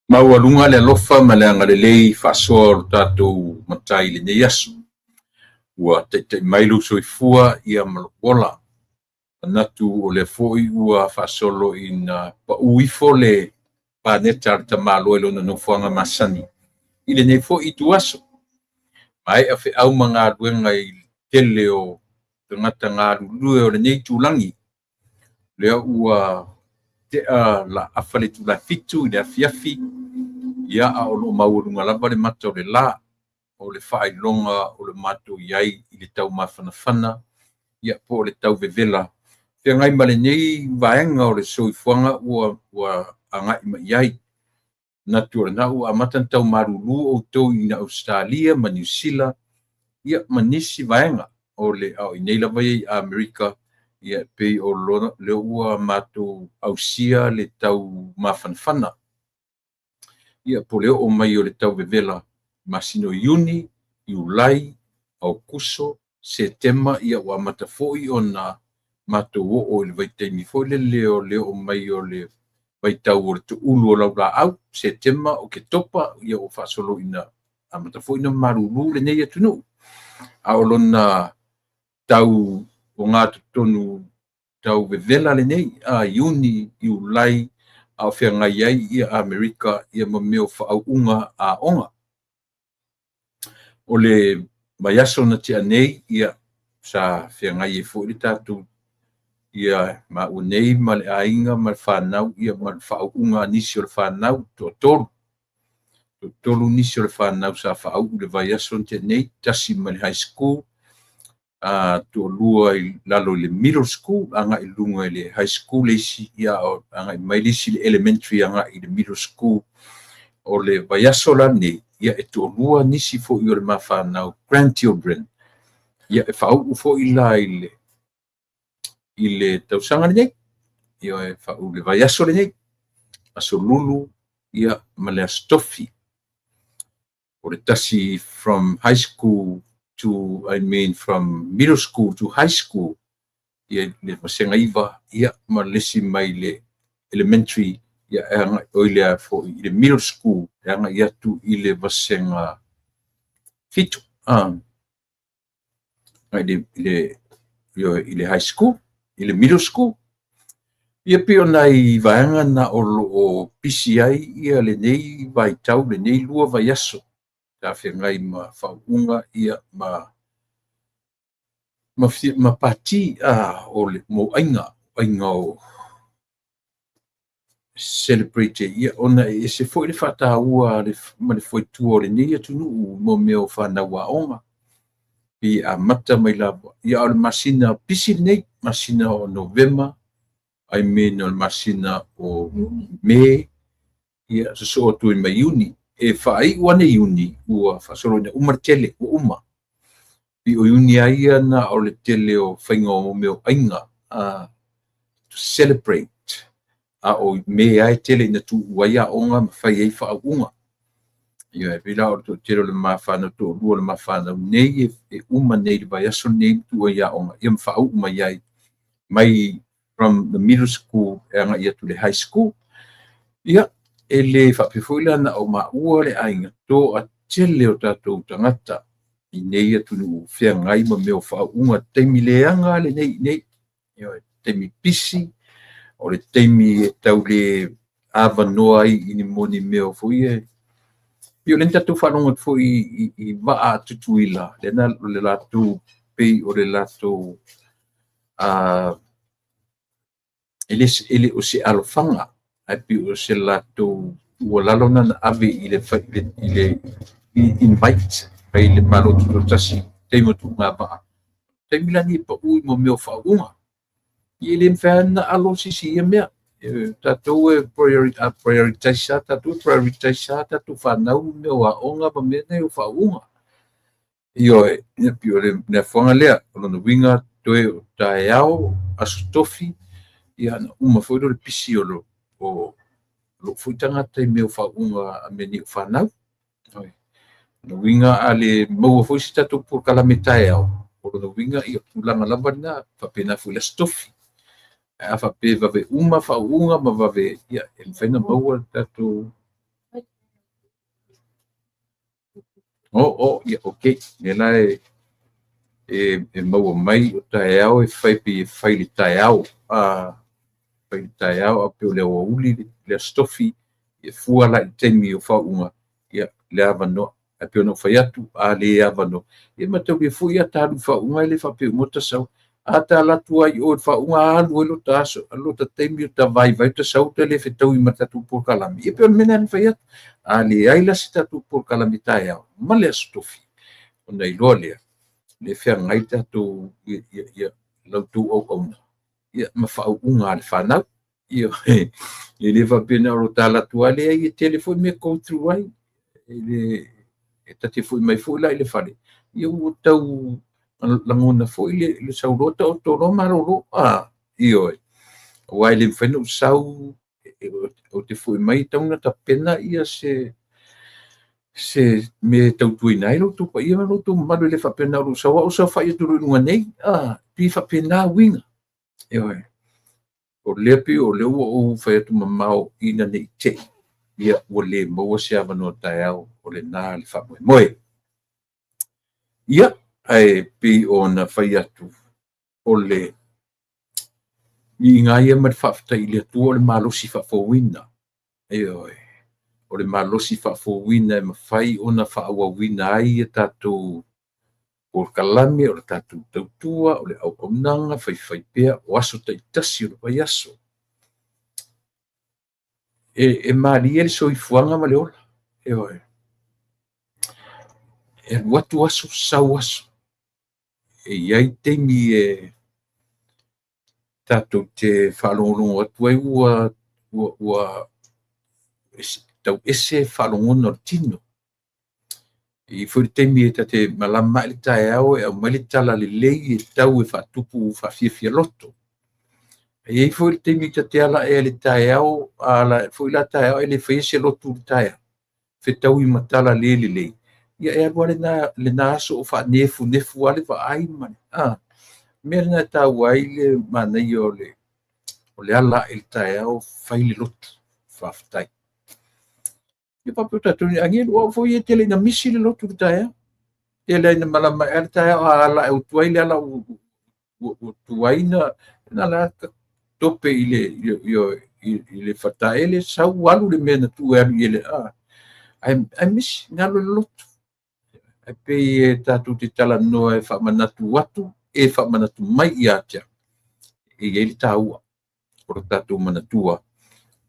Maualuga le alofa ma le agalelei faasoa o lo tatou Matai i lenei aso. Ua taitai mai lou soifua ia ma lou ola. Manatu o lea foi ua faasolo ina pau ifo le paneta a le tamaloa i lona nofoaga masani i lenei foi ituaso. Maea feau ma galuega i le tele o tagata galulue o lenei itulagi, lea ua tea laafa le itula e 7 i le afiafi, ia a o lo o maualuga lava le mata o le la, o le faailoga o le matou i ai i le taumafanafana ia po o le tauvevela feagai ma lenei vaega o le soifuaga ua agai mai i ai. Manatu o lena ua amata ona tau malulu outou i Ausetalia ma Niu Sila ia ma nisi vaega o le a o i inei lava ia i Amerika, ia pei o lea ua matou ausia le tau mafanafana ia po o le oo mai o le tau vevela masina o Iuni, Iulai, Aokuso, Setema, ia ua amata foi ona matou oo i le vaitaimi foi lele o le oo mai o le vaitau o le toulu o laulaau, Setema, Oketopa, ia ua faasolo ina amata foi ona malulu lenei atunuu. A o lona tau ogatotonu tau vevela lenei a Iuni, Iulai, a o feagai ai ia Amerika ia ma mea o faauuga aoga. O le vaiaso na tea nei, ia sa feagai ai foi le tatou ia maua nei ma le aiga ma le fanau ia ma le faauuga a nisi o le fanau toatolu. Toatolu nisi o le fanau sa faauu i le vaiaso na tea nei, tasi mai le high school, toalua i lalo i le middle school, agai i luga i le high school le isi, ia agai mai le isi i le elementary agai i le middle school. O le vaiaso la lenei, ia e toalua nisi foi o le ma fanau grandchildren, ia e faauu foi la i le tausaga lenei, ia e faauu i le vaiaso lenei, Aso Lulu ia ma le Aso Tofi. O le tasi from high school to, I mean from middle school to high school, ia le vasega 9, ia ma le isi mai le elementary ia e agai oi le foi i le middle school e agai atu i le vasega 7, i le high school, i le middle school. Ia pei o nai vaega na o lo o pisi ai ia lenei vaitau, lenei lua vaiaso, ta feagai ma faauuga ia ma pati o le mo aiga, aiga o celebrate ia ona e ese foi le faataua ma le fuaitua o lenei atunuu mo mea o fanau aoga. Pe amata mai lava ia o le masina pisi lenei, masina o Novema, I mean o le masina o Me, ia sosoo atu ai ma Iuni. E faaiu ane Iuni, ua faasolo ina uma le tele, ua uma. I o Iuni ai ia na o le tele o faiga o mea o aiga, to celebrate. A o Me ai tele ina tuu ai aoga ma fai ai faauuga. Ia e pei la o le toatele o le mafanau, toalua o le mafanau nei e uma nei le vaiaso nei tuu ai aoga, ia ma faauu mai ai mai from the middle school e agai atu le high school. Ia, e le faapea foi la na o maua le aiga, toatele o tatou tagata i nei atunuu feagai ma mea o faauuga taimi leaga lenei nei. Ia, taimi pisi, o le taimi e tau le avanoa ai i ni moni mea foi e. Ia o lea na tatou faalogo atu foi i vaa a Tutuila, lea na o le latou pei o le latou e le o se alofaga, ae pei o se latou tuualalo na ave i le invite mai le Malo Tutoatasi taimi o tuuga vaa. Taimi la ni e pau i mo mea o faauuga. Ia le mafai ona alo sisi ia mea. Tatou e prioritize tatou prioritize tatou fanau mea o aoga ma mea nei o faauuga. Ioe, ia pei o le afuaga lea, o lona uiga toe o taeao, Aso Tofi, ia na uma foi lea o le pisi o lou foi tagata i mea o faauuga a mea nei o fanau. Lona uiga a le maua foi se tatou polokalame taeao, o lona uiga ia tulaga lava lena, faapena foi le Aso Tofi. A faapea vave uma faauuga ma vave, ia e mafai ona maua le tatou. Oh, ia, okay. Lea la e maua mai o taeao e fai pe e fai le taeao. Fai le taeao a pe o le aoauli le Aso Tofi e fua la i taimi o faauuga ia le avanoa. Ae pei ona ou fai atu, a le avanoa, ia mataulia foi a ta alu i faauuga e le faapea uma ta sau. A ta alu atu ai i o i le faauuga alu ai lota aso, lota taimi o ta vaivai ta sau ta le fetaui ma le tatou polokalame. Ia pei o le mea lena na fai atu. A leai la se tatou polokalame taeao ma le Aso Tofi, ona iloa lea, le feagai tatou ia la outou auauna ia ma faauuga a le fanau. Ia, e le faapea na o lo ta alu atu lava, leai e tele foi mea e go through ai. E ta te foi mai foi la i le fale, ia ua tau lagona foi le sauloa taoto loa malolo. Ioe. Aua e le mafai ona ou sau, ou te foi mai e tatau ona tapena ia se mea e tautuaina ai lo outou paia ma lo outou mamalu. E le faapea na o lou sau lava ou saofai atu loa i luga nei. Pei e faapena uiga. Ioe. O lea pei o lea ua ou fai atu mamao ina ne i te i ia ua le maua se avanoa taeao, o lena le faamoemoe. Ia, ae pei ona fai atu, o le viiga ia ma le faafetai i le Atua o le malosi faafouina. Ioe. O le malosi faafouina e mafai ona faaauauina ai a tatou polokalame, o le tatou tautua, o le auaunaga faifaipea o aso taitasi o le vaiaso. E malie le soifuaga ma le ola. Ioe. E alu atu aso, sau aso. E i ai taimi e tatou te faalogologo atu ai ua tau ese faalogona o le tino. E i ai foi le taimi e ta te malama ae le taeao e aumai le tala lelei e tau e faatupu faafiafia loto. E i ai foi le taimi ta te ala ae ai i le taeao, a ala ae foi la taeao e le faia se lotu i le taeao, fetaui ma tala le lelei, ia e alu lava lena aso o faanefunefu lava le vaai ma le mea lena e taua ai le manaia o le ala ae i le taeao fai le lotu faafetai. Ia faapea o tatou ni agelu, o au foi e tele ina misi le lotu i le taeao. Tele ina malama ae le taeao, a ala ae ua tuai le ala ua tuai na la tope i le fataele, sau alu le mea na tuu e alu i ele, ae misi, galo le lotu. Ae pei e tatou te talanoa e faamanatu atu, e faamanatu mai ia te au, e i ai le taua o le tatou manatua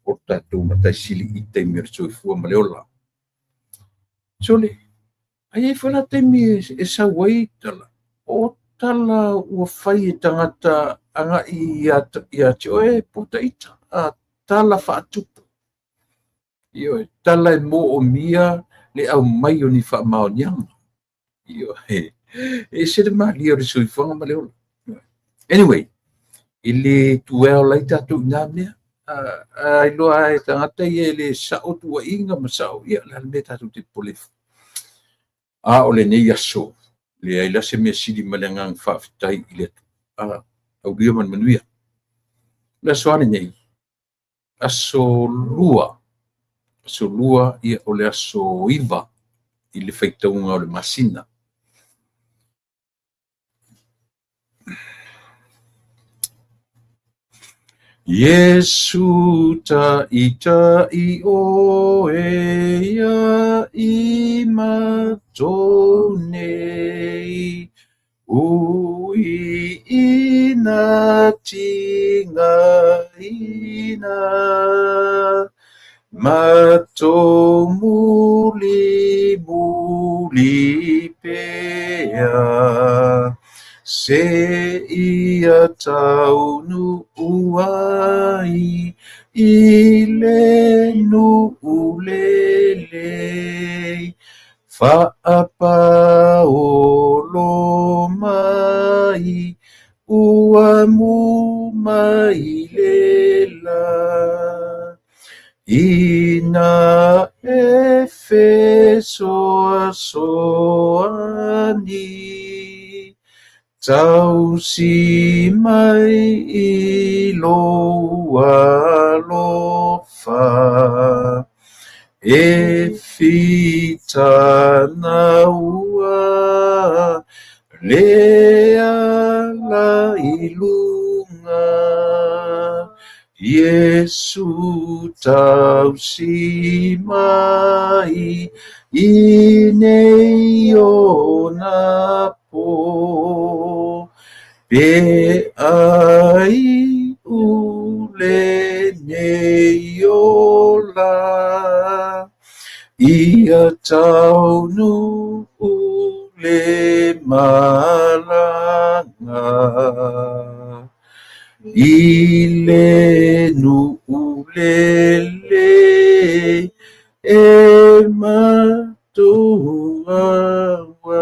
o tatou Matai Sili i taimi o le soifua ma le ola. Sole, ae i ai foi la taimi e sau ai tala, o tala ua fai e tagata agai ia te oe po o ita, tala faatupu. Ioe, tala e moomia le aumai o ni faamaoniaga. Ioe, e ese le malie o le soifuaga ma le ola. Anyway, e le tuaola ai tatou i nā mea. A iloa e tagata ia e le sao tuuaiga ma sao, ia le a le mea tatou te popole ai fua. A o lenei aso, leai la se mea sili ma le agaga faafetai i le Atua. Aulia ma le manuia. O le aso a lenei, aso lua, aso lua, ia o le aso 9 i le faitauga o le masina. Iesu taitai oe ia i matou nei, ui ina tigaina, matou muli muli pea, se ia taunuu ai i le nuu lelei, faapaolo mai ua mu mai le la. Ina e fesoasoani, tausi mai i lou alofa, e fitanau Le ala i luga, Iesu tausi mai i nei ona pō. Pe aiʻu lenei ola, Ia taunuu le malaga. I le nuu lelei e matou auai.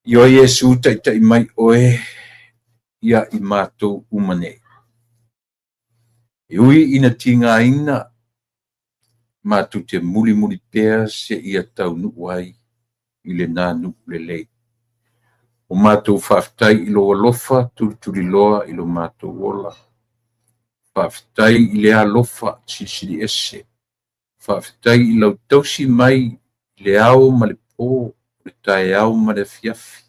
Ioe Iesu, taitai mai oe ia i matou uma nei. E ui ina tigaina, matou te mulimuli pea seia taunuu ai i lena nuu lelei. O matou faafetai i lou alofa tulituliloa i lo matou ola. Faafetai i le alofa silisili ese. Faafetai i lau tausi mai i le ao ma le po, le taeao ma le afiafi,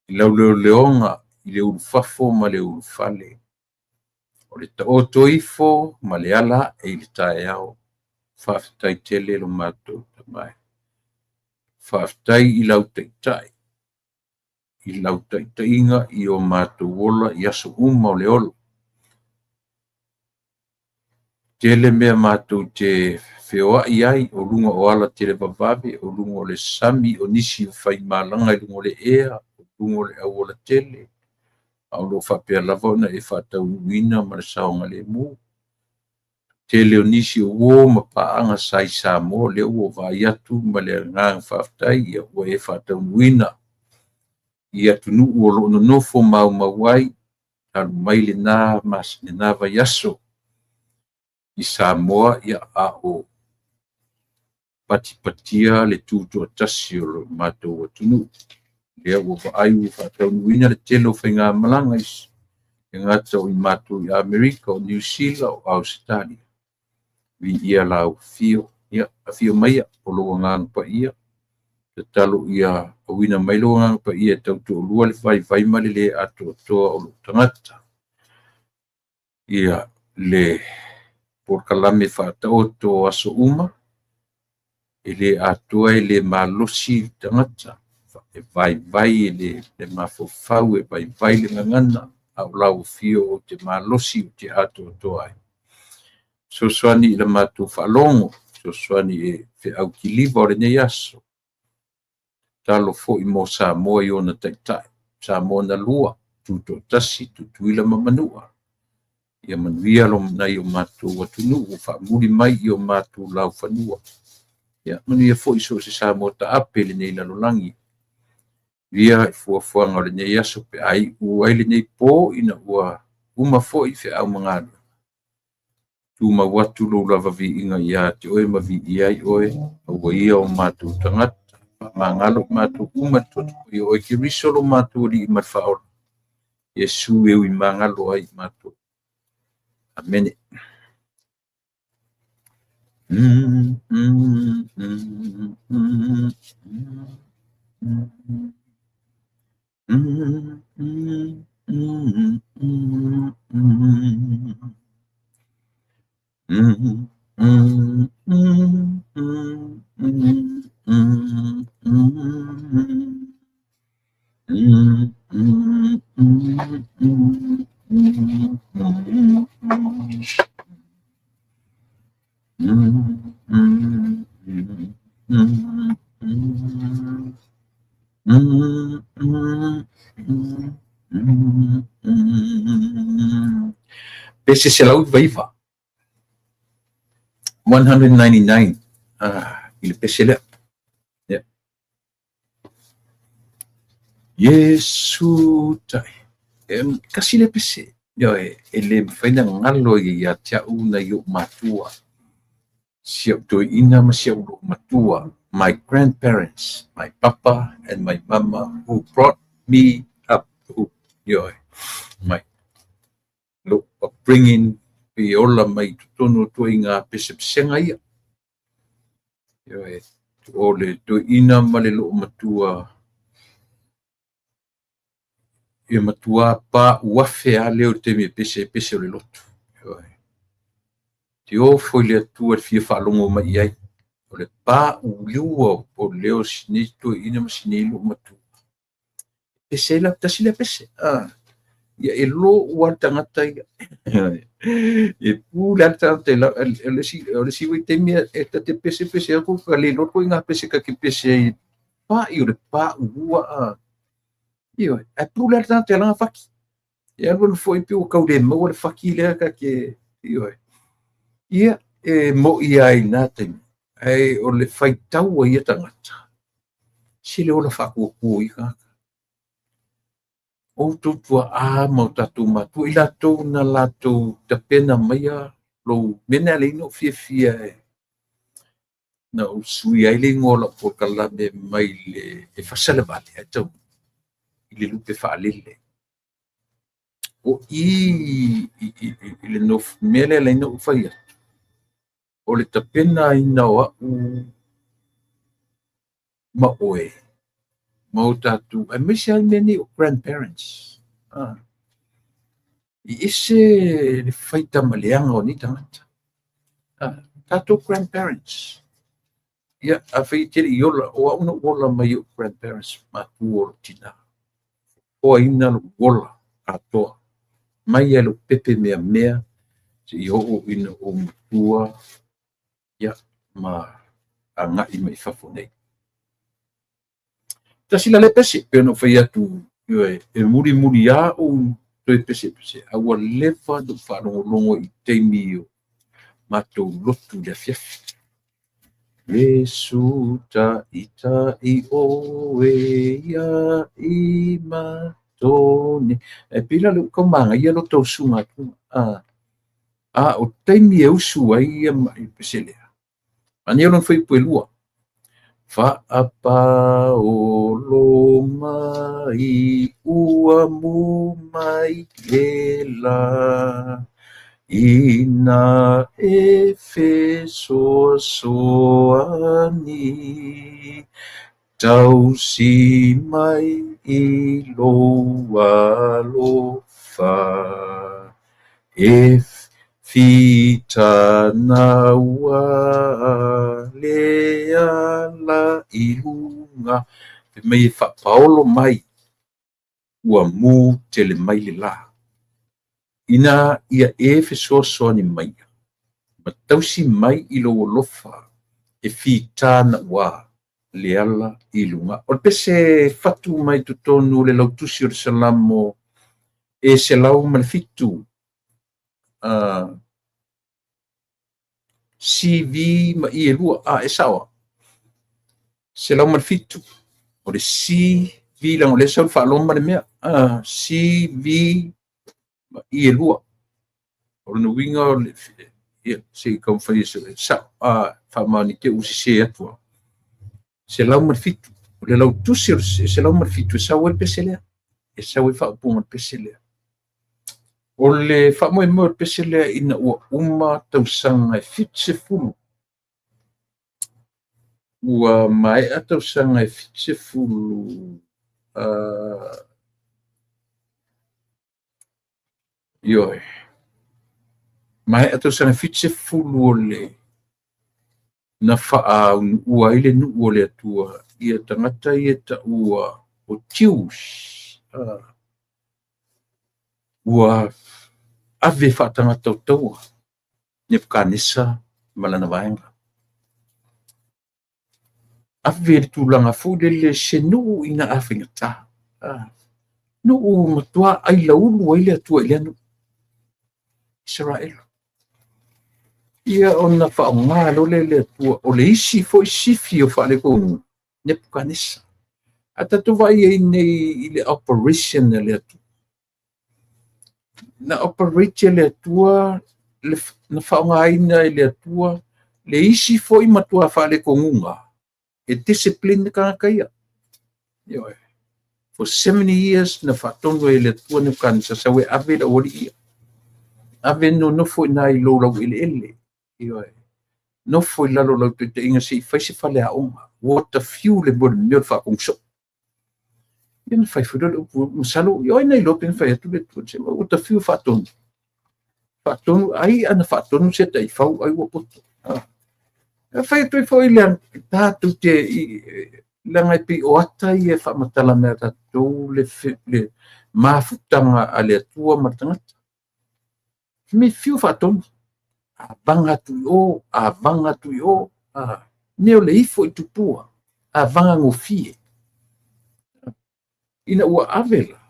i lau leoleoga i le ulufafo ma le ulufale. O le taoto ifo ma le ala ae i le taeao. Faafetai tele lo matou Tama e. Faafetai i lau Taitai, i lau taitaiga i o matou ola i aso uma o le ola. Tele mea matou te feoai ai o luga o ala televavave, o luga o le sami, o nisi o faimalaga i luga o le ea, o luga o le auala tele, a o lo o faapea lava ona e faataunuuina ma le saogalemu. Tele o nisi o uo ma paaga sa i Samoa, lea ua ou vaai atu ma le agaga faafetai, ia ua e faataunuuina i atunuu o lo o nonofo maumau ai, talu mai lena lena vaiaso i Samoa, ia a o patipatia le tutoatasi o lo matou atunuu. Lea ua vaai ua faataunuuina le tele o faigamalaga i e gata o i matou i Amerika, o Niu Sila, o Ausetalia. Viia lau afio, ia afio maia o lou Agaga Paia. Tatalo ia auina mai lou Agaga Paia e tautoalua le vaivai ma le le atoatoa o lou tagata. Ia le polokalame faataoto o aso uma, e le atoa e le malosi le tagata, e vaivai le mafaufau, e vaivai le gagana, a o lau afio ou te malosi ou te atoatoa ai. Fesoasoani i la matou faalogo, fesoasoani i feau kiliva o lenei aso. Tatalo foi mo Samoa i ona taitai, Samoa na lua, Tutoatasi, Tutuila ma Manua. Ia manuia lo nai o matou atunuu ua faamuli mai i o matou laufanua. Ia manuia foi so o se Samoa taape i lenei lalolagi. Ia fuafuaga o lenei aso pe a iu ai lenei po ina ua uma foi feau ma galuega. Tumau atu lou lava viiga ia te oe ma viia ai oe, aua ia o matou tagata. Faamagalo i matou uma i le toto paia o oe Keriso lo matou Alii ma le Faaola. Iesu e ui magalo ai i matou. Amene. Pese 199, 199 i le pese lea. Yeah. Iesu tai. E, kasi le pese. Ioe, e le mafai ona galo ia ia te au nai ou matua. Si au toeaina ma si au loomatua. My grandparents, my papa and my mama who brought me up. Who, ioe, my lou upbringing pe ola mai i totonu o ituaiga pesepesega ia. Ioe, o le toeaina ma le loomatua e matua paauafe lava leo i le taimi e pese ai pese o le lotu. Ioe. Te ofo i le Atua i le fia faalogo mai i ai. O le paulua o leo o si nei toeaina ma si nei loomatua. Pese ai la, tasi lea pese. Ia e lo'u lava le tagata ia. E pule lava le tagata i o le isi vaitaimi e ta te pese pese atu ka le iloa ituaiga pese ta te pese ai pa'i o le paulua a. Ioe, ae pule lava le tagata i lana fati. E alu alu foi pei ua tau le maua le fati lea ta te, ioe. Ia, e mo'i lava i na taimi, ae o le faitau a ia tagata, se le ola faatuatua o ia tagata. Outou tuaa ma o tatou matua, i latou na latou tapena maia lou mea lena e ala ai ona ou fiafia e na ou suia ai le igoa o lau polokalame mai le e fasalevale ae taunuu i le lupe faalele. O i i le nofo mea lea e ala ai ona ou fai atu, o le tapenaina o au ma oe ma o tatou, aemaise lava mea nei o grandparents. E ese le faitamaleaga o nei tagata. Tatou grandparents. Ia, afai e te le i ola, o au na ou ola mai i ou grandparents, matua o lou tina. Foaina lou ola atoa. Mai lava i lou pepe meamea seia oo ina ou matua, ia, ma agai mai i fafo nei. Tasi la lea pese, pei ona ou fai atu, ioe, e mulimuli lava ou toe pesepese, a ua leva ona ou faalogologo i taimi o matou lotu i le afiafi. Iesu taitai oe ia i matou nei. E pei la o lea ua tau manaia lo outou usuga atu. A o taimi e usu ai ia pese lea. Manaia lona fuaiupu e 2. Faapaolo mai ua mu mai le la, ina e fesoasoani, tausi mai i lou alofa, e fitanaua le ala i luga. Fai mai e faapaolo mai ua mu tele mai le la, ina ia e fesoasoani mai ma tausi mai i lou alofa e fitanaua le ala i luga. O le pese fatu mai totonu o le lautusi o le Salamo e 107, C, V ma I e 2. A, e sao. 107. O le C, V, leaga o lea e sau i le faaloma le mea. C, V ma I e 2. O lona uiga o le, ia, se i taumafai e sao, faamaoni te i ua sese atu au. 107. O le lautusi o le 107 e sau ai le pese lea. E sau ai le faaupuga o le pese lea. O le faamoemoe o le pese lea ina ua uma tausaga e 70. Ua maea tausaga e 70, ioe, maea tausaga e 70 o le na faaunuua ai le nuu o le Atua ia tagata ia taua o Jews. Ua ave faatagata o taua Nebukanesa ma lana vaega. Ave le tulaga foi lele se nuu ina a faigata. Nuu matua ailaulu ai le Atua i lea nuu. Israel. Ia ona faaaoga loa lea e le Atua o le isi foi sifi o faaletonu Nebukanesa. A tatou vaai ai nei i le operation a le Atua. Na operate e le Atua, na faaaogaina e le Atua le isi foi matua faaletonuga e discipline tagata ia. Ioe. For 70 years na faatonu ai e le Atua Nebukanesa sau e ave le aualii ia. Ave nonofo i na i lou laueleele. Ioe. Nofo i lalo o lau taitaiga se i fai se faleaoga. Ua ta fiu le mea o le mea o le faatonu soo. Ia ona fai foi lea o le upu, masalo o ai na iloa pe na fai atu le Atua, se ua ta fiu e faatonu. Faatonu, ai ana faatonu se taifau ai ua poto. E fai atu ai foi le tatou te leaga e pei o ata ia e faamatala mai ia tatou le mafutaga a le Atua ma le tagata. Me fiu faatonu, a vaga atu i o, a vaga atu i o, mea o le ifo i tupua, a vaga gofie. Ina ua ave la,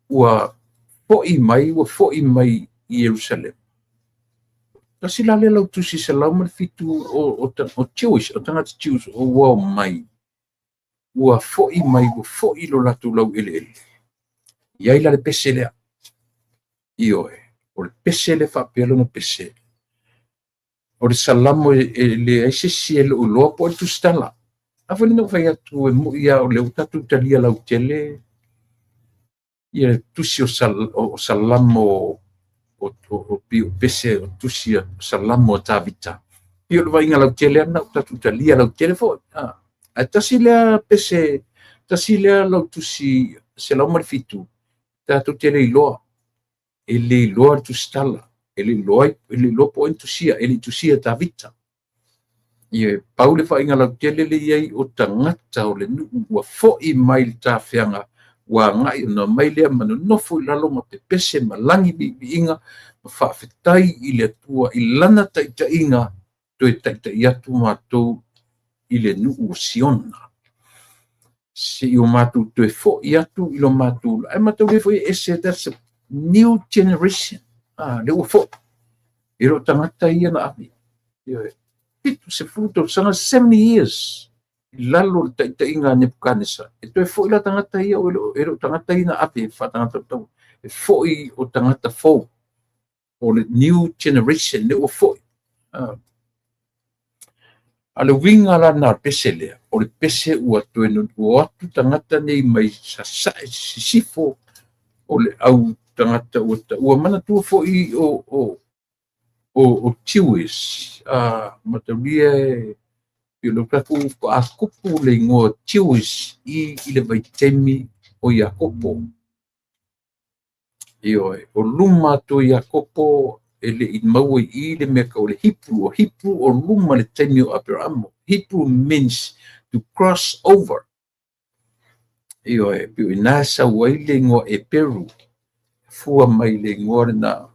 ua foi mai, ua foi mai i Ierusalema. Tasi la lea lautusi 107 o Jewish, o tagata Jews o ua omai, ua foi mai, ua foi i lo latou laueleele. I ai la le pese lea. Ioe, o le pese lea faapea lona pese. O le Salamo e leai se isi e le o iloa po o le tusitala. A foi lea na ou fai atu e moi lava o lea ua tatou talia lautele ia le tusi o Salamo o pei o pese o tusi o Salamo a Tavita. Pei o le vaaiga lautele lava lena ua tatou talia lautele foi. Ae tasi lea pese, tasi lea lautusi 107, tatou te le iloa. E le iloa le tusitala, e le iloa, e le iloa po o ai na tusia, e le i tusia e Tavita. Ia, pau le vaaiga lautele lea e i ai o tagata o le nuu ua foi mai le tafeaga ua agai ona omai lea ma nonofo i lalo ma pepese ma lagi viiviiga ma faafetai i le Atua i lana taitaiga toe taitai atu matou i le nuu o Siona. Se i o matou toe foi atu i lo matou, ae matou le foi e ese, that's a new generation. Lea ua foi. E le o tagata ia na ave. Ioe. 70 tausaga, 70 years i lalo o le taitaiga a Nebukanesa. E toe foi la tagata ia, e le o tagata ia na ave faatagata tau. E foi o tagata fou. O le new generation lea ua foi. A le uiga la lena o le pese lea, o le pese ua toe o atu tagata nei mai sasae sisifo o le au tagata ua manatua foi o Jewish, mataulia e pei o lea tatou faatoa tupu le igoa Jewish i le vaitaimi o Iakopo. Ioe, o luma atu o Iakopo e le i maua i i le mea tau o le Hebrew. O Hebrew o luma le taimi o Aperamo. Hebrew means to cross over. Ioe, pei o i ina e sau ai le igoa Eperu. Fua mai le igoa lena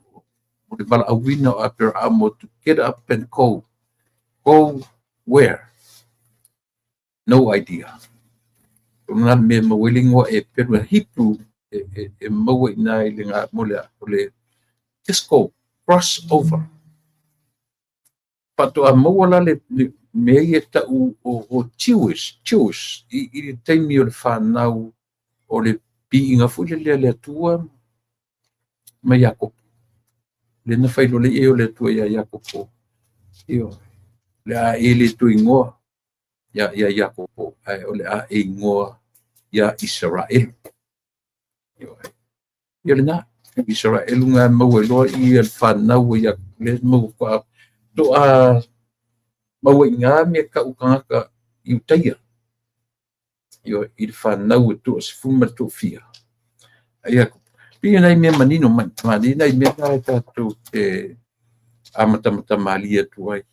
o le valaauina o Aperamo to get up and go. Go where? No idea. O lena le mea e maua ai le igoa Eperu. Hebrew e maua i ina i le ngā mo le, o le just go, cross over. Faatoa maua la le mea ia tau o Jewish, Jewish i le taimi o le whanau o le piiga foi le le Atua ma Iakopo. Le na whai lole e o le Atua ia Iakopo. Ioe. Le a e le tu ingoa ia Iakopo, ae o le a e ingoa ia Israel. Ioe. Ia lena, Israel ngā maua loa i le whanau ia le maua kwa toa maua i ngā mea kau tangata i utaia. Ioe, i le whanau e toa se fuma le toa fia. Ia, pei nai mea manino mai, mani nai mea na e tātou te amatamata malie atu ai.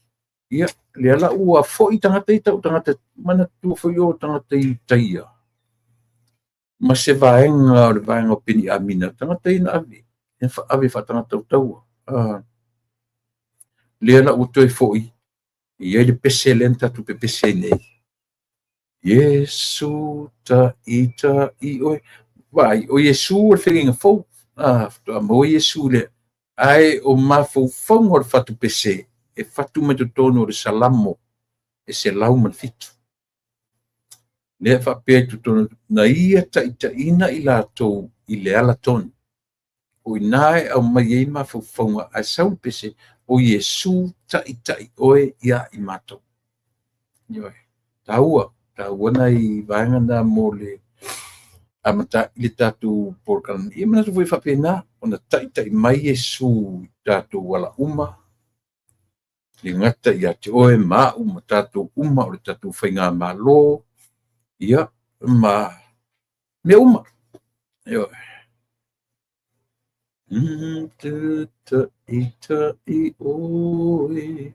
Ia, lea la ua foi tagata i tau tagata, manatua foi o tagata i utaia. Ma se vaega o le vaega o Peniamina, tagata ia na ave, e ave faatagata taua. Lea la ua toe foi, i ai le pese lea na tatou pepese ai nei. Iesu ta ita i oe. Vai, o Iesu o le feagaiga fou. Faatoa maua Iesu lea. Ae o mafaufauga o le fatu pese, e fatu mai totonu o le Salamo e 107. Lea faapea i totonu, na ia taitaiina i latou i le ala tonu. O ina e aumai ai mafaufauga ae sau le pese, o Iesu taitai oe ia i matou. Ioe. Taua, taua nai vaega na mo le amata i le tatou polokalame. Ia manatu foi faapena, ona taitai mai Iesu i tatou ala uma. Le gata ia te oe ma au ma tatou uma o le tatou faigamalo, ia, ma mea uma. Ioe. Taʻitaʻi oe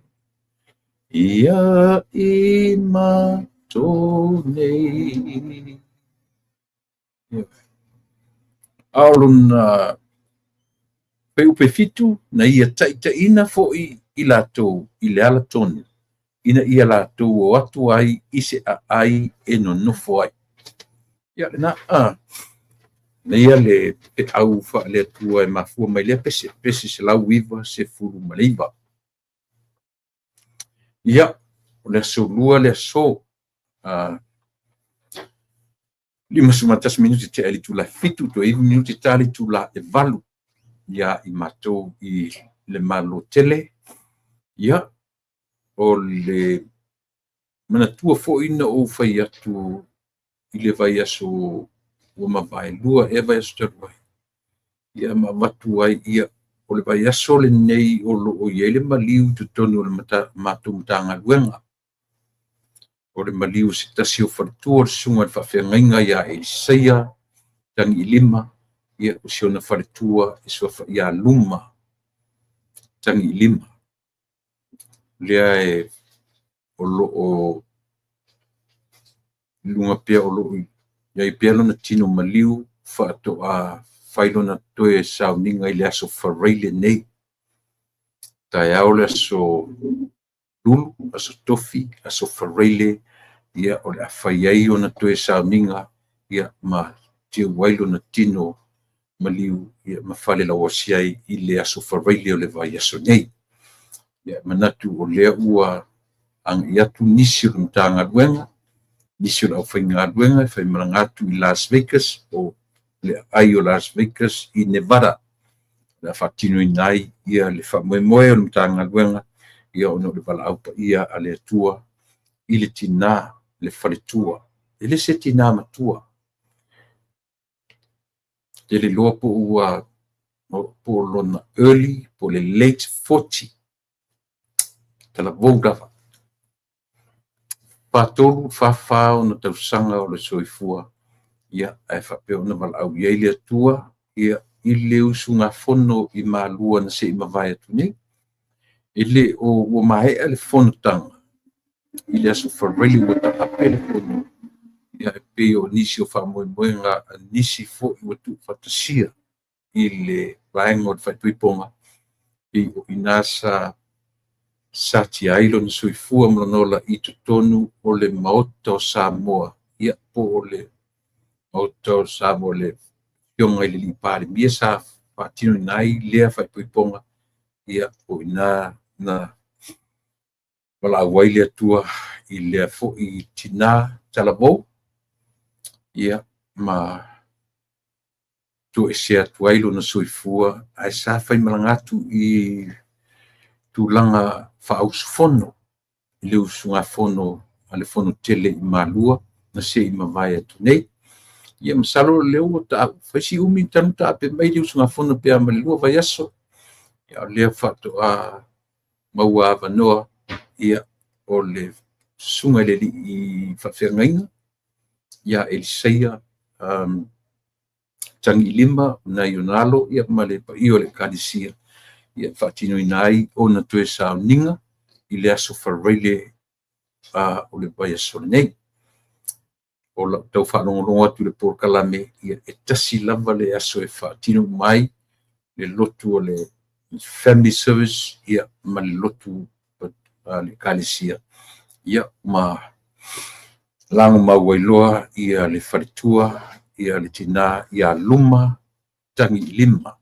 ia i matou nei. A o lona fuaiupu 7, na ia taʻitaʻina foi i latou i le ala tonu, ina ia latou o atu ai i se aai e nonofo ai. Ia lena, na ia le feau faale-Atua e mafua mai lea pese, pese 199. Ia, o le aso Lua le aso, 51 minute tea i le itula e 7, toe 9 minute ta le itula e 8 ia i matou i le Malo tele. Ia, o le manatua foi na ou fai atu i le vaiaso ua mavae, 2 ea vaiaso talu ai, ia ma avatu ai, ia, o le vaiaso lenei o lo o i ai le maliu i totonu o le matou Matagaluega. O le maliu o se tasi o faletua o le susuga i le faafeagaiga ia Elisaia Tagiilima, ia, o si ona faletua e suafa ia Luma Tagiilima. Lea e o lo o i luga pea o lo o i ai pea lona tino maliu faatoa fai lona toe sauniga i le aso Faraile nei. Taeao le aso Lulu, aso Tofi, aso Faraile, ia, o le a fai ai ona toe sauniga, ia, ma tiu ai lona tino maliu, ia, ma fale lauosi ai i le aso Faraile o le vaiaso nei. Ia, manatu o lea ua agai atu nisi o le Matagaluega, nisi o le aufaigaluega e faimalaga atu i Las Vegas, o le aai o Las Vegas i Nevada, o le a faatinoina ai ia le faamoemoe o le Matagaluega, ia, ona o le valaau paia a le Atua i le tina, le faletua. E le se tina matua. Tele iloa po ua po lona early po le late 40 talavou lava. 43, 44 ona tausaga o le soifua, ia, ae faapea ona valaau i ai le Atua, ia, i le usugafono i Malua na se i mavae atu nei. E le o ua maea le fonotaga i le aso Faraile ua taape le fono, ia, e pei o nisi o faamoemoega a nisi foi ua tuufaatasia i le vaega o le faaipoipoga, pei o i ina sa satia ai lona soifua ma lona ola i totonu o le Maota o Samoa, ia, po o le Maota o Samoa, le afioga i le Palemia sa faatinoina ai lea faaipoipoga, ia, o i ina na valaau ai le Atua i lea foi tina talavou, ia, ma toesea atu ai lona soifua, ae sa faimalaga atu i tulaga faausufono i le usugafono a le Fono Tele i Malua na se i mavae atu nei. Ia, masalo o lea ua fai si umi talu taape mai le usugafono pe a ma le 2 vaiaso. Ia, o lea faatoa maua avanoa, ia, o le susuga i le alii faafeagaiga ia Elisaia Tagiilima nai ona alo, ia, ma le paia o le Ekalesia, ia, faatinoina ai ona toe sauniga i le aso Faraile o le vaiaso nei. O lau tau faalogologo atu i le polokalame, ia, e tasi lava le aso e faatino uma ai le lotu o le family service, ia, ma le lotu a le Ekalesia, ia, ma lagomau ai loa ia le faletua, ia le tina ia Luma Tagiilima.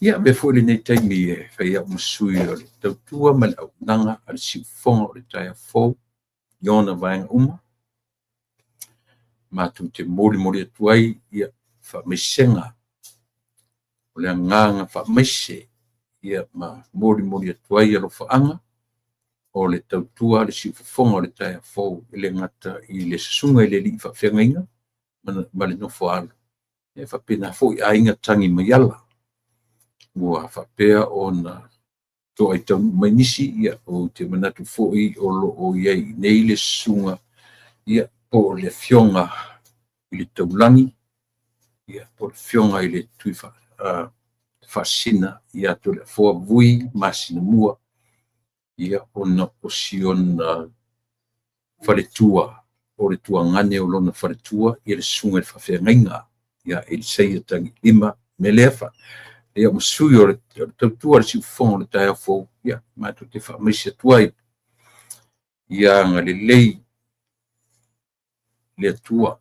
Ia, avea foi lenei taimi e fai au ma sui o le tautua ma le auaunaga a le siufofoga o le taeao fou i ona vaega uma. Matou te molimoli atu ai ia faamaisega, o le agaga faamaise, ia, ma molimoli atu ai alofaaga o le tautua a le siufofoga o le taeao fou, e le gata i le susuga i le alii faafeagaiga ma le nofo a alo, e faapena foi aiga tagi maiala. Ua faapea ona toai taunuu mai nisi, ia, ou te manatu foi o lo o i ai i inei le susuga, ia, po o le Afioga i le Taulagi, ia, po o le Afioga i le Tui Faasisina ia Toleafoa Vui Masinamua, ia, ona o si ona faletua, o le tuagane o lona faletua, ia le susuga i le faafeagaiga ia Elisaia Tagiilima. Me lea fa ia ma sui o le tautua le siufofoga o le taeao fou, ia matou te faamaise atu ai ia agalelei le Atua.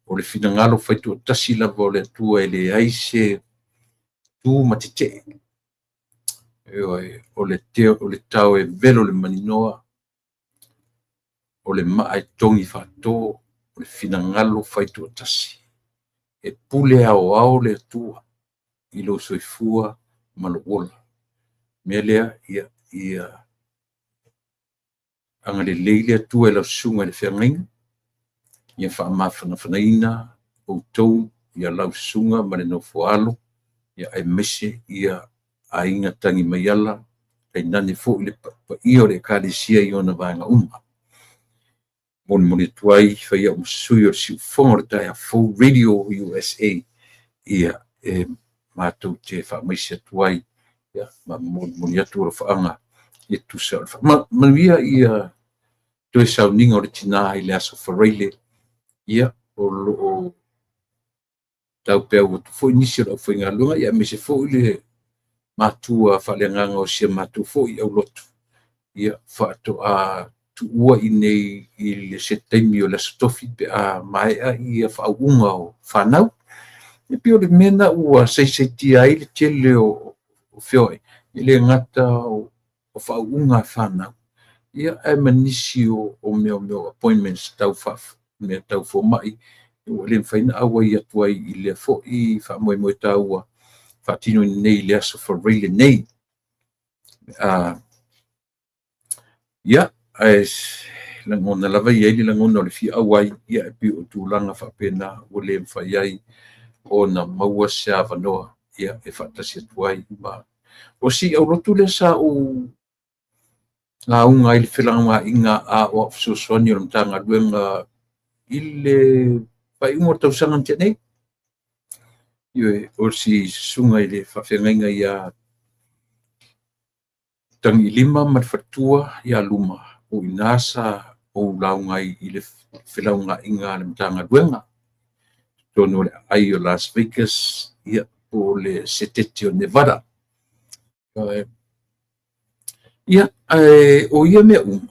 O le finagalo faitoatasi lava o le Atua, e leai se tu ma tetee. Ioe, o le tao e velo i le maninoa, o le maa e togi faato, o le finagalo faitoatasi. E pule aoao le Atua i lou soifua ma lou ola. O le mea lea, ia agalelei le Atua i lau susuga i le feagaiga, ia faamafanafanaina outou, ia lau susuga ma le nofo a alo, ia aemaise ia aiga tagimaiala, tainane foi le paia o le Ekalesia i ona vaega uma. Molimoli atu ai, fai au ma sui o le siufofoga o le Taeao Fou Radio USA, ia e matou te faamaise atu ai, ia, ma molimoli atu alofaaga e tusa o le manuia ia toe sauniga o le tina i le aso Faraile, ia o lo o taupeau atu foi nisi o le aufaigaluega, ia aemaise foi le matua faaleagaga o si a matou foi aulotu, ia faatoa tuua i inei i le se taimi o le Aso Tofi pe a maea ia faauuga o fanau. E pei o le mea lena ua saisaitia ai le tele o feoai, e le gata o faauuga a fanau, ia ae ma nisi o mea o appointments tau mea tau fomai ua le mafai ona auai atu ai i lea foi faamoemoe taua faatinoina nei i le aso Faraile nei. Ia, ae lagona lava e i ai le lagona o le fia auai, ia e pei o tulaga faapena ua le mafai ai ona maua se avanoa, ia, e faatasi atu ai ma o si aulotu lea sa ou lauga ai i le felagolagaiga a o au fesoasoani o le Matagaluega i le faaiuga o le tausaga na tea nei. Ioe, o si susuga i le faafeagaiga ia Tagiilima ma le faletua ia Luma, o i ina sa ou lauga ai i le felaugaaiga a le Matagaluega totonu o le aai o Las Vegas, ia, po o le Setete o Nevada. Ia, ae o ia mea uma,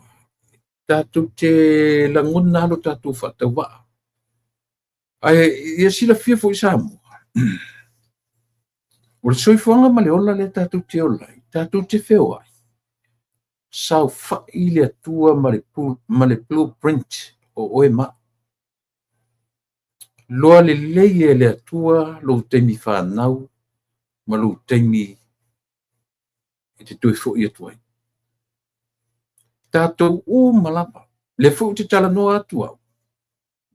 tatou te lagona lava lo tatou faatauvaa. Ae ia silafia foi Samoa, o le soifuaga ma le ola lea tatou te ola ai, tatou te feoai, saofai le Atua ma le blueprint o oe ma au. Loa lelei e le Atua lou taimi fanau ma lou taimi e te toe foi atu ai. Tatou uma lava, lea foi ou te talanoa atu au,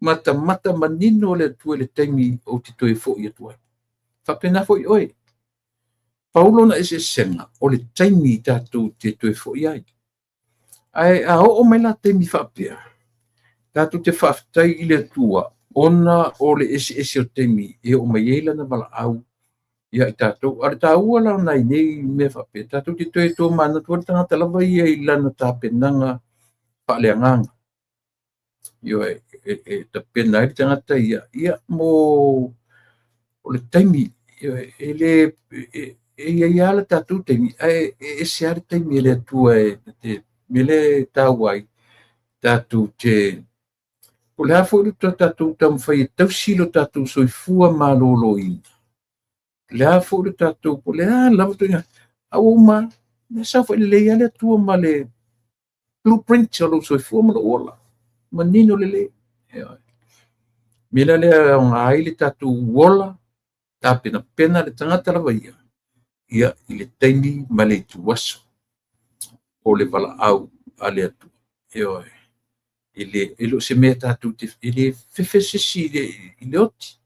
matamata manino le Atua i le taimi ou te toe foi atu ai. Faapena foi oe. Pau lona eseesega o le taimi tatou te toe foi ai. Ae a oo mai la taimi faapea, tatou te faafetai i le Atua ona o le eseese o taimi e oo mai ai lana valaau ia i tatou. A o le taua la o nai nei mea faapea, tatou te toe tomanatu ai le tagata lava ia i lana tapenaga faaleagaga. Ioe, e tapena ai le tagata ia, ia mo o le taimi, ioe, e le e i ai lava le tatou taimi, ae e ese lava le taimi e le Atua e te mea lea e taua ai tatou te o le a foi le tatou taumafai e tausi lo tatou soifua maloloina, le a foi le tatou, po o le a lava ituaiga, a ua uma lava, e saofai lelei lava le Atua ma le blueprint o lou soifua ma lou ola, manino lelei. O le mea la lea e aoga ai le tatou ola, tapenapena le tagata lava ia, ia i le taimi ma le ituaso o le valaau a le Atua. Ioe. E le o se mea tatou te, e le fefe se isi i le oti.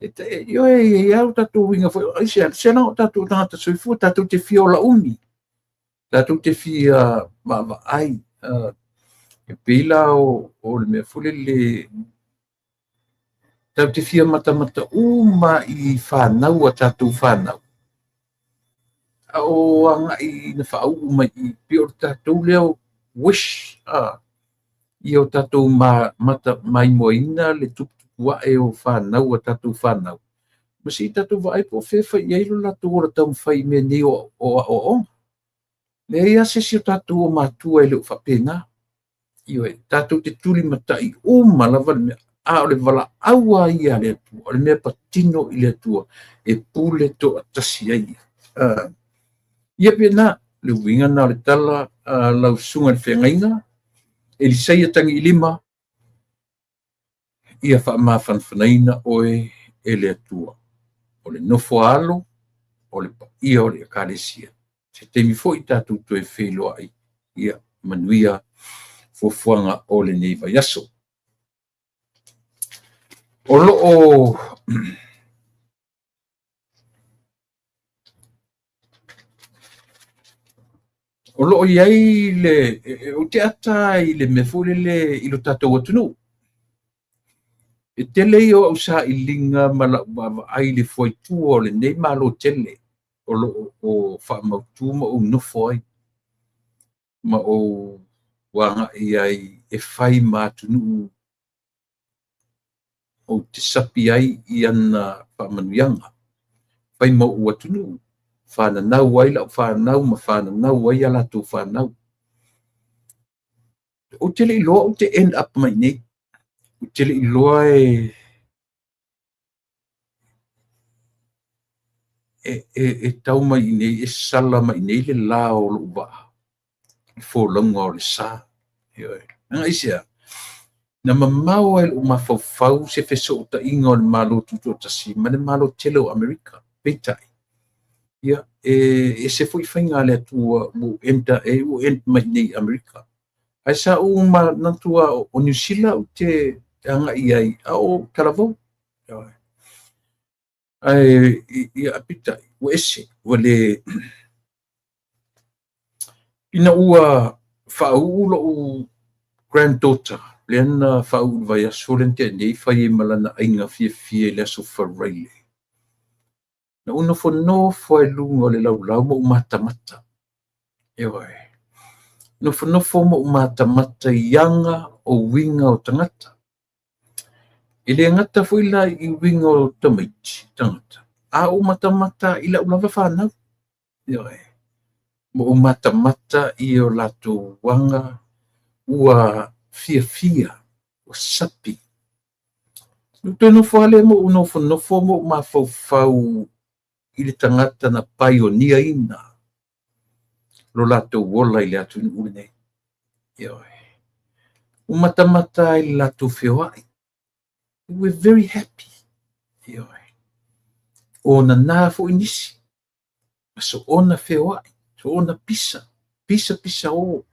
Ioe, e i ai lava o tatou uiga foi, aisea, se leaga o tatou o tagata soifua, tatou te fia ola umi, tatou te fia vaavaai. E pei la o le mea foi lele, tatou te fia matamata uma i fanau a tatou fanau, a o agai ina faauu mai i i, pei o le tatou lea wish, ia o tatou maimoaina le tuputupu ae o fanau a tatou fanau, ma se i tatou vaai po o fea e fai i ai lo latou ola taumafai i mea nei o aoaoga. Leai lava se isi o tatou o matua e le o faapena. Ioe, tatou te tulimatai uma lava le mea, a o le valaau lava ia a le Atua, o le mea patino i le Atua e pule toatasi ai Ia. Ia pei na, le uiga na o le tala a lau susuga i le feagaiga, Elisaia Tagiilima, ia faamafanafanaina oe e le Atua. O le nofo a alo, o le paia o le Ekalesia. Se taimi foi tatou toe feiloai, ia manuia fuafuaga o lenei vaiaso. O lo o O lo o i ai le... Ou te ata i le mea foi lele i lo tatou atunuu. E tele ia o au sailiga ma lau vaavaai i le fuaitua o lenei Malo tele o lo o faamautu ma ou nofo ai ma ou agai ai e fai ma atunuu ou te sapi ai i ana faamanuiaga, fai ma ou atunuu, fananau ai lau fanau ma fananau ai a latou fanau. Ou te le iloa ou te end up mai i inei. Ou te le iloa e tau mai i inei, e sala mai i inei le la o lou vaa, le folauga o le sa. Ioe. Leaga aisea? Na mamao lava i lou mafaufau se fesootaiga o le Malo Tutoatasi ma le Malo tele o Amerika. Peitai, ia, e ese foi faiga a le Atua ua enter, e ua end mai i inei i Amerika. Ae sa ou manatu lava o Niu Sila ou te agai i ai a o talavou. Ae ia, peitai, ua ese, ua le... Ina ua faauu lou granddaughter, lea na faauu i le vaiaso lea na tea nei, fai ai ma lana aiga fiafia i le aso Faraile. Na ou nofonofo lava i luga o le laulau ma ou matamata. Ioe. Nofonofo ma ou matamata i aga o uiga o tagata. E le gata foi la i uiga o tamaiti, tagata, a ou matamata i lau lava fanau. Ioe. Ma ou matamata i o latou aga ua fiafia, ua sapi. Na ou toe nofo lava lea ma ou nofonofo ma ou mafaufau i le tagata na paioniaina lo latou ola i le atunuu lenei. Ioe. Ua matamata ai i le latou feoai. They were very happy. Ioe. O nana foi nisi, ma soona feoai, soona pisa, pisa pisa o.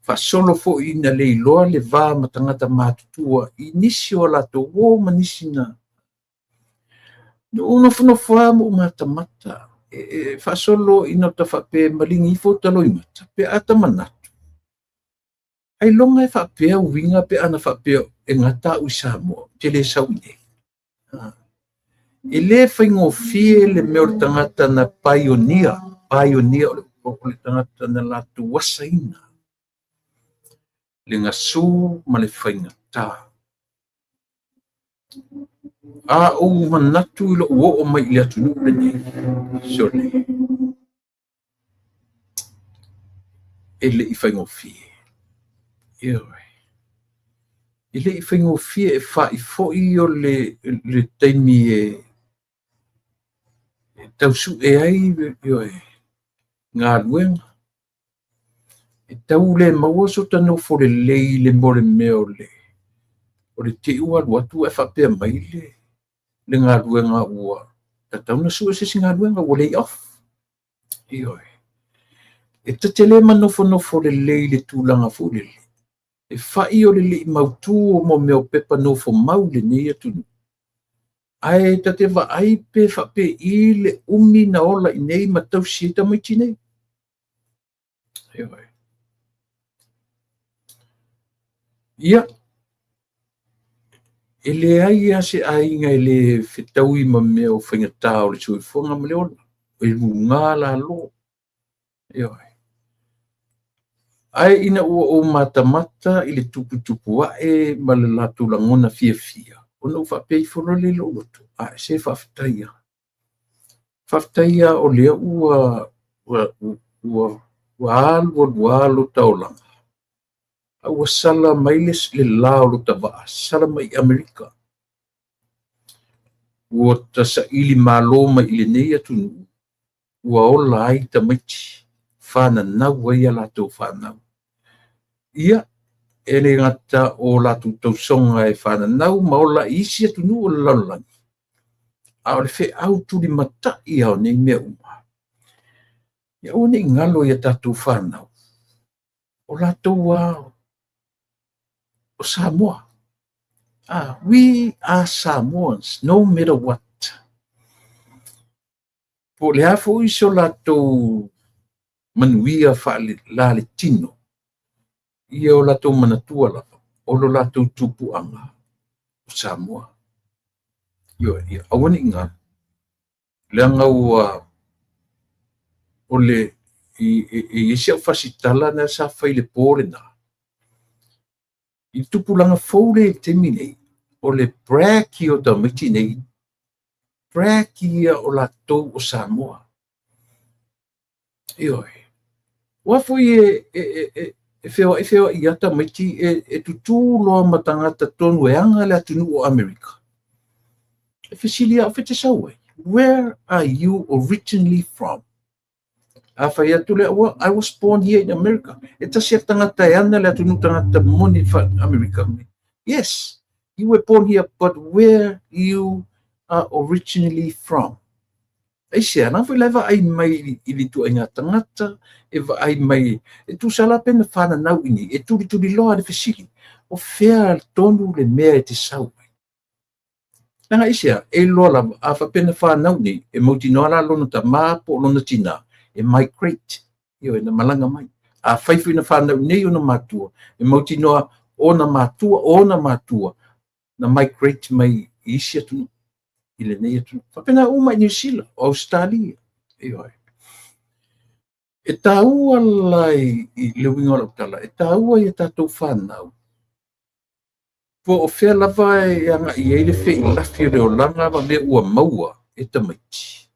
Faasolo foi ina le iloa le va ma tagata matutua i nisi o latou uo ma nisi na. Na ou nofonofo lava ma ou matamata, e faasolo ina ta faapea e maligi ifo ta loimata, pe a ta manatu, ailoga e faapea uiga pe ana faapea e gata au i Samoa, ou te le sau i inei. E le faigofie le mea o le tagata na paionia, paionia o le tagata na latou asaina le gasu ma le faigata. A ou manatu i lou oo mai i le atunuu lenei, sole, e le i faigofie. Ioe. E le i faigofie e fa'i foi o le taimi e tau su'e ai, ioe, galuega. E tau le maua so ta nofo lelei i le mea o le mea o le te i ua alu atu ae faapea mai le galuega ua tatau ona sue se isi galuega ua lay off. Ioe. E ta te le manofonofo lelei i le tulaga foi lele. E fa'i o le le i mautu o mo mea o pepa nofo mau i lenei atunuu. Ae ta te vaai pe faapei le umi na ola i nei ma tausi ai tamaiti nei. Ioe. Ia, e leai lava se aiga e le fetaui ma mea o faigata o le soifuaga ma le ola, e luga lalo. Ioe. Ae ina ua ou matamata i le tuputupu ae ma le latou lagona fiafia, ona ou faapea ifo loa lea i lou loto, ae se faafetai lava. Faafetai lava o lea ua ua ua ua alu alu lava lota olaga, a ua sala mai le la o lota vaa, sala mai i Amerika. Ua ta saili malo mai i lenei atunuu, ua ola ai tamaiti, fananau ai a latou fanau. Ia, e le gata o latou tausoga e fananau ma ola i isi atunuu o le lalolagi, a o le feau tulimatai lava o nei mea uma, ia aua ne i galo i a tatou fanau, o latou lava o Samoa. We are Samoans, no matter what. Po o le a foi so latou manuia faale-tino, ia o latou manatua lava, o lo latou tupuaga o Samoa. Ioe, ia aua ne i galo, leaga ua o le i i i si au fasitala na sa fai i le po lena, i le tupulaga fou lea i le taimi nei, o le brag ia o tamaiti nei, brag ia o latou o Samoa. Ioe. Aua foi e feoai feoai lava tamaiti e tutū loa ma tagata tonu e aga le atunuu o Amerika. E fesili lava, o fea e te sau ai? Where are you originally from? A fai atu lea, well, I was born here in America. E tasi a tagata e ana le atunuu tagata moni Amerika. Yes, you were born here, but where you are originally from? Aisea, na foi la e vaai mai i le ituaiga tagata, e vaai mai, e tusa la pe na fananau i nei, e tulituli loa le fesili, o fea tonu le mea e te sau ai? Leaga aisea, e iloa lava, a faapea na fanau nei, e mautinoa la lona tamā po o lona tinā, e migrate, ioe, na malaga mai. A fai foi na fanau nei ona matua, e mautinoa ona matua, ona matua, na migrate mai i isi atunuu, i lenei atunuu. Faapena uma i Niu Sila, o Ausetalia, ioe. E taua la i le uiga o lau tala, e taua i a tatou fanau, po o fea lava e agai ai le feilafi o le olaga ma mea ua maua e tamaiti.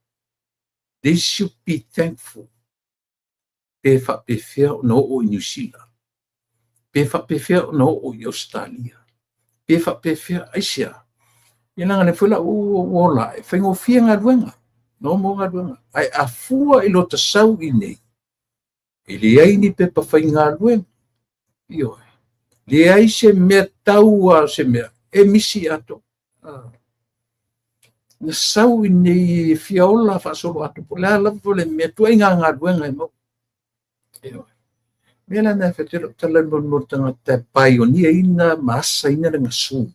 They should be thankful pe faapefea ona oo i Niu Sila, pe faapefea ona oo i Ausetalia, pe faapefea, aisea. Ia leaga lea foi la ua ola e faigofie galuega, no mo galuega. Ae a fua i lota sau i nei, e leai ni pepa faigaluega. Ioe. Leai se mea tau a se mea, e misi ato. Na sau i nei e fia ola faasolo atu, po o le a lava le mea, ituaiga galuega e maua. Ioe. Mea la na fai atu tala mo mo tagata e pioneer-ina ma asaina le gasu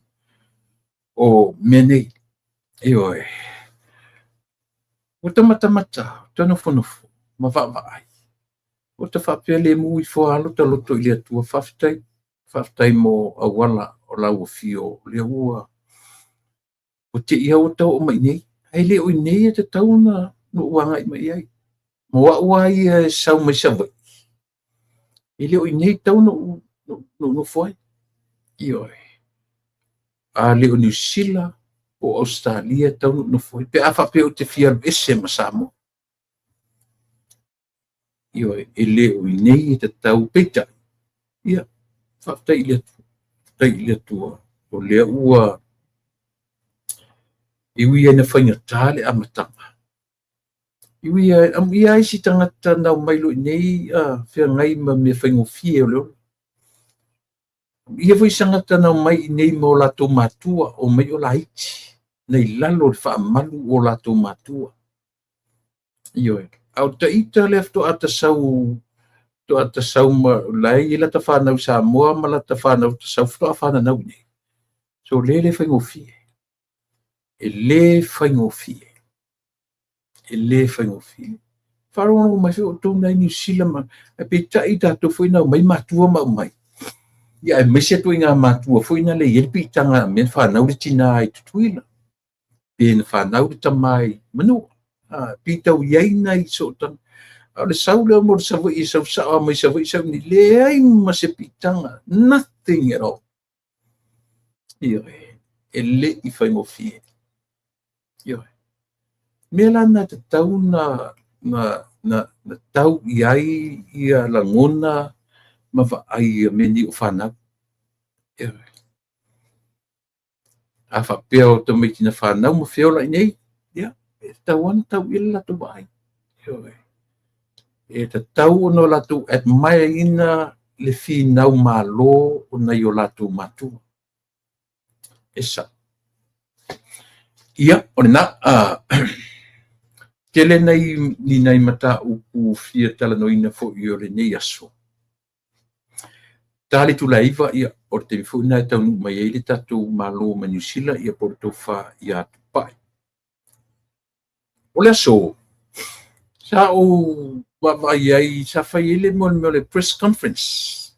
o mea nei. Ioe. Ua tamatamata, ta nofonofo ma vaavaai. Ua ta faapea le mu ifo a lota loto i le Atua, faafetai, faafetai mo auala o lau afio, o lea ua ua te i au tau o mai nei. Ae le o i nei e tatau ona ou agai mai ai. Mo au a ia e sau mai Savaii, e le o i nei tau na ou nofo ai. Ioe. A le o Niu Sila po o Ausetalia tau na ou nofo ai. Pe a faapea ou te fia alu ese ma Samoa. Ioe, e le o i nei e tatau peitai. Ia, faafetai i le Atua. Faafetai i le Atua. O lea ua e ui ai na faigata le amataga. E ui ai, amuia ai si tagata na omai loa i nei feagai ma mea faigofie o le ola. Ia foi se tagata na omai i nei ma o latou matua, o mai o laiti, na i lalo o le faamalu o latou matua. Ioe. A o taita lea faatoa ta sau, faatoa ta sau ma la e i ai lata fanau i Samoa ma lata fanau ta sau faatoa fananau i nei. So le le faigofie. E lē faigofie. E lē faigofie. Faalogologo mai foi outou na i Niu Sila ma, ae peitai tatou foi na aumai matua ma aumai. Ia aemaise ituaiga matua foi na le i ai le piitaga a mea na fanau le tina i Tutuila, pe na fanau le tama i Manua. A, pitau i ai nai sootaga. A o le sau lea mo le Savaii e sau sao lava mai Savaii sau i inei, leai ma se piitaga, nothing at all. Ioe, e le i faigofie. Ioe. Mea la na tatau na, na, na, na tau i ai ia lagona ma vaai a mea nei o fanau. Ioe. A faapea o tamaiti na fanau ma feola i nei, ia, e tatau lava ona tau i ai le latou vaai. Ioe. E tatau ona latou admire ina le finau malo o nai o latou matua. E sao. Ia, o lena, tele nai, ni nai mataupu fia talanoaina foi o lenei aso. Ta le itula e 9, ia, o le taimi foi lena e taunuu mai ai le tatou Malo mai Niu Sila, ia po o le tofa ia Tupai. O le aso, sa ou vaavaai ai, sa fai ai le mea o le press conference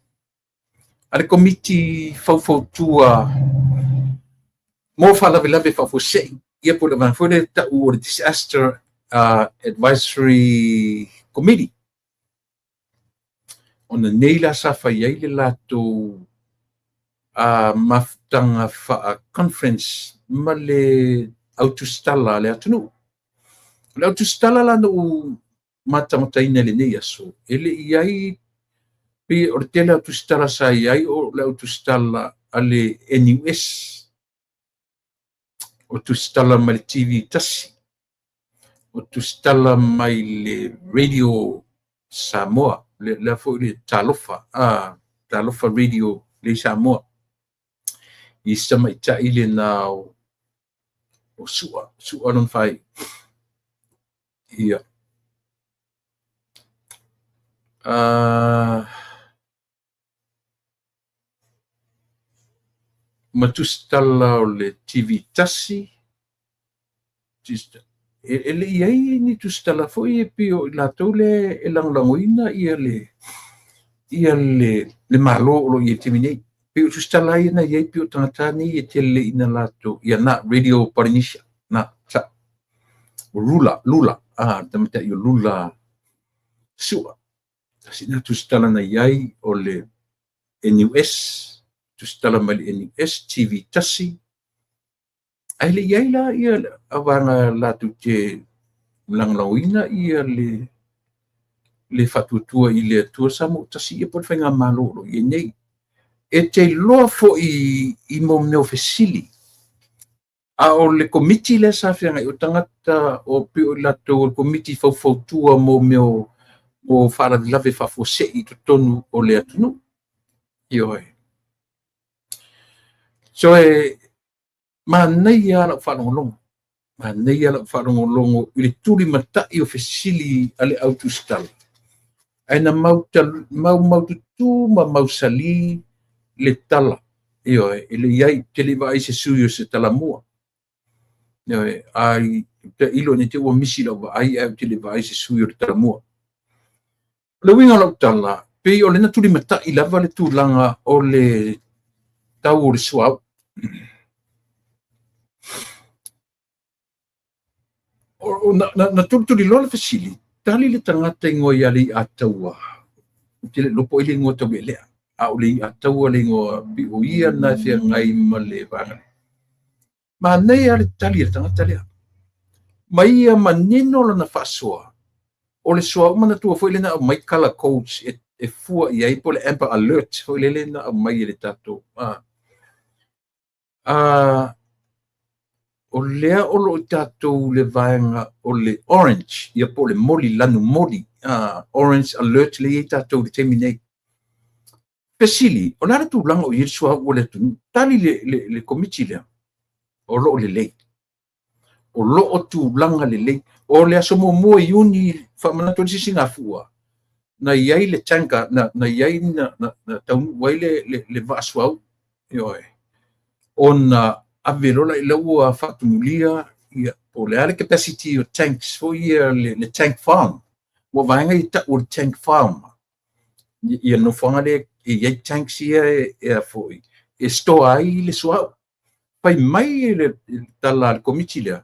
a le Komiti Faufautua mo Faalavelave Faafuasei, ia po o le vaega foi lea e tau o le Disaster Advisory Committee. Ona nei la sa fai ai le latou mafutaga faa-conference ma le autusitala a le atunuu. O le autusitala la na ou matamataina i lenei aso, e le i ai, pei o le tele o autusitala sa i ai o le autusitala a le NUS, o tusitala mai le TV tasi, o tusitala mai le Radio Samoa, le, lea foi le Talofa, Talofa Radio le i Samoa. I se tamaitai lena o Sua, Sua lona fai. Ia. Ma tusitala o le TV tasi, e le i ai ni tusitala foi e pei o i latou le e lagolagoina ia le ia le le Malo o lo o i ai i le taimi nei. Pei o tusitala ia na i ai pei o tagata nei e tele ina latou ia na Radio Polynesia na sa o Lula Lula a tamaitai o Lula Sua. Tasi lena tusitala na i ai o le NUS, tusitala mai le NUS, TV tasi, ae le i ai la ia vaega latou te lagolagoina ia le faatuatua i le Atua Samoa tasi ia po o le faigamalo o lo o i ai nei. E te iloa foi i mo mea o fesili A o le komiti lea sa feagai, o tagata o pei o i latou o le komiti faufautua mo mea o faalavelave faafuasei i totonu o le atunuu. Ioe. So e manaia lava lau faalogologo, manaia lau faalogologo i le tulimatai o fesili a le au tusitala, ae na maumaututu ma mausali le tala. Ioe, e le i ai, te le i vaai i se sui o se talamua. Ioe, a tailo ne i te i ua misi lau vaai ae ou te le i vaai i se sui o le talamua. O le uiga o lau tala, pei o lea na tulimatai lava le tulaga o le tau o le suauu. Na tulituliloa le fesili, tali le tagata igoa ia Leiataua. Ou te le iloa po o ai le igoa taulealea, a o Leiataua le igoa pei o ia lena e feagai ma le vaega lea. Manaia le tali a le tagata lea. Ma ia manino lana faasoa, o le suauu manatua foi lea na aumai color codes e fua i ai po o le amber alert foi lele na aumai e le tatou o lea o lo o tatou le vaega o le orange, ia po o le moli, lanu moli, orange alert lea e i ai tatou i le taimi nei. Fesili, o le a le tulaga o i ai le suauu o le atunuu? Tali le komiti lea, o lo o lelei. O lo o tulaga lelei. O le aso muamua o Iuni, faamanatu ai le sisigafua, na i ai le tanker, na i ai, na taunuu ai le vaa suauu, ioe, ona Ave loa la ila ua faatumulia ia po o le a le capacity o tanks foi ia le tank farm. Ua vaega ia tau o le tank farm. Ia nofoaga lea e i ai tanks ia e foi e store ai le suauu. Fai mai le tala a le komiti lea,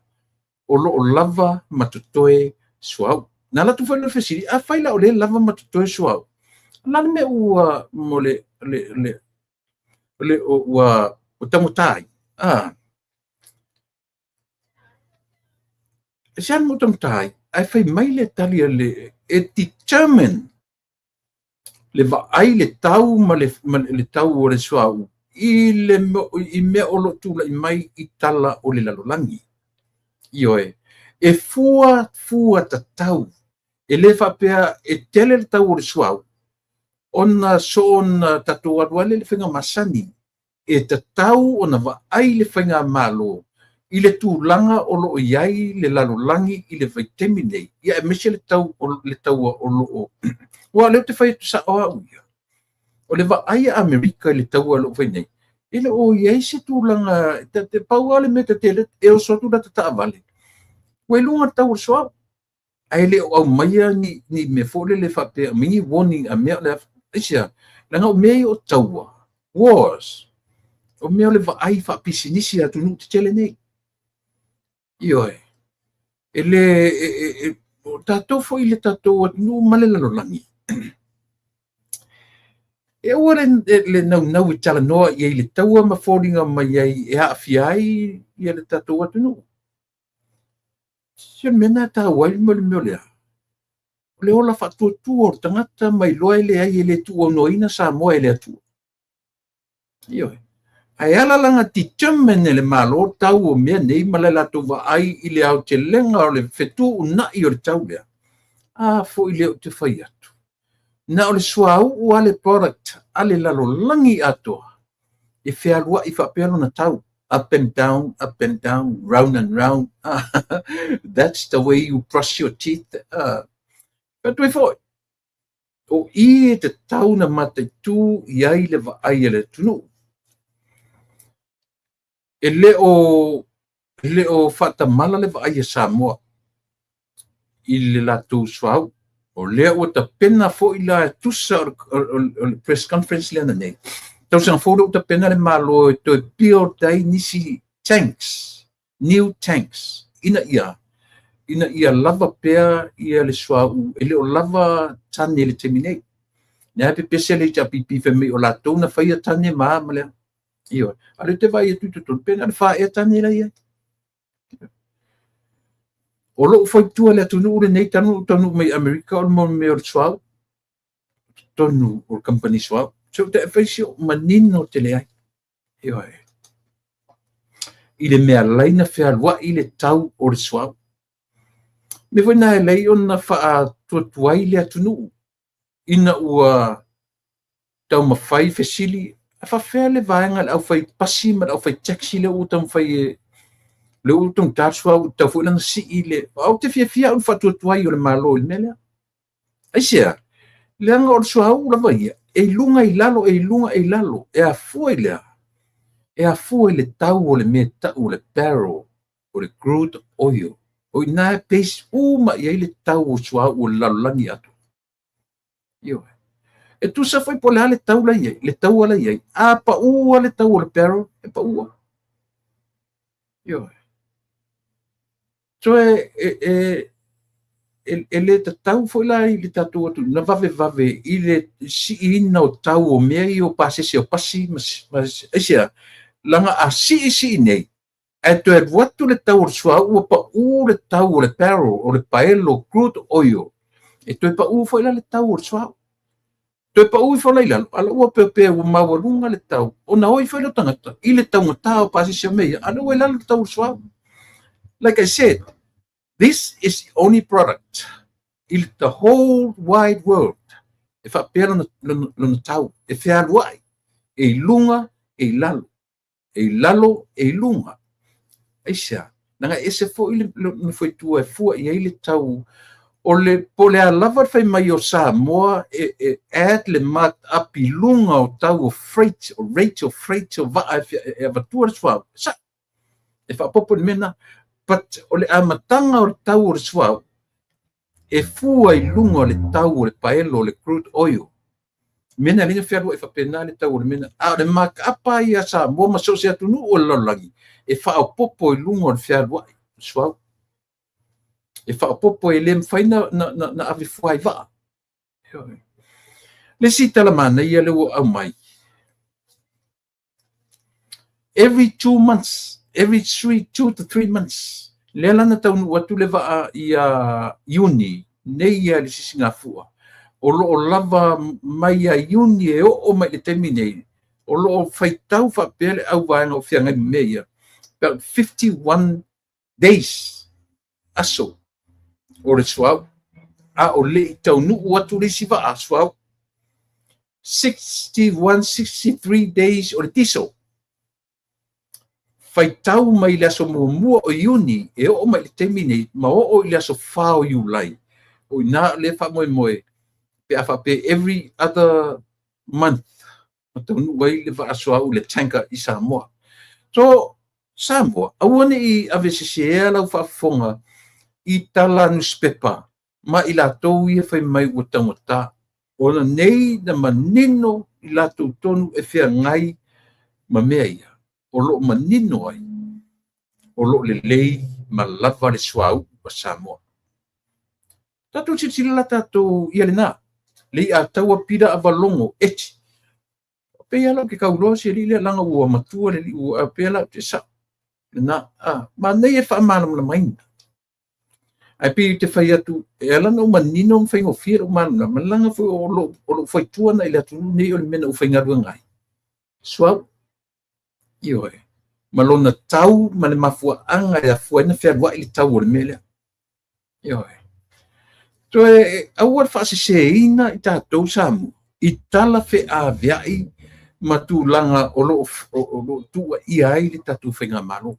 o lo o lava ma totoe suauu. Na alu atu foi le fesili, afai la o lea e lava ma totoe suauu, o le a le mea ua mo le ua taugata ai? Ah, e se mo taugata ai? Ae fai mai le tali a le e determine le vaai le tau ma le tau o le suauu i mea o lo o tulai mai i tala o le lalolagi. Ioe, e fua fua tatau. E le faapea e tele le tau o le suauu ona soona tatou alu ai le faiga masani. E tatau ona vaai le faigamalo i le tulaga o lo o i ai le lalolagi i le vaitaimi nei, ia aemaise le tau o le taua o lo o aua o lea ou te fai atu sao au ia. O le vaai a Amerika i le taua o lo o fai nei, e le o i ai se tulaga, te pau lava le mea tetele e oso atu lata taavale, ua i luga le tau o le suauu. Ae le o aumaia ni mea foi lele faapea, aumai ni warning a mea o le a, aisea, leaga o mea ia o taua, wars, o mea o le vaai faapisinisi a atunuu tetele nei. Ioe, e le, o tatou foi le tatou atunuu ma le lalolagi, e aua le naunau e talanoa i ai i le taua ma foliga mai ai e aafia ai ia le tatou atunuu. Se mea na taua ai le mea o lea. O le ola faatuatua o le tagata mai loa e leai e le tuuaunoaina Samoa e le Atua. Ioe. Ae ala la na determine e le Malo tau o mea nei ma le latou vaai i le aotelega o le fetuunai o le tau lea. A foi lea ou te fai atu. Na o le suauu a le product a le lalolagi atoa e fealuai faapea lona tau. Up and down, up and down, round and round. That's the way you brush your teeth. Fai foi, o i e tatau na mataitu i ai le vaai a le atunuu. E le o faatamala le vaai a Samoa i le latou suauu. O lea ua tapena foi la tusa o le press conference lea na nei. Tausaga fou lea ua tapena le Malo e toe build ai nisi tanks, new tanks, ina ia lava pea ia le suauu, e le o lava tane le taimi nei. Nea pepese le HRPP fai mai o latou na faia tane ma a ma lea. Ioe, a le te vai atu i totonu, pe na o le 4 ea tane la i ai. O lou fautua le atunuu lenei talu taunuu mai Amerika o le mea o le suauu, totonu o le company suauu. So te fai si o manino tele ai. Ioe. I le mea lai na fealuai le tau o le suauu. Me foi na e lei ona faatuatuai le atunuu ina ua taumafai fesili a faafefea le vaega le aufai pasi ma le aufai taxi lea ua taumafai e le ua taugata le suauu tau foi lana sii le au te fiafia au i le faatuatuai o le Malo i le mea lea. Aisea, leaga o le suauu lava ia e i luga i lalo, e i luga e i lalo, e afua i lea, e afua i le tau o le mea tau o le barrel o le crude oil. O ina e base uma i ai le tau o suauu o le lalolagi atu. Ioe. E tusa foi po o le a le tau la i ai, le taua la i ai. A paua le tau o le barrel, e paua. Ioe. So e le tatau foi la i le tatou atunuu na vavevave i le siiina o tau o mea ia o pasese o pasi ma aisea, leaga a siisii nei, ae toe alu atu le tau o le suauu ua pau le tau o le barrel, o le paelo crude oil, e toe pau foi la le tau o le suauu. Toe pau ifo la i lalo, a la ua peopea ua maualuga le tau, ona o ifo i le tagata i le taugata o pasese o mea ia, a la ua i lalo le tau o le suauu. Like I said, this is the only product in the whole wide world e faapea lona tau, e fealuai, e i luga, e i lalo, e i lalo, e i luga. Aisea, leaga e ese foi le nofoitua e fua i ai le tau o le po o le a lava le fai mai o Samoa e add le mark up i luga o tau o freight, o rate o freight o vaa e avatua le suauu. Sa. E faaopoopo i le mea lena. But o le amataga o le tau o le suauu, e fua i luga o le tau o le paelo o le crude oil. Mea na lea fealuai faapena le tau o le mea. A o le markup ia Samoa ma so o se atunuu o le lalolagi, e faaopoopo i luga o le fealuai suauu. E faaopoopo e le mafai na ave fua i vaa. Le isi tala manaia lea ua aumai, every 2 months, every 2 to 3 months, lea la na taunuu atu le vaa ia Iuni nei ia le Sisigafua. O lo o lava mai ia Iuni e oo mai le taimi nei, o lo o faitau faapea le auvaega o feagai ma mea ia, about 51 days aso o le suauu, a o le i taunuu atu le isi vaa suauu. 61, 63 days o le diesel. Faitau mai le aso 1 o Iuni e oo mai le taimi nei ma oo i le aso 4 o Iulai. O ina le faamoemoe pe a faapea every other month ma taunuu ai le vaa suauu, le tanker, i Samoa. So Samoa, aua ne i ave sesea lau faafofoga i tala newspaper ma i latou ia fai mai ua taugata. Ona nei na manino i latou tonu e feagai ma mea ia. O lo o manino ai, o lo o lelei ma lava le suauu a Samoa. Tatou silasila la tatou ia lena. Le i a taua pila avalogo eti. Pe ia lau ke kauloa se li le langa ua matua le li ua pe lau te sa. Na a ma nei e faamalamalamaina. Ae pei te fai atu e ala na manino ma faigofie lou malamalama, laga foi o lou faitua na i le atunuu nei o le mea na ou faigaluega ai. Suauu. Ioe. Ma lona tau ma le mafuaaga e afua ai na fealuai le tau o le mea lea. Ioe. Toe aua le faaseseina i tatou Samoa i tala feaveai ma tulaga o lo o tuuaia ai le tatou faigamalo.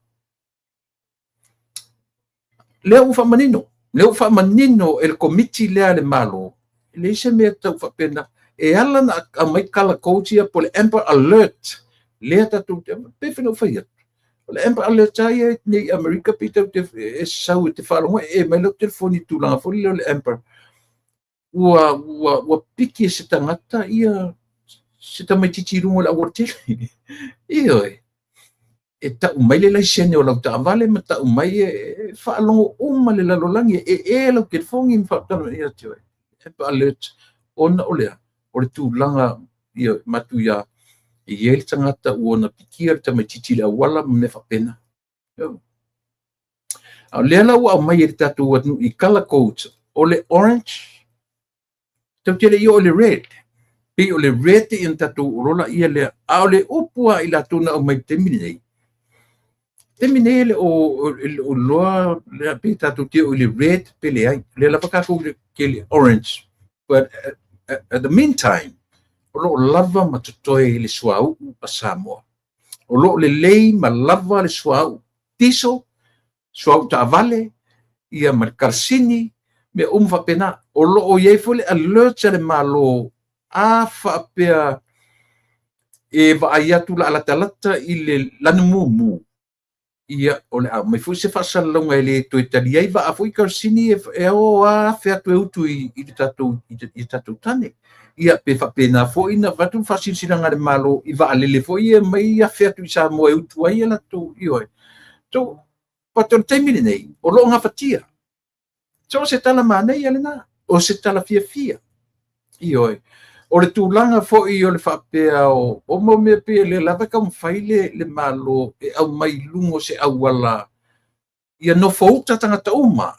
Lea ua faamanino, lea ua faamanino e le komiti lea a le Malo, e leai se mea tau faapena. E ala na aumai colour codes ia po le Amber Alert, lea tatou te, pe foi na ou fai atu. O le Amber Alert lava ia nei i Amerika pe tau te e sau e te faalogo e mai lau telefoni i tulaga foi lea o le Amber. Ua piki e se tagata ia se tamaitiiti i luga o le aualatele. Ioe. E tau mai le laisene o lau taavale ma tau mai e faalogo uma le lalolagi e lau telefoni ma faatala ia te oe. Amber Alert ona o lea, o le tulaga ia matuia e i ai le tagata ua ona pikia le tamaitiiti i le auala ma mea faapena. A o lea la ua aumai e le tatou atunuu i color codes, o le orange, tau te le i oo i le red. Pei o le red ia na tatou olola ia lea. A o le upu a i latou na aumai i le taimi lenei, taimi nei e le o iloa pe tatou te oo i le red pe leai. O lea lava tatou ke le orange. But at the meantime, o lo o lava ma totoe i le suauu a Samoa. O lo o lelei ma lava le suauu diesel, suauu taavale, ia ma le karasini, mea uma faapena. O lo o i ai foi le alert a le Malo a faapea e vaai atu la latalata i le lanu mumu, ia o le aumai foi se faasalalauga e le toe tali ai vaa foi karasini e o afe atu e utu i le tatou tane. Ia pe faapena foi na avatu le faasilasilaga a le Malo i vaalele foi ia mai afe atu i Samoa e utu ai latou ioe. So, but o le taimi lenei, o lo o gafatia. So o se tala manaia lena, o se tala fiafia. Ioe. O le tulaga foi o le faapea o mau mea pe le lava e taumafai le Malo e aumai i luga o se auala ia nofouta tagata uma.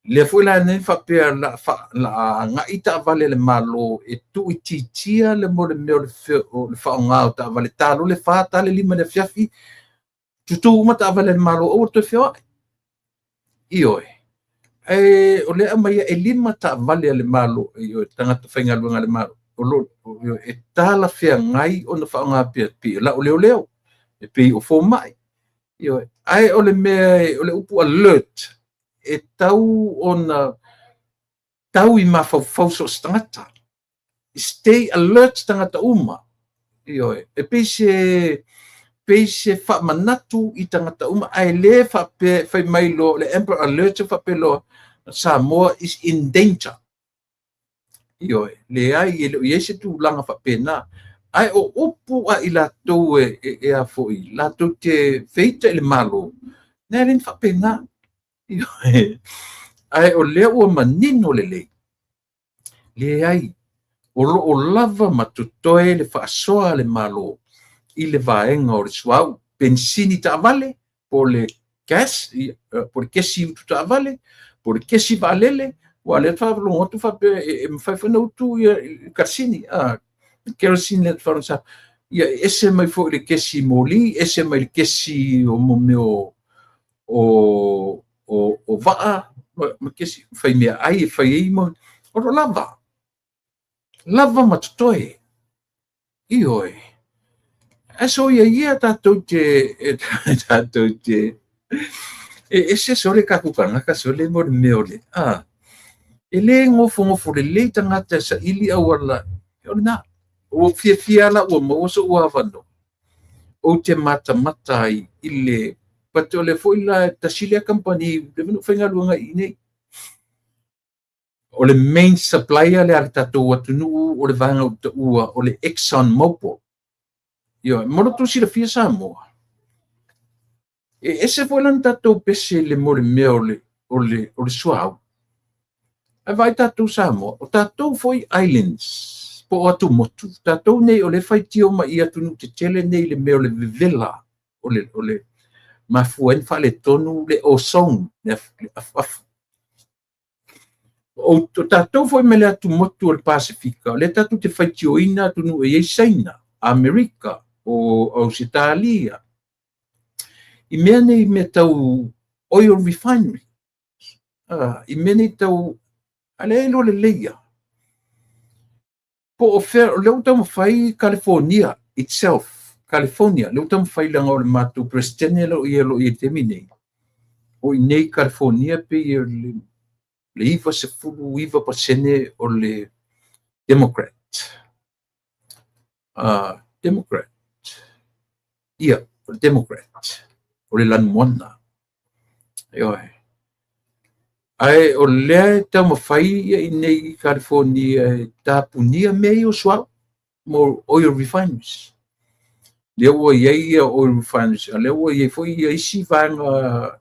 Lea foi la nei faapea la agai taavale le Malo e tuuitiitia le mo le mea o le faaaoga o taavale ta loa le 4 ta le 5 le afiafi, tutū uma taavale a le Malo aua le toe feoai. Ioe. E, o lea aumai e 5 taavale a le Malo, ioe, tagata faigaluega a le Malo, o lo e talafeagai ona faaaoga pea pei o lau leoleo, e pei o fomai. Ioe. Ae o le mea o le upu alert e tau ona tau i mafaufau so o se tagata. Stay alert tagata uma. Ioe. E pei se pei se faamanatu i tagata uma, ae le faapea fai mai loa le Amber Alert faapea loa Samoa is in danger. Ioe, leai, e le o i ai se tulaga faapena. Ae o upu a i latou e a foi, latou te feita i le Malo, e le faapena. Ioe, ae o lea ua manino lelei, leai, o lo o lava ma totoe le faasoa a le Malo i le vaega o le suauu, penisini taavale, po o le gas, po o le kesi utu taavale, po o le kesi vaalele, ua lea faalogo atu faapea e mafai foi ona utu ia kerosene, kerosene lea faalogo ia e ese mai foi le kesi moli, ese mai le kesi o mo mea o vaa, ma kesi fai mea ai e fai ai mo, o lo lava, lava ma totoe. Ioe. Ae soia ia tatou te e ese sole tatou tagata sole mo le mea o le e le gofogofo lelei tagata e saili auala o lena. Ua fiafia la ua maua so'u avanoa ou te matamata ai i le but o le foi la tasi lea kamupani le manu faigaluega i nei. O le main supplier le a le tatou atunuu o le vaega o taua o le Exxon Mobil. Ioe, mo le tou silafia Samoa, e ese foi la na tatou pese i le mo le mea o le suauu. Ae vaai tatou Samoa, o tatou foi islands, po o atumotu, tatou nei o le faitio mai i atunuu tetele nei le mea o le vevela, o le mafua ai na faaletonu le ozone, le afuafu. O tatou foi mai le atumotu o le Pasefika, o lea tatou te faitioina atunuu e i ai Saina, Amerika, o Ausetalia, i mea nei mea tau oil refinery, i mea nei tau, a lea iloa lelei ia. Po o fea, o lea ua taumafai California itself, California, lea ua taumafai leaga o le matou presidente lo ia lo ia taimi nei. O i nei California pe le 99% o le Democrat. Democrat. Ia, o le Democrat. O le Lanumoana. Ioe. Ae o lea e taumafai ia i nei California e tapunia mea ia o suauu mo oil refineries. Lea ua i ai ia oil refineries, a lea ua i ai foi ia isi vaega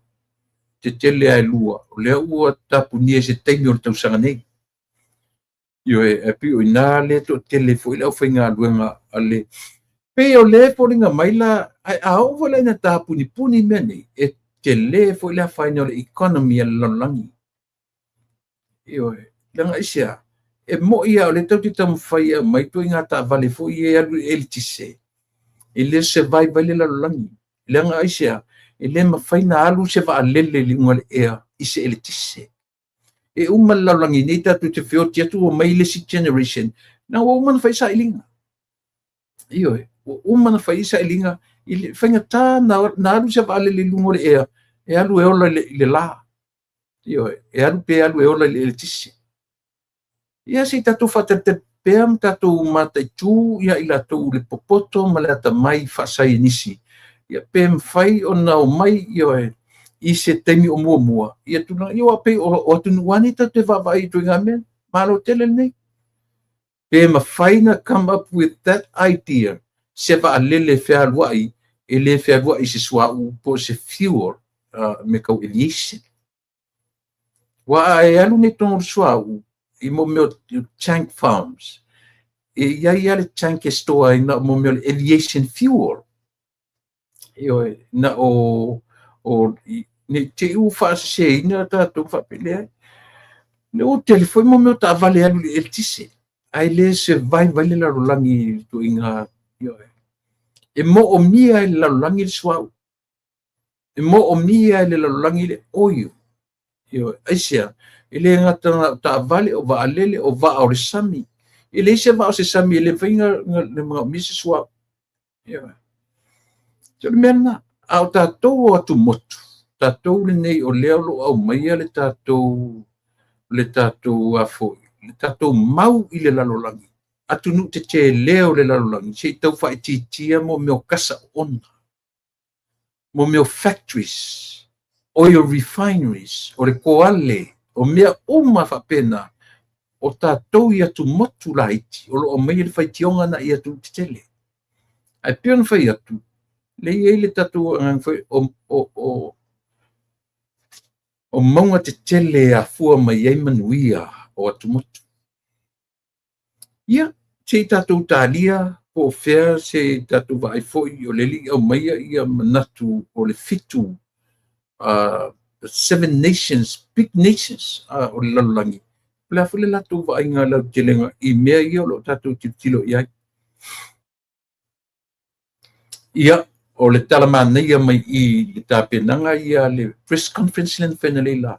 tetele ae lua, o lea ua tapunia i se taimi o le tausaga nei. Ioe, e pei o ina le toatele foi le aufaigaluega a le pei o le foliga mai la, ae a oo foi la ina tapunipuni mea nei, e tele foi le afaina o le economy a le lalolagi. Ioe, leaga aisea, e moi lava o lea tatou te taumafai e aumai ituaiga taavale foi ia e alu i le eletise, e le survive ai le lalolagi. Leaga aisea, e le mafai na alu se vaalele i luga o le ea i se eletise. E uma le lalolagi nei tatou te feoti atu ua mai le isi generation, na ua uma na fai sailiga. Ioe, ua uma na fai sailiga i le faigata na alu se vaalele i luga o le ea, e alu e ola i le la. Ioe, e alu pe alu e ola i le eletise. Ia se i tatou faatalitali pea ma tatou mataitu ia i latou le popoto ma le atamai faasaienisi. Ia pe mafai ona omai ioe i se taimi o muamua. Ia tulaga ia ua pei o atunuu lava nei tatou te vaavaai i ituaiga mea. Malo tele lenei. Pe mafai na come up with that idea se vaalele fealuai e le fealuai i se suauu po o se fuel me tau aviation. Ua a e alu nei tonu o le suauu i mo mea o tank farms. E i ai lava le tank e store ai na mo mea o le aviation fuel. Ioe, na o nei te i ua faaseseina tatou faapelea ai. Le ua tele foi mo mea o taavale alu i le eletise. Ae le survive ai le lalolagi i le ituaiga, ioe. E moomia e le lalolagi le suauu. E moomia e le lalolagi le oil. Ioe, aisea, e le gata na o taavale, o vaalele, o vaa o le sami. E leai se vaa o se sami e le mafai na manaomia se suauu. Ioe. So le mea lena, a o tatou o atumotu, tatou lenei o lea o lo o aumaia le tatou afoi, le tatou mau i le lalolagi, atunuu tetele o le lalolagi, se i tau faaitiitia mo mea o kasa oona. mo mea o factories, oil refineries, o le koale, o mea uma faapena, o tatou i atumotu laiti o lo o aumaia le faitioga lena i atunuu tetele. Ae pei ona fai atu, lea e i ai le tatou agaga foi o mauga tetele e afua mai ai manuia o atumotu. Ia, se i tatou talia po o fea se tatou vaai foi o lea e le i aumaia ia manatu o le 7, the seven nations, big nations o le lalolagi, o le a foi le latou vaaiga lautelega i mea ia o lo o tatou tilotilo i ai. Ia, o le tala manaia mai i le tapenaga ia le press conference lea na fai analeila,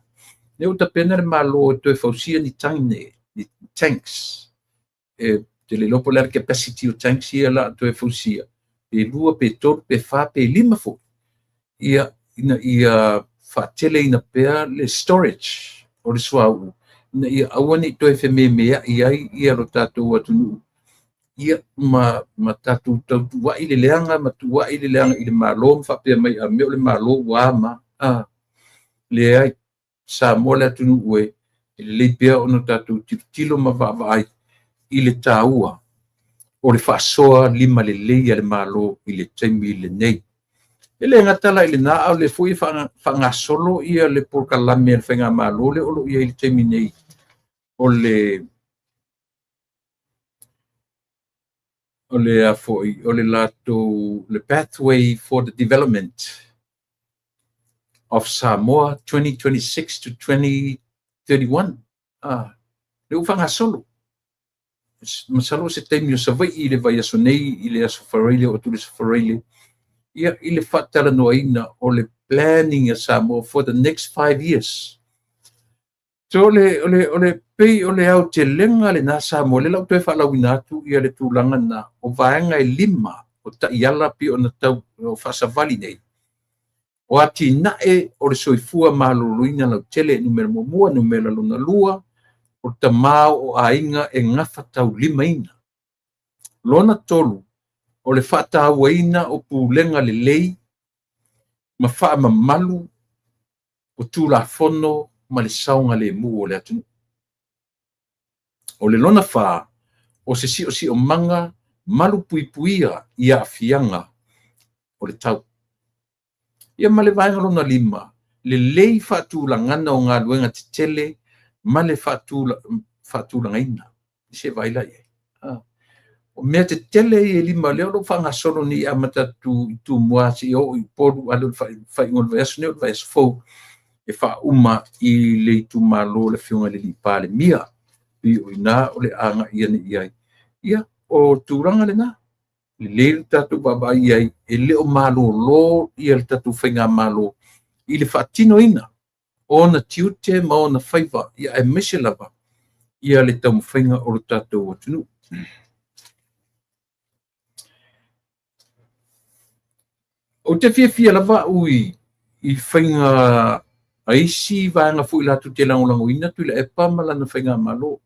lea ua tapena le Malo e toe fausia ni tane, ni tanks. E te le iloa po o le a le capacity o tanks ia la toe fausia, pe 2, pe 3, pe 4, pe 5 foi. Ia, ina ia faateleina pea le storage o le suauu, ina ia aua ne i toe fememeai ai ia lo tatou atunuu, ia ma tatou tautuuai le leaga ma tuuai le leaga i le Malo ma faapea mai a mea o le Malo ua a ma a. Leai, Samoa le atunuu e lelei pea ona tatou tilotilo ma vaavaai i le taua o le faasoa lima lelei a le Malo i le taimi lenei. E le gata la i lena, a o lea foi e faagasolo ia le polokalame a le Faigamalo lea o lo o i ai i le taimi nei, o le o le a foi, o le latou le Pathway for the Development of Samoa 2026 to 2031. Ah, lea ua faagasolo. Masalo o se taimi o Savaii i le vaiaso nei, i le aso Faraile, oo atu i le aso Faraile, ia, i le faatalanoaina o le planning a Samoa for the next 5 years. So o le pei o le aotelega lena Samoa, lea la ua toe faalauina atu ia le tulaga na o vaega e 5 o taiala pei ona tau o faasavali nei. O atinae o le soifua maloloina lautele numera 1, numera 2, o tama o aiga e gafataulimaina. Lona 3, o le faatauaina o pulega lelei ma faamamalu o Tulafono ma le saogalemu o le atunuu. O le lona 4, o se siosiomaga malupuipuia i aafiaga o le tau. Ia ma le vaega lona 5, lelei faatulagana o galuega tetele ma le faatulagaina. Se vaai la i ai. O mea tetele ia e 5 lea o lo o faagasolo nei e amata atu i Tumua seia oo i Upolu, a o le faaiuga o le vaiaso nei o le vaiaso fou e faauma i le itumalo o le Afioga i le Palemia. Pei o i ina o le agai ane i ai. Ia, o tulaga lena, lelei le tatou vaavaai i ai, e le o malolo ia le tatou Faigamalo i le faatinoina o ona tiute ma ona faiva, ia aemaise lava ia le taumafaiga o le tatou atunuu. Ou te fiafia lava au i faiga a isi vaega foi latou te lagolagoina Tuilaepa ma lana Faigamalo.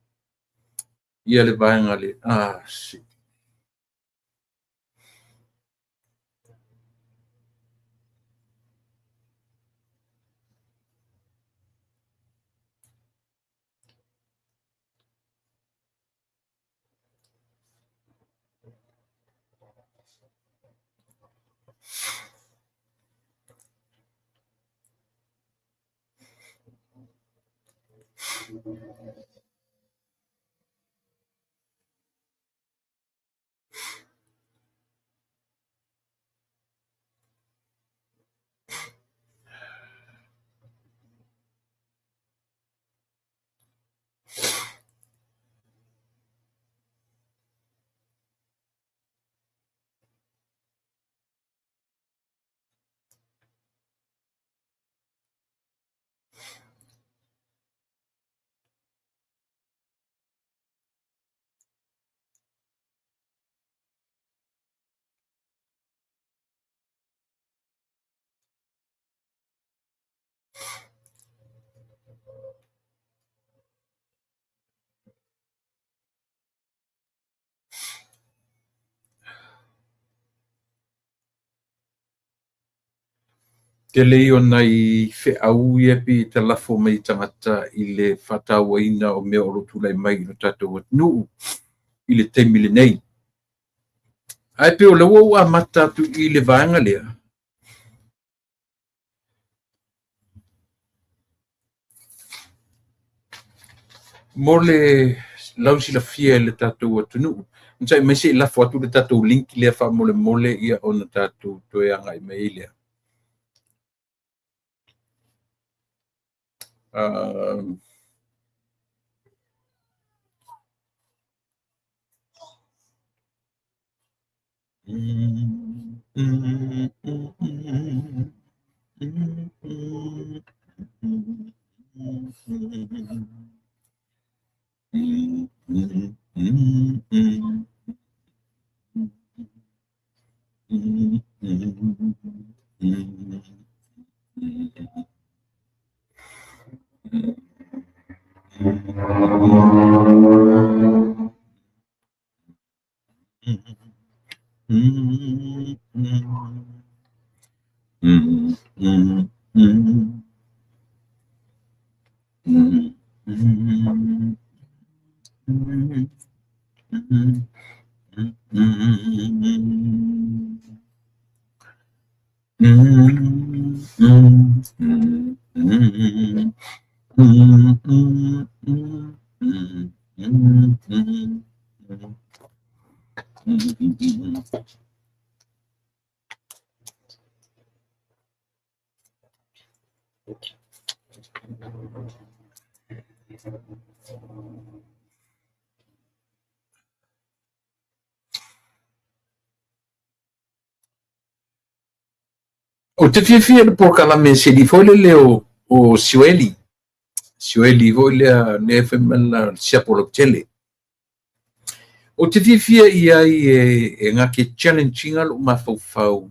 Ia le vaega le si. Tele ia o nai feau ia pei e talafo mai i tagata i le faatauaina o mea o lo o tulai mai i lo tatou atunuu i le taimi lenei. Ae pei o lea ua ou amata atu i le vaega lea, mo le lausilafia e le tatou atunuu. Onosai mai se i lafo atu le tatou link lea faamolemole ia ona tatou toe agai mai ai lea. Ou te fiafia i le polokalame se alii foi lele o Sioeli. Sioeli foi lea lea fai mai la siapo lautele. Ou te fiafia i ai e gake challenge ina lou mafaufau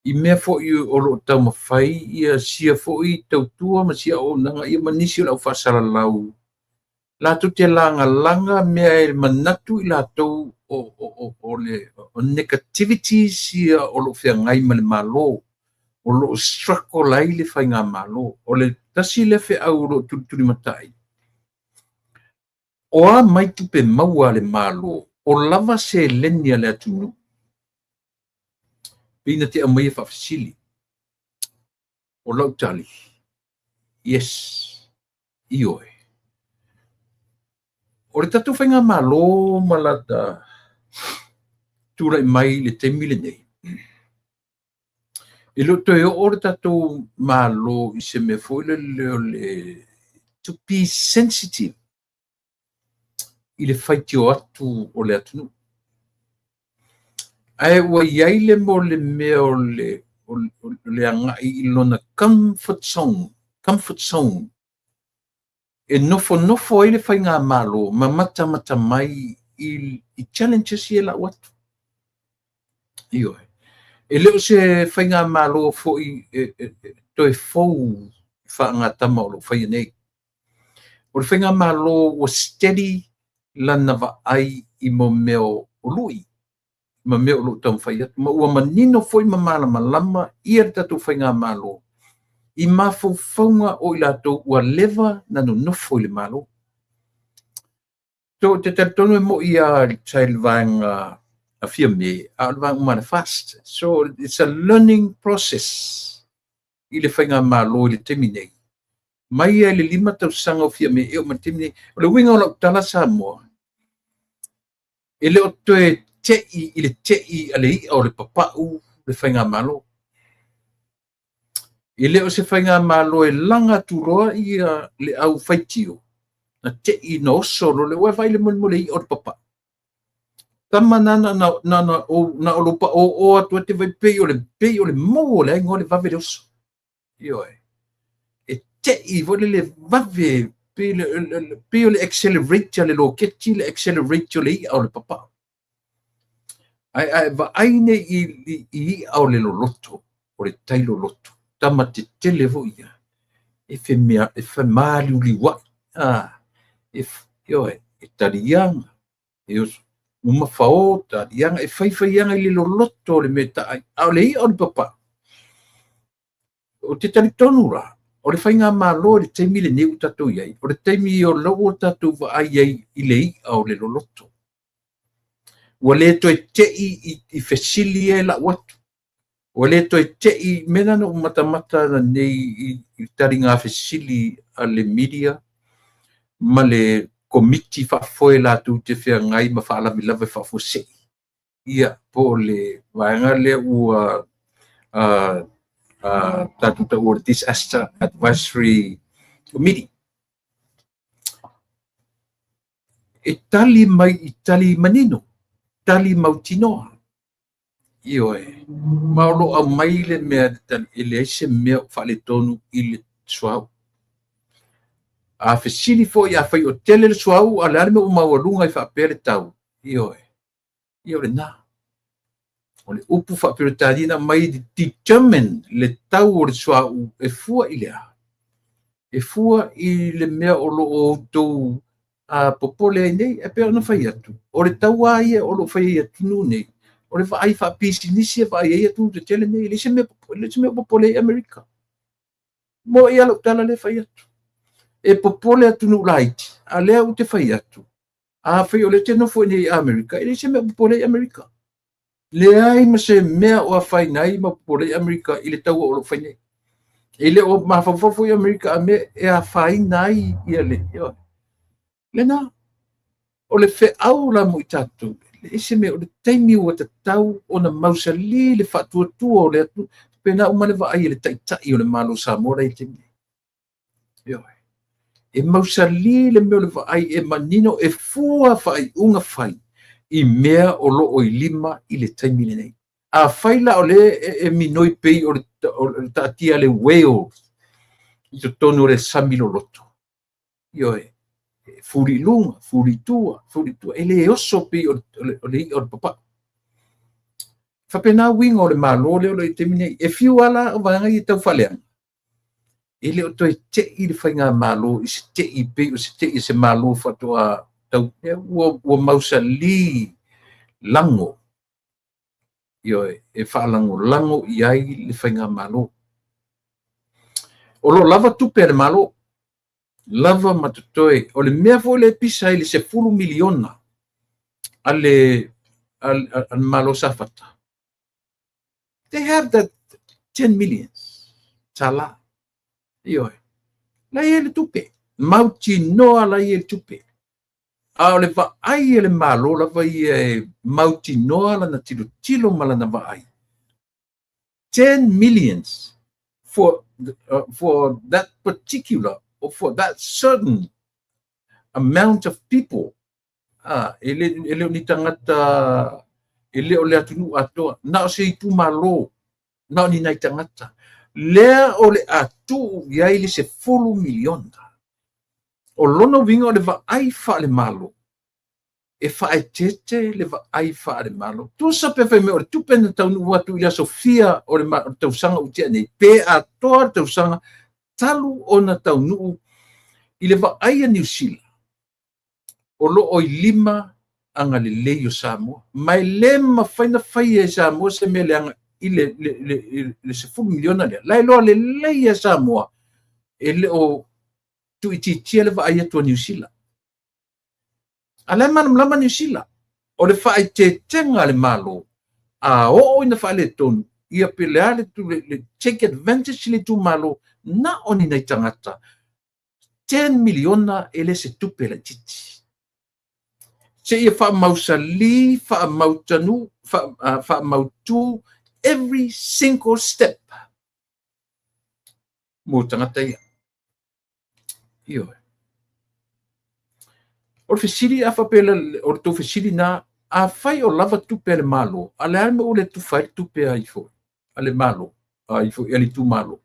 i mea foi o lo o taumafai ia sia foi tautua ma sia auaunaga ia ma nisi o le au faasalalau latou te lagalaga mea e manatu i latou o le negativities ia o lo o feagai ma le Malo, o lo o struggle ai le faigamalo. O le tasi lea feau o lo o tulitulimatai, o a mai tupe maua a le Malo, o lava seleni a le atunuu, pei na te aumaia faafesili. O lau tali, yes, ioe. O le tatou faigamalo ma lata tulai mai i le taimi lenei, e le o toe oo le tatou Malo i se mea foi lele o le to be sensitive i le faitio atu o le atunuu. Ae ua i ai le mo le mea o le agai i lona comfort zone, comfort zone e nofonofo ai le faigamalo ma matamata mai i challenges ia e lau atu. Ioe. E le o se faigamalo foi e toe fou i faagatama o lo o faia nei. O le faigamalo ua steady lana vaai i mo mea o lui ma mea o lo o taumafai atu. Ma ua manino foi ma malamalama ia le tatou faigamalo i mafaufauga o i latou ua leva na nonofo i le Malo. So, te talitonu e mo'i lava sa i le vaega a Fiame, a o le vaega uma a le FAST. So, it's a learning process i le faigamalo i le taimi nei. Mai lava i le 5 tausaga o Fiame e oo mai i le taimi nei. O le uiga o lau tala Samoa, e le o toe te'i i le te'i a le i'a o le papa'u le faigamalo. E le o se faigamalo e laga atu loa ia le au faitio, na te'i na oso loa le ua e vaai i le molimoli le i'a o le papa'u. Tama na na o lou paʻōʻō atu ai te vaai pei o le pei o le mou o le aiga o le vave le oso. Ioe. E te'i foi lele vave pei o le accelerator le loketi le accelerator o le i'a o le papa'u. Ae vaai nei i i'a o le loloto, o le tai loloto, tama tetele foi ia, e femea, e femāliuliua'i, e, ioe, e taliaga, e oso, mamafa o taliaga, e faifaiaga i le loloto o le mea e taai, a o le i'a o le papa'u. Ou te talitonu la, o le faigamalo i le taimi lenei ua tatou i ai, o le taimi o la ua tatou vaai ai i le i'a o le loloto. Ua le toe tei i fesili ia e lau atu. Ua le toe tei, mea na na ou matamata nei i taliga fesili a le media ma le komiti faafoe latou te feagai ma faalavelave faafuasei. Ia, po o le vaega lea ua tatou taua o le Disaster Advisory Committee. E tali mai i tali manino, tali mautinoa. Ioe, ma o lo o aumai le mea e leai se mea o faaletonu i le suauu. A fesili foi afai o tele le suauu, a o le a le mea ua maualuga ai faapea le tau? Ioe, ia o lena. O le upu faa-Peretania na aumai, determine le tau o le suauu e fua i le a? E fua i le mea o lo o outou popole ai nei. E pei ona fai atu, o le tau lava ia o lo o fai ai e atunuu nei, o le vaai faapisinisi e vaai ai atunuu tetele nei. E leai se mea, leai se mea o popole ai Amerika. Mo i lau tala lea fai atu. E popole atunuu laiti, a lea ou te fai atu, afai o lea e te nofo i inei i Amerika, e leai se mea o popole ai Amerika. Leai ma se mea o afaina ai ma popole ai Amerika i le taua o lo o fai nei. E le o mafaufau foi Amerika a mea e afaina ai ia le lena. O le feau la mo i tatou, e leai se mea, o le taimi ua tatau ona mausali le faatuatua o le atunuu. Faapena uma le vaai a le taitai o le Malo o Samoa la i le taimi nei. Ioe. E mausali le mea o le vaai e manino e fua faaiuga fai i mea o lo o i lima i le taimi lenei. Afai la o lea e minoi pei o le taatia a le whale i totonu o le sami loloto, ioe, e fuli i luga, fuli i tua, fuli i tua, e le oso pei o le i'a o le papau. Faapena uiga o le Malo lea o lo o i ai i le taimi nei. E fiu lava la o vaega ia e tau faaleaga, e le o toe tei le faigamalo i se tei pei o se tei o se Malo faatoa tau, ua mausali lago, ioe, e faalagolago i ai le faigamalo. O lo o lava tupe a le Malo, lava ma totoe. O le mea foi lea e pisa ai le 10 miliona a le Malo Safata. They have that 10 million tala. Ioe. La i ai le tupe. Mautinoa la i ai le tupe. A o le vaai a le Malo lava ia e mautinoa lana tilotilo ma lana vaai. 10 millions for that particular or for that certain amount of people. E le o ni tagata, e le o le atunuu atoa, na o se itumalo, na o ni nai tagata. Lea o le a tuu i ai le 10 miliona. O lona uiga o le vaai faale-Malo, e faaeteete le vaai faale-Malo. Tusa pe fai mai o le tupe na taunuu atu i le aso fia o le tausaga ua tea nei, pe atoa le tausaga talu ona taunuu i le vaai a Niu Sila, o lo o i lima agalelei o Samoa. Ma e le mafai na faia e Samoa se mea leaga i le 10 miliona lea. La e iloa lelei e Samoa, e le o tuuitiitia le vaai atu a Niu Sila. A la e malamalama Niu Sila, o le faaeteetega a le Malo, a oo ina faaletonu, ia pe le a le take advantage le itumalo, na o ni nai tagata, 10 miliona e le se tupe laitiiti. Seia faamausali, faamautanu, faamautu every single step mo tagata ia. Ioe. O le fesili a faapea o le tou fesili na, afai o lava tupe a le Malo, a le a le mea ua le tufa ai le tupe a ifo a le Malo, a ifo a le itumalo.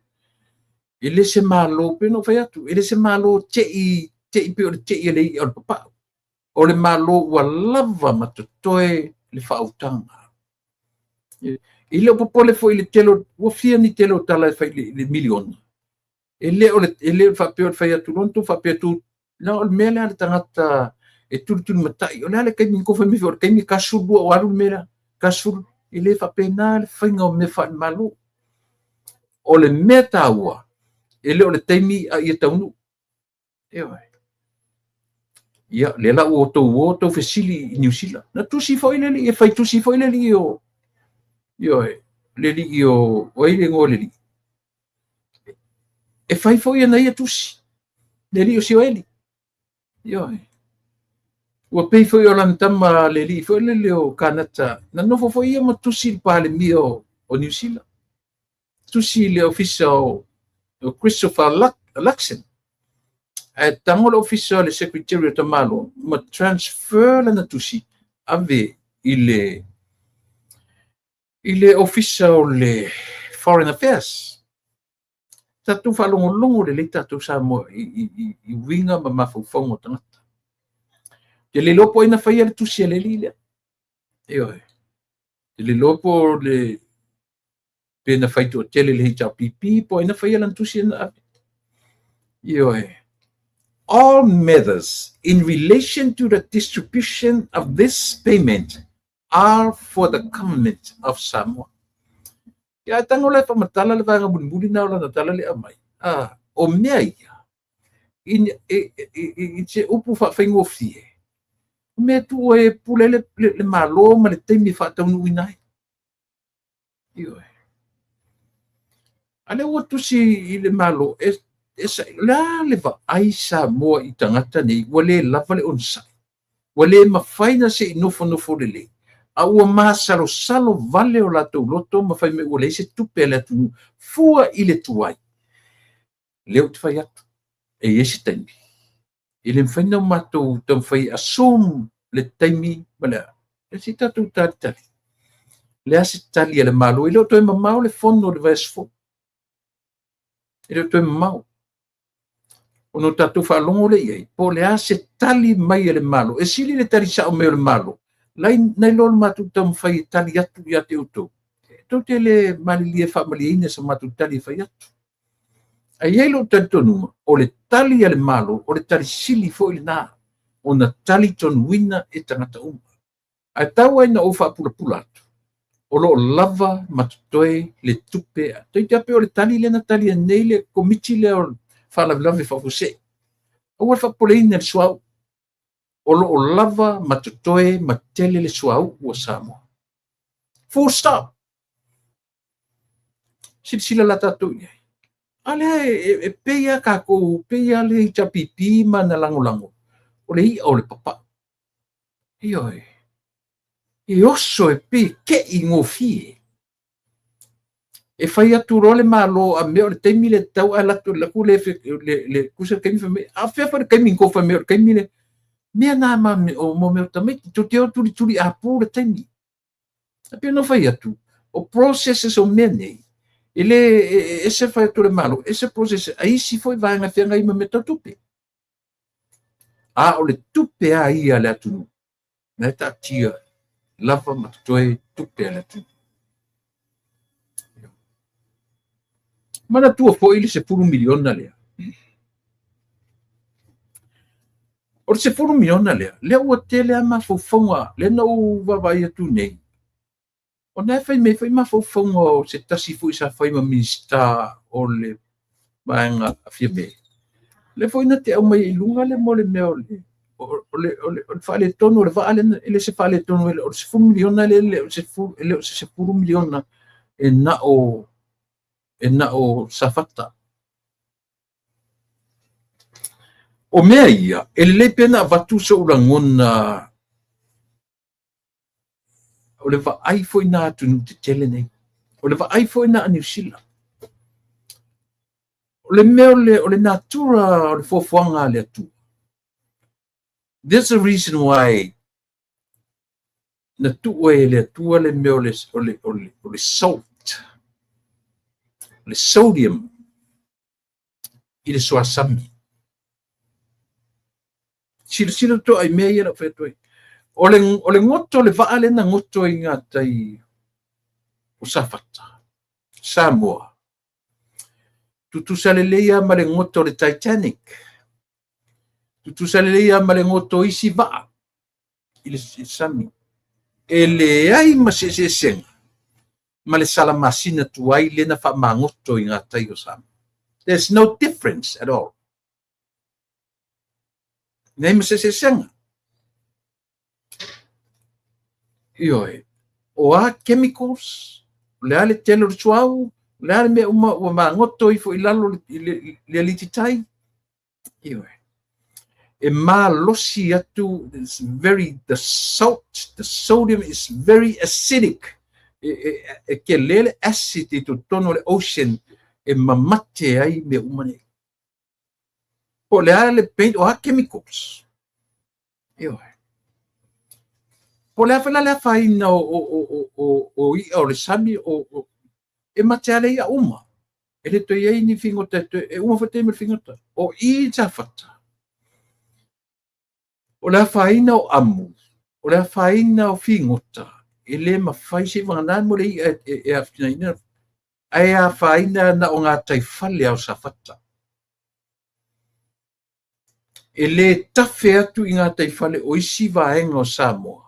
E le se Malo, pe no fai atu, e le se Malo tei, tei pe o le tei a le i'a o le papau. O le Malo ua lava ma totoe le faautaga. E le o popole foi le tele, ua fia ni tele o tala e fai le miliona. E le o le faapea o le fai atu loa na tou faapea atu, na o le mea lea a le tagata e tulitulimatai. O le a le taimi na tou fai mai foi, o le taimi 12 o alu le mea lea, 12, e le faapena le faiga o mea faale-Malo. O le mea taua, e le o le taimi a ia taunuu. Ioe. Ia, lea la ua outou o outou fesili i Niu Sila. Na tusi foi le alii, e fai tusi foi le alii o, ioe, le alii o, o ai le igoa o le alii? E fai foi ana ia tusi, le alii o Sioeli. Ioe. Ua pei foi o lana tama le alii foi lele o Kanata, na nofo foi ia ma tusi i le Palemia o Niu Sila. Tusi i le ofisa o Christopher Luxon. Ae tago le ofisa o le Secretary o Tamaloa ma transfer lana tusi ave i le ofisa o le Foreign Affairs. Tatou faalogologo lelei tatou Samoa i uiga ma mafaufauga o tagata. Te le iloa po o ai na faia le tusi a le alii lea. Ioe. Te le iloa po o le pe na fai toatele i le HRPP po o ai na faia lana tusi na ave. Ioe. All matters in relation to the distribution of this payment are for the government of Samoa. Ia ae tago la e faamatala le vaega mulimuli na o lana tala le aumai. Ah, o mea ia, i se upu faafaigofie, o mea e tuu ai e pule le Malo ma le taimi e faataunuuina ai. Ioe. A lea ua tusi i le Malo, o le a le vaai Samoa i tagata nei, ua le lava le onosai. Ua le mafai na se i nofonofo lelei, a ua masalosalo vale o latou loto ma fai mai ua leai se tupe a le atunuu, fua i le tuai. Lea ou te fai atu, e i ai se taimi. E le mafai ona matou taumafai e assume le taimi ma le a. E se i tatou talitali. O le a se tali a le Malo? E le o toe mamao le fono i le vaiaso fou. E le o toe mamao. Ona o tatou faalogo lea i ai, po o le a se tali mai a le Malo. E sili le tali sao mai o le Malo, nai lo le matou taumafai e tali atu ia te outou. E tou te le malilie e faamalieina sa matou tali e fai atu. Ae i ai lou talitonuga, o le tali a le Malo, o le tali sili foi lena, ona talitonuina e tagata uma. Ae tau ai na ou faapulapula atu, o lo o lava ma totoe le tupe. Toeitiiti lava pei o le tali lea na tali nei le komiti lea o faalavelave faafuasei. Aua le faapopoleina i le suauu. O lo o lava ma totoe ma tele le suauu a Samoa. Full stop. Silasila la tatou i ai. A lea e pei lava tatou, pei lava le HRPP ma ana lagolago, o le i'a o le papau. Ioe. E oso e pei e kei gofie. E fai atu loa le Malo a mea o le taimi le tatau ae alu atu le tusa le taimi fai mai, a fea foi le taimi na tou fai mai o le taimi le mea na o mea o tamaiti, tou te o tulituli apu le taimi. E pei ona fai atu, o processes o mea nei, e le ese fai atu le Malo, ese process a isi foi vaega e feagai ma mea tau tupe. A o le tupe a ia a le atunuu, na e taatia lava ma totoe tupe a le atunuu. Manatua foi le 10 miliona lea. O le 10 miliona lea, lea ua tele lava mafaufauga, lea na ou vaavaai atu nei, ona e fai mai foi mafaufauga o se tasi foi sa fai ma Minisita o le vaega a Fiame. Lea foi na te aumai i luga le mo le mea o le faaletonu o le vaa lea, e le se faaletonu, o le 10 miliona lea, e le o se 10 miliona e na o Safata. O mea ia, e lelei pea na avatu so'u lagona o le vaai foi na atunuu tetele nei. O le vaai foi na a Niu Sila. O le mea o le natura o le fuafuaga a le Atua. There's a reason why na tuu ai e le Atua le mea o le salt, le sodium i le suasami. Silasila totoa i mea ia lau fai atu ai. O le goto, le vaa lea na goto i gatai o Safata, Samoa. Tutusa lelei lava ma le goto o le Titanic. Tutusa lelei lava ma le goto o isi vaa i le sami. E leai ma se eseesega. ma le salamasina tuai lea na faamagoto i gatai o Samoa. There's no difference at all. Nei ma se eseesega. Ioe, o a chemicals, o le a le tele o le suauu, o le a le mea uma ua magoto ifo i lalo i le aliti tai. Ioe. E malosi atu, it's very, the salt, the sodium is very acidic. E, e, e tele le acid i totonu o le ocean e mamate ai mea uma nei. Po o le a le paint, o a chemicals. Ioe. Po o le a foi la le afaina o, o, o, o, o i'a o le sami, o, o, e mate lava le i'a uma. E le toe i ai ni figota e toe, e uma foi taimi o le figota. O i Safata, o le afaina o amu, o le afaina o figota, e le mafai seivagana mo le i'a e, e afitinaina, ae afaina na o gataifale o Safata. E le tafe atu i gataifale o isi vaega o Samoa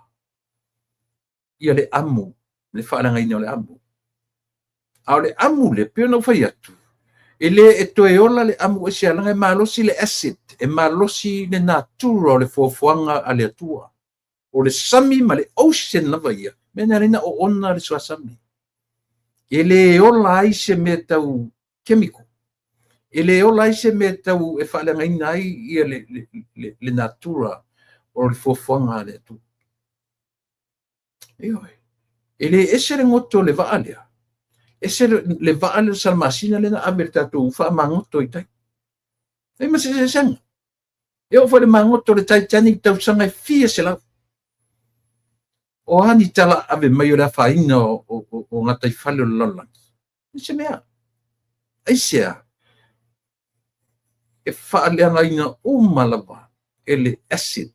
ia le amu, le faaleagaina o le amu. A o le amu lea, pei ona ou fai atu, e le e toe ola le amu aisea, leaga e malosi le acid, e malosi le natura o le foafoaga a le Atua. O le sami ma le ocean lava ia, mea na ala ai ona oona le suasami. E le ola ai se mea tau chemical. E le ola ai se mea tau e faaleagaina ai ia le, le, le, le natura o le fuafuaga a le Atua. Ioe. E le ese le goto o le vaa lea. Ese le, le vaa lea o le salamasina lea na ave le tatou faamagoto i tai. E ma se eseesega. E oo foi le magoto o le Titanic tausaga e fia selau. O a ni tala ave mai o le afaina o, o, o, o gataifale o le lalolagi. E se mea. Aisea? E faaleagaina uma lava e le acid,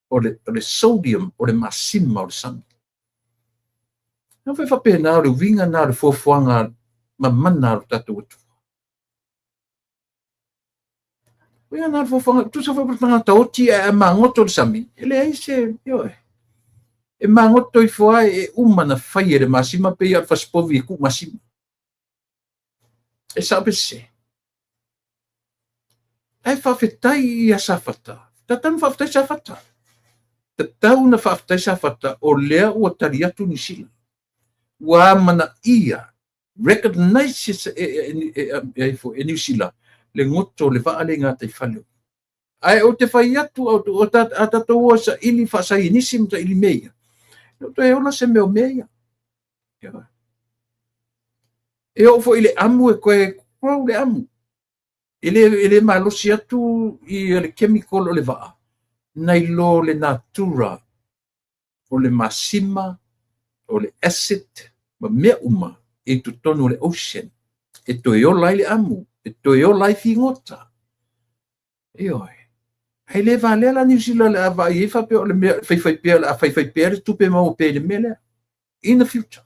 o le, o le sodium, o le masima o le sami. Na foi faapena o le uiga na o le fuafuaga mamana a lo tatou Atua. Uiga na o le fuafuaga, tusa foi po o le tagata oti ae a magoto le sami, e leai se, ioe. E magoto ifo lava e uma na fai e le masima pei lava o le fasipovi e tuu masima. E sao pe sese? Ae faafetai ia Safata. Tatau na faafetai Safata. Tatau na faafetai Safata o lea ua tali atu Niu Sila. Ua amanaia, recognize e, e, e, e, e, e Niu Sila le goto o le vaa lea i gataifale. Ae ou te fai atu, o a tatou o e saili faasaienisi ma saili mea ia, e le o toe ola se mea o mea ia. E oo foi i le amu e toe grow le amu. E le, e le malosi atu i le chemical o le vaa, nai lo le natura o le masima, o le acid, ma mea uma i totonu o le ocean. E toe ola ai le amu, e toe ola ai figota. Ioe. Ae le valea la Niu Sila o le a vaai ai faapea o le mea faifai pea, o le a faifai pea le tupe maua pea i le mea lea. In the future.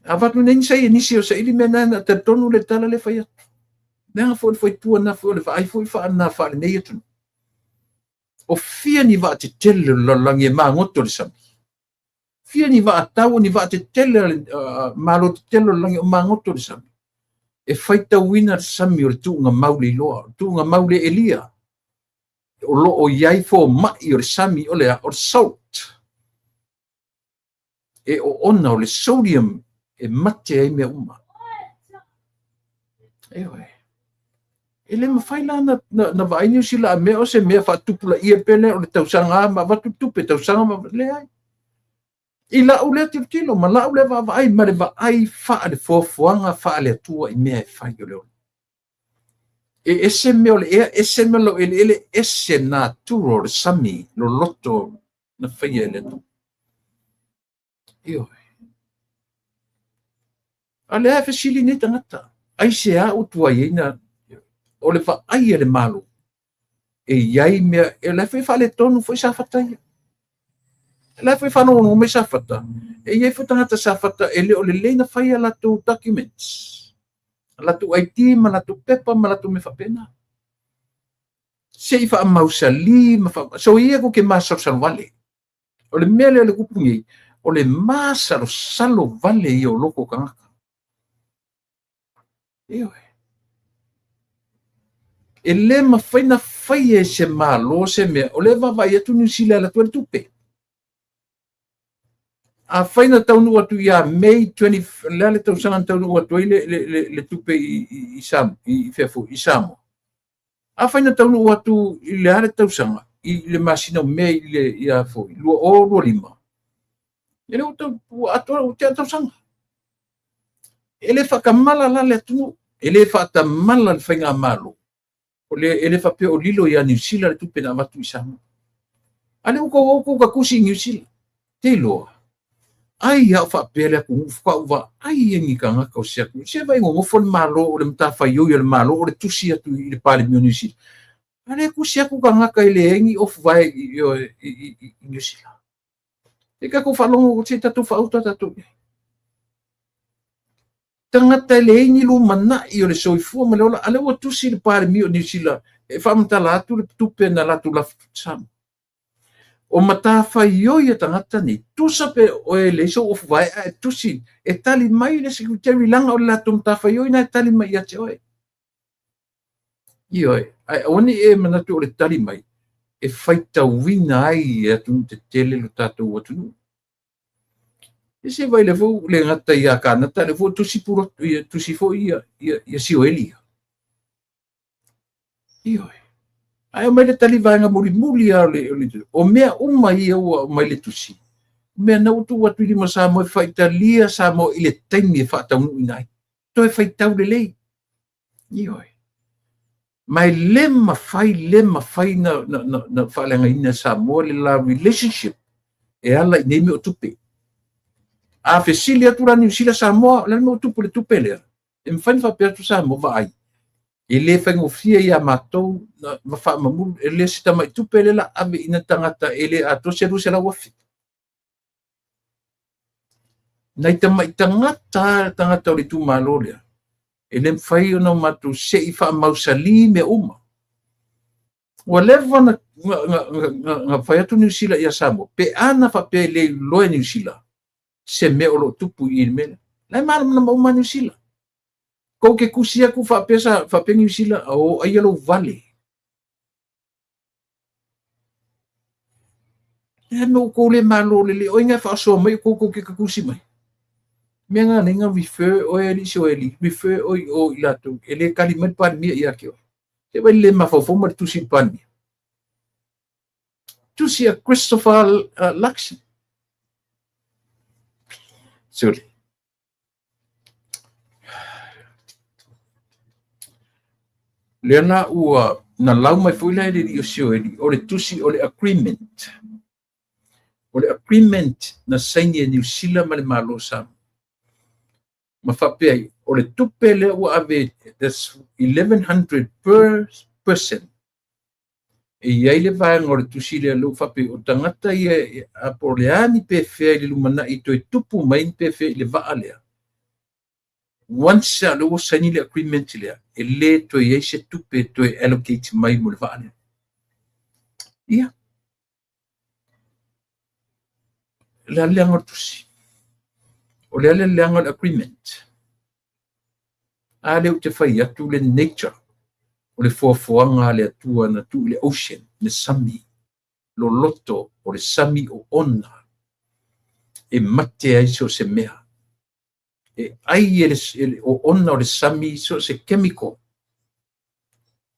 Avatu nei ni saienisi o saili mea na na talitonu le tala le fai atu. Leaga foi le faitua na foi o le vaai foi faana faalenei atunuu. O fia ni vaatetele o le lalolagi e magoto le sami. Fia ni vaa tau, ni vaa tetele, malo tetele o le lagi o magoto le sami. E faitauina le sami o le tuuga mau le iloa, o le tuuga mau le elia. O lo o i ai fomai o le sami o le a, o le salt. E oona o le sodium e mate ai mea uma. Ioe. E le mafai la na, na, na vaai Niu Sila a mea o se mea faatupulaia pea lea o le tausaga ma avatu tupe, tausaga ma leai. I lau lea tilotilo ma lau lea vaavaai ma le vaai faale-foafoaga faale-Atua i mea e fai o le ola. E ese mea o le ea, ese mea o le laueleele, ese natura o le sami loloto na faia e le Atua. Ioe. A lea e fesili nei tagata, aisea ua tuai ai na, o le vaai a le Malo, e i ai mea, e la foi e faaletonu foi Safata ia. E la foi e faalogologo mai Safata, e i ai foi tagata Safata e le o lelei na fai a latou documents, a latou ID ma latou pepa ma latou mea faapena. Se i faamausali ma fa... so ia ko ke masalosalo vale. O le mea lea o le tupu nei, O le masalosalo vale ia o loko o tagata. Ioe. E le mafai na faia e se Malo se mea, o lea e vaavaai atu Niu Sila e alu atu ai le tupe. Afai na taunuu atu ia May 20, le a le tausaga na taunuu atu ai le tupe i Samoa? Afai na taunuu atu i le a le tausaga, i le masina o Mei i le ia foi, 2025, e le ua atoa ua tea le tausaga. E le faatamala la le atunuu, e le faatamala le faigamalo, o le, e le faapea o lilo ia Niu Sila le tupe na avatu i Samoa. A lea ua tou o tou tatusi i Niu Sila. Te iloa, ai a o faapea le atunuu faatoa ou vaai ai ni tagata o se atunuu. Se vaai nonofo le Malo, o le matafaioi a le Malo o le tusi atu i le Palemia o Niu Sila. A lea e tusi atu tagata e leai ni ofuvae i Niu Sila. Se i tatou faalogo, se i tatou faauta tatou i ai. Tagata e leai ni lumanai o le soifua ma le ola, a lea ua tusi le Palemia o Niu Sila e faamatala atu le tupe na latou lafo i Samoa. O matafaioi a tagata nei, tusa pe oe e leai sou ofuvae ae tusi, e tali mai le secretary leaga o le latou matafaioi na e tali mai ia te oe. Ioe, ae aua ne i e manatu o le tali mai e faitauina ai e atunuu tetele lo tatou atunuu. E se vai le foi le gata ia Kanata, le foi tusi pulo, ia tusi foi ia Sioeli. Ioe. Ae aumai le tali vaega mulimuli lava o le, o mea uma ia ua aumai le tusi, mea na ua tuu atu i lima o Samoa e faitalia Samoa i le taimi e faataunuuina ai. Toe faitau lelei. Ioe. Ma e le mafai, le mafai na faaleagaina e Samoa le la relationship e ala i nei mea o tupe. A fesili atu la Niu Sila Samoa, o le a le mea ua tupu i le tupe lea? E mafai ona faapea atu Samoa, vaai, e le faigofie ia matou na faamamulu, e le o se tamai tupe lea la ave i na tagata e le atoa se 200,000. Nai tamai tagata, tagata o le itumalo lea, e le mafai ona matou se i faamausali mea uma. Ua leva na fai atu Niu Sila ia Samoa, pe a na faapea e le iloa e Niu Sila se mea o lo o tupu i le mea lea. La e malamalama uma Niu Sila. Kou te tusi atu faapea, faapea Niu Sila, o aia lou vale. E me outou le malo lelei, o ai na faasoa mai outou tou te tatusi mai. Mea na nei na refer oe alii Sioeli, refer oe i o i latou, e le tali mai le Palemia ia te oe. Se vai le mafaufau ma le tusi i le Palemia. Tusi a Christopher Luxon. Sole. Lea la ua na lau mai foi la e le alii o Sioeli, o le tusi o le agreement. O le agreement na saini e Niu Sila ma le Malo o Samoa. Ma faapea ai, o le tupe lea ua ave, that's 1100 per person. E i ai le vaega o le tusi lea lea ua faapea, o tagata ia, a po o le a ni pefea i le lumanai toe tupu mai ni pefea i le vaa lea. Once a lea ua saini le agreement lea, e le toe i ai se tupe e toe allocate mai mo le vaa lea. Ia. O le a le leaga o le tusi? O le a le leaga o le agreement? A lea ou te fai atu le nature o le foafoaga a le Atua na tuu i le ocean, le sami, loloto o le sami o ona e mate ai so o se mea. E ai e le oona o le sami so o se chemical,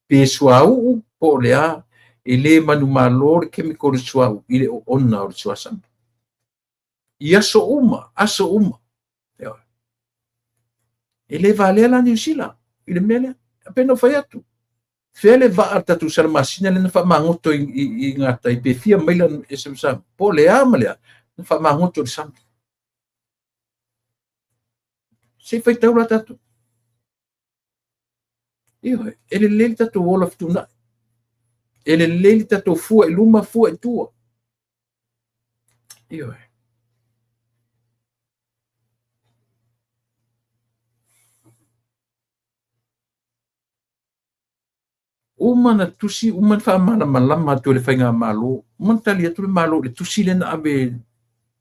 pe suauu po o le a, e le manumalo le chemical o le suauu i le oona o le suasami. I aso uma, aso uma. E le valea la Niu Sila i le mea lea. E pei ona ou fai atu, fea le vaa a le tatou Salamasina lea na faamagoto i gatai pe fia maila e Samoa, po o le a ma le a, na faamagoto i le sami. Se i faitau la tatou. Ioe, e lelei le tatou ola fetuunai. E lelei le tatou fua i luma, fua i tua. Ioe. Uma na tusi, uma na faamalamalama atu e le faigamalo, uma na tali atu le Malo i le tusi lea na ave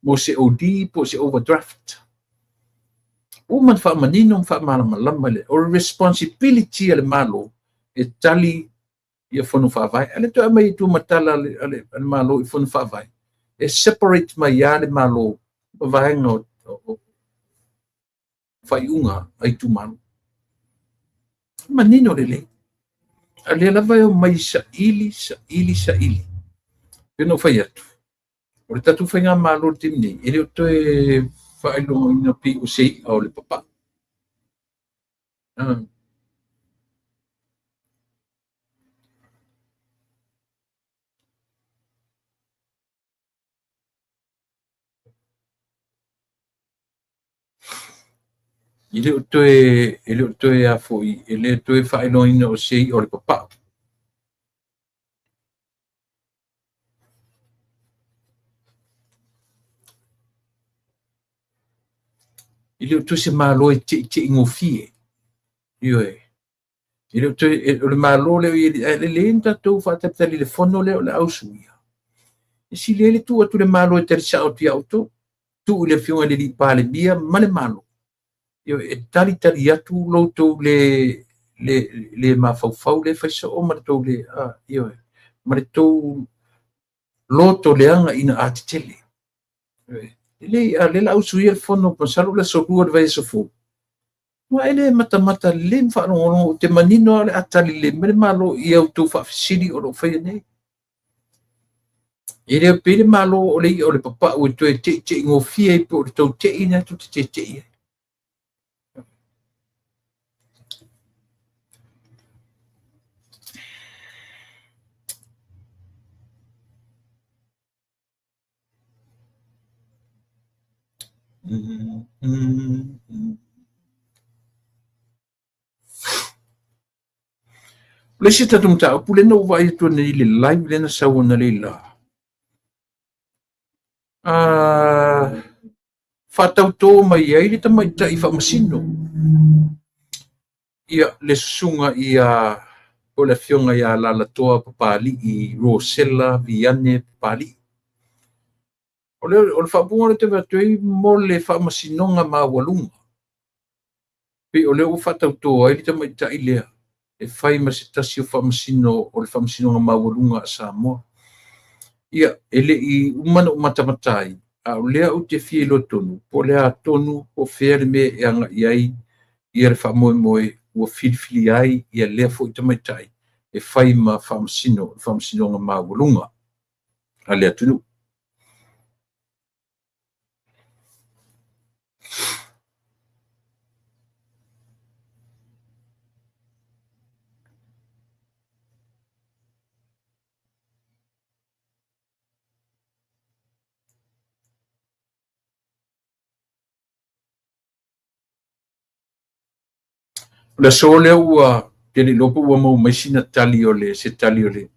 mo se OD po o se overdraft. Ua uma ona faamanino ma faamalamalama le, o le responsibility a le Malo e tali ia fono faavae. A le toe aumai i tua ma tala a le Malo i fono faavae, e separate mai lava le Malo ma vaega o faaiuga a itumalo. Manino lelei. A lea lava e omai saili, saili, saili. Pei ona ou fai atu, o le tatou faigamalo i le taimi nei, e le o toe faailogaina pei o se i'a o le papau. E le o toe, e le o toe a foi, e le toe faailoaina o se i'a o le papau. E le o toe se Malo e teiteigofie. Ioe. E le o toe, o le Malo lea o i ai, e lelei ona tatou faatalitali i le fono lea o le a usuia. E sili ai le tuu atu i le Malo e tali sao atu ia outou. Tuu i le Afioga i le Palemia ma le Malo. Ioe, e talitali atu lo outou le le le mafaufau le fai soo ma le tou le, ioe, ma le tou loto leaga ina a tetele. Lelei, a o lea o le a usuia le fono, masalo o le aso 2 o le vaiaso fou. Aua e le matamata lelei ma faalogologo, ou te manino lava o le a tali lelei mai le Malo i a outou faafesili o lo o faia nei. E le pei le Malo o le i'a o le papau e toe teiteigofie ai po o le tou tei lena tou te teitei ai. O le isi tatou mataupu lea na ou vaai atu nei i le live lea na sau analeila. Faatautō mai ai le tamaitai faamasino. Ia, le susuga ia, po o le afioga ia Alalatoa Papalii Rosella Viane Papalii. O le, o le faaupuga lea ou te avatu ai mo le faamasinoga maualuga. Pei o lea ua faatautō ai le tamaitai lea e fai ma se tasi o faamasino o le Faamasinoga Maualuga a Samoa. Ia, e le i uma ona ou matamata ai, a o lea ou te fia iloa tonu po o le a tonu po o fea le mea e agai ai ia le faamoemoe ua filifilia ai ia lea foi tamaitai e fai ma faamasino o le Faamasinoga Maualuga a le atunuu. O le aso lea ua te le iloa po ua maua mai sina tali o le se tali o le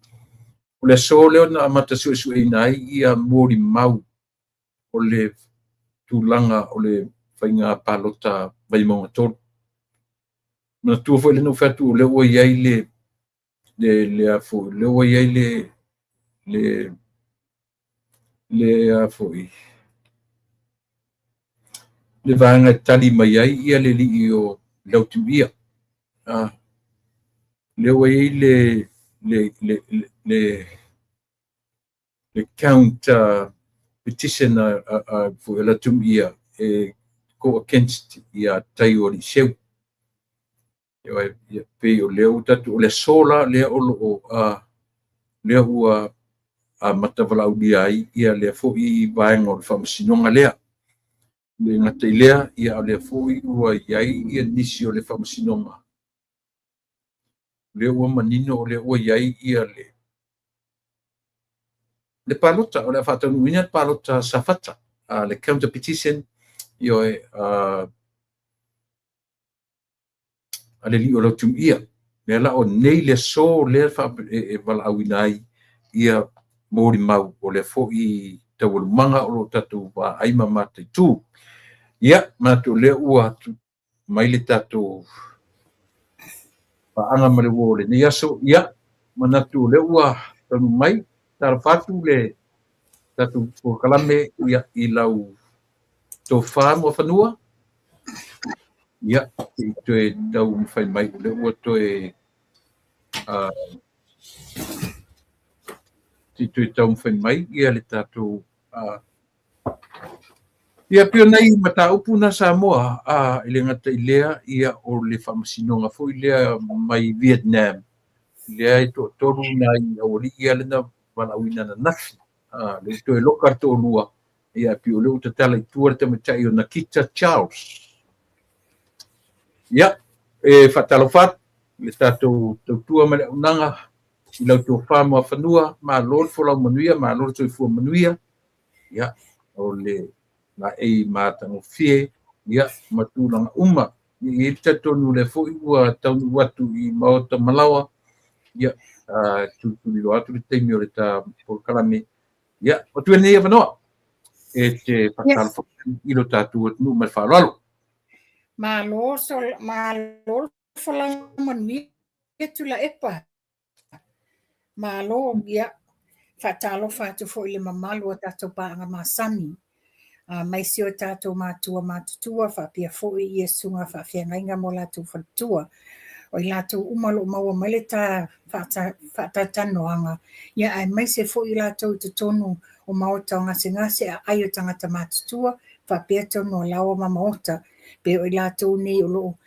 o le aso lea na amata suesueina ai ia molimau o le tulaga o le faiga palota Vaimauga 3. Manatua foi lea na ou fai atu o lea ua i ai le le le a foi lea ua i ai le le le a foi le vaega e tali mai ai ia le alii o Lautimuia. Lea ua i ai le le le le le counter petition a foi a Lautimuia e go against ia Taioaliiseu. Ia pei o lea ua tatou o le aso la lea o lo o lea ua amata valaaulia ai ia lea foi vaega o le faamasinoga lea. Le gata i lea, ia o lea foi ua i ai ia nisi o le faamasinoga. Lea ua manino o lea ua i ai ia le palota, o le a faataunuuina le palota Safata, le counter petition, ioe, a le alii o Lautimuia. Lea la o nei le aso lea e valaauina ai ia molimau o lea foi taualumaga o lo o tatou vaai ma mataitu. Ia, manatu o lea ua mai le tatou paaga ma le uo o lenei aso. Ia, manatu o lea ua taunuu mai, talofa atu le Tatou polokalame ia i lau tofa Muafanua. Ia, se i toe taumafai mai o lea ua toe se i toe taumafai mai ia le tatou Ia pei o nai mataupu na Samoa, e le gata i lea, ia o le faamasinoga foi lea mai Vietnam, lea e toatolu nai aualii ia lea na valaauina ananafi. Lea ua toe loka le toalua, ia pei o lea ua tatala i tua le tamaitai o Nakita Charles. Ia, e faatalofa atu i le tatou tautua ma le auaunaga i lau tofa Muafanua, malo le folau manuia, malo le soifua manuia. Ia, o le laei matagofie, ia, ma tulaga uma. Ia, e i ai le talitonu o lea foi ua taunuu atu i maota malaoa, ia, tulituliloa atu le taimi o le ta polokalame. Ia, o atu lenei avanoa e te faatalofa i lo tatou atunuu ma le faaaloalo. Malo, malo folau manuia Tuilaepa. Malo, ia, faatalofa atu foi i le mamalu o tatou paaga masani, aemaise o tatou matua matutua faapea foi ia susuga faafeagaiga ma o latou faletua. O i latou uma o lo o maua mai le ta faatalatalanoaga, ia aemaise foi i latou i totonu o maota o gasegase, aai o tagata matutua, faapea tonu o laoa ma maota. Pe o i latou nei o lo o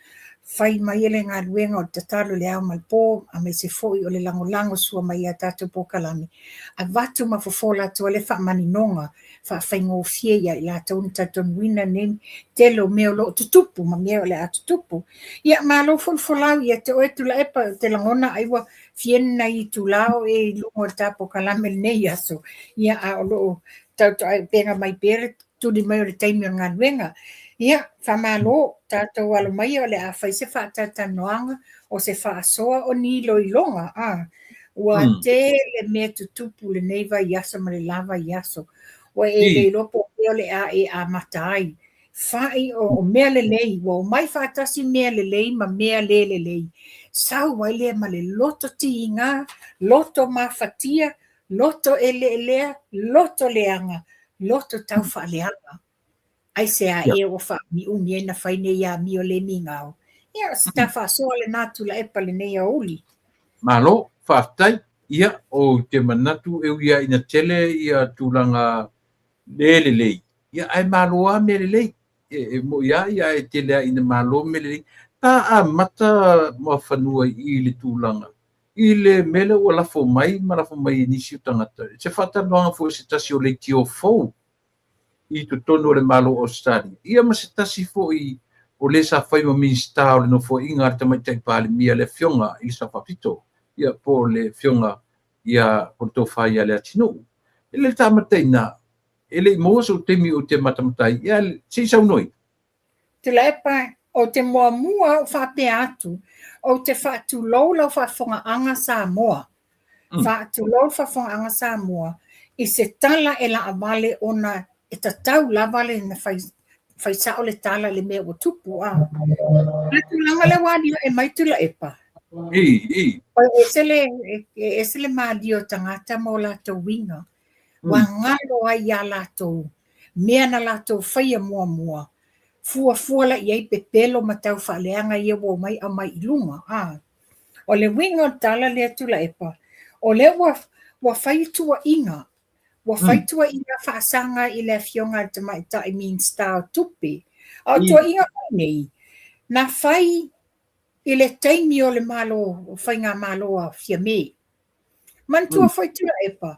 fai mai le galuega o le tatalo i le ao ma le po, aemaise foi o le lagolago sua mai ia tatou polokalame, avatu ma fofola atu ai le faamaninoga faafaigofie ia i latou na talitonuina nei tele o mea o lo o tutupu ma mea o le a tutupu. Ia, malo foi le folau ia te oe Tuilaepa, ou te lagona ai ua fia ni nai itula o e i luga o le ta polokalame i lenei aso, ia, a o lo o tautuaupega mai pea le tuli mai o le taimi o le galuega. Ia, faamalo, tatou alo maia o le a fai se faatalatalanoaga o se faasoa o ni iloiloga, a. Ua tele mea tutupu lenei vaiaso ma le la vaiaso. Ua e le iloa po o fea o le a e amata ai. Fai o mea lelei, ua omai faatasi mea lelei ma mea le lelei. Sau ai lea ma le loto tiga, loto mafatia, loto eleelea, loto leaga, loto taufaaleaga. Aisea ea ua faaumiumi ai na fai nei amio le migao? Ia, o se ta faasoa lena Tuilaepa i lenei aoauli. Malo, faafetai. Ia, ou te manatu e ui lava ina tele ia tulaga le lelei, ia ae malo lava mea lelei. E moni lava, ia ae tele lava ina malo mea lelei. Ta amata Muafanua i le tulaga i le mea lea ua lafo mai ma lafo mai e nisi o tagata, se faatalanoaga foi se tasi o leitio fou i totonu o le Malo o Ausetalia, ia ma se tasi foi o le sa fai ma Minisita o le Nofoaiga a le Tamaitai Palemia, le Afioga i le Sao Faapito, ia po o le Afioga ia po o le Tofa ia Leatinuu. E le tamata i ina, e le i maua sou taimi ou te matamata ai, ia se i saunoa ia. Tuilaepa, ou te muamua ou faapea atu, ou te faatulou lau faafofogaaga Samoa. Faatulou le faafofogaaga Samoa i se tala e laavale ona e tatau lava le na fai, fai sao le tala i le mea ua tupu. A. O le tulaga lea ua aliae mai Tuilaepa. E ese le, e ese le malie o tagata ma o latou uiga. Ua galo ai iā latou mea na latou faia muamua, fuafua la i ai pepelo ma taufaaleaga ia ua omai aumai i luga. A. O le uiga o le tala lea Tuilaepa, o lea ua, ua fai tuuaiga, ua fai tuuaiga faasaga i le Afioga i le Tamaitai Minisita o Tupe. A o tuuaiga foi nei, na fai i le taimi o le Malo, o Faigamalo a Fiame. Manatua foi Tuilaepa,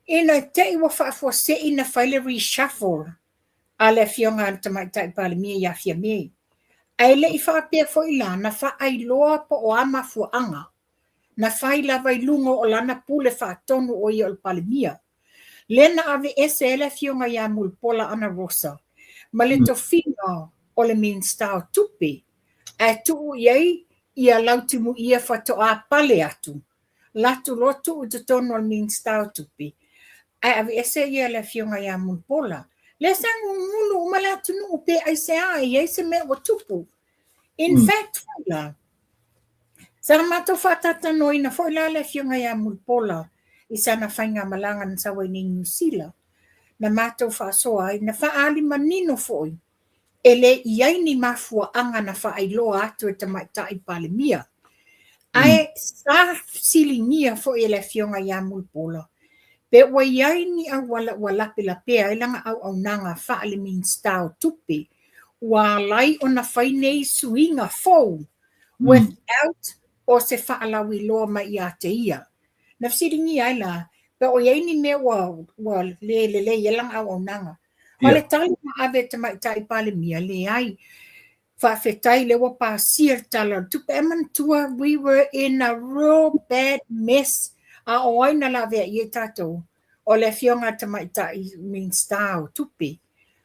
ina te i ua faafuasei na fai le reshuffle a le Afioga a le Tamaitai Palemia ia Fiame, ae le i faapea foi la na faailoa po o a mafuaaga na fai lava i luga o lana pule faatonu o ia o le Palemia. Lea na aveese ai le Afioga ia Mulipola Anarosa ma le tofiga o le Minisita o Tupe ae tuu i ai ia Lautimuia faatoa pale atu, latu loa tuu i totonu o le Minisita o Tupe, ae aveese ia le Afioga ia Mulipola. Lea sa gugulu uma le atunuu pe aisea e i ai se mea ua tupu. In fact foi la, sa matou faatalatalanoaina foi la le Afioga ia Mulipola i sana faigamalaga na sau ai nei i Niu Sila. na matou faasoa ai, na faaali manino foi e le i ai ni mafuaaga na faailoa atu e Tamaitai Palemia. Ae sa fesiligia foi e le Afioga ia Mulipola pe ua i ai ni auala ua lapelapea ai lana auaunaga faale-Minisita o Tupe ua ala ai ona fai nei suiga fou without o se faalauiloa mai ia te ia. Na fesiligia ai la, pe o i ai ni mea ua, ua le lelei ai lana auaunaga. O le tali na ave e Tamaitai Palemia, leai. Faafetai lea ua pasia le Tala o le Tupe. Ae manatua, we were in a real bad mess. A o ai na laveai ai tatou? O le Afioga a le Tamaitai Minisita o Tupe.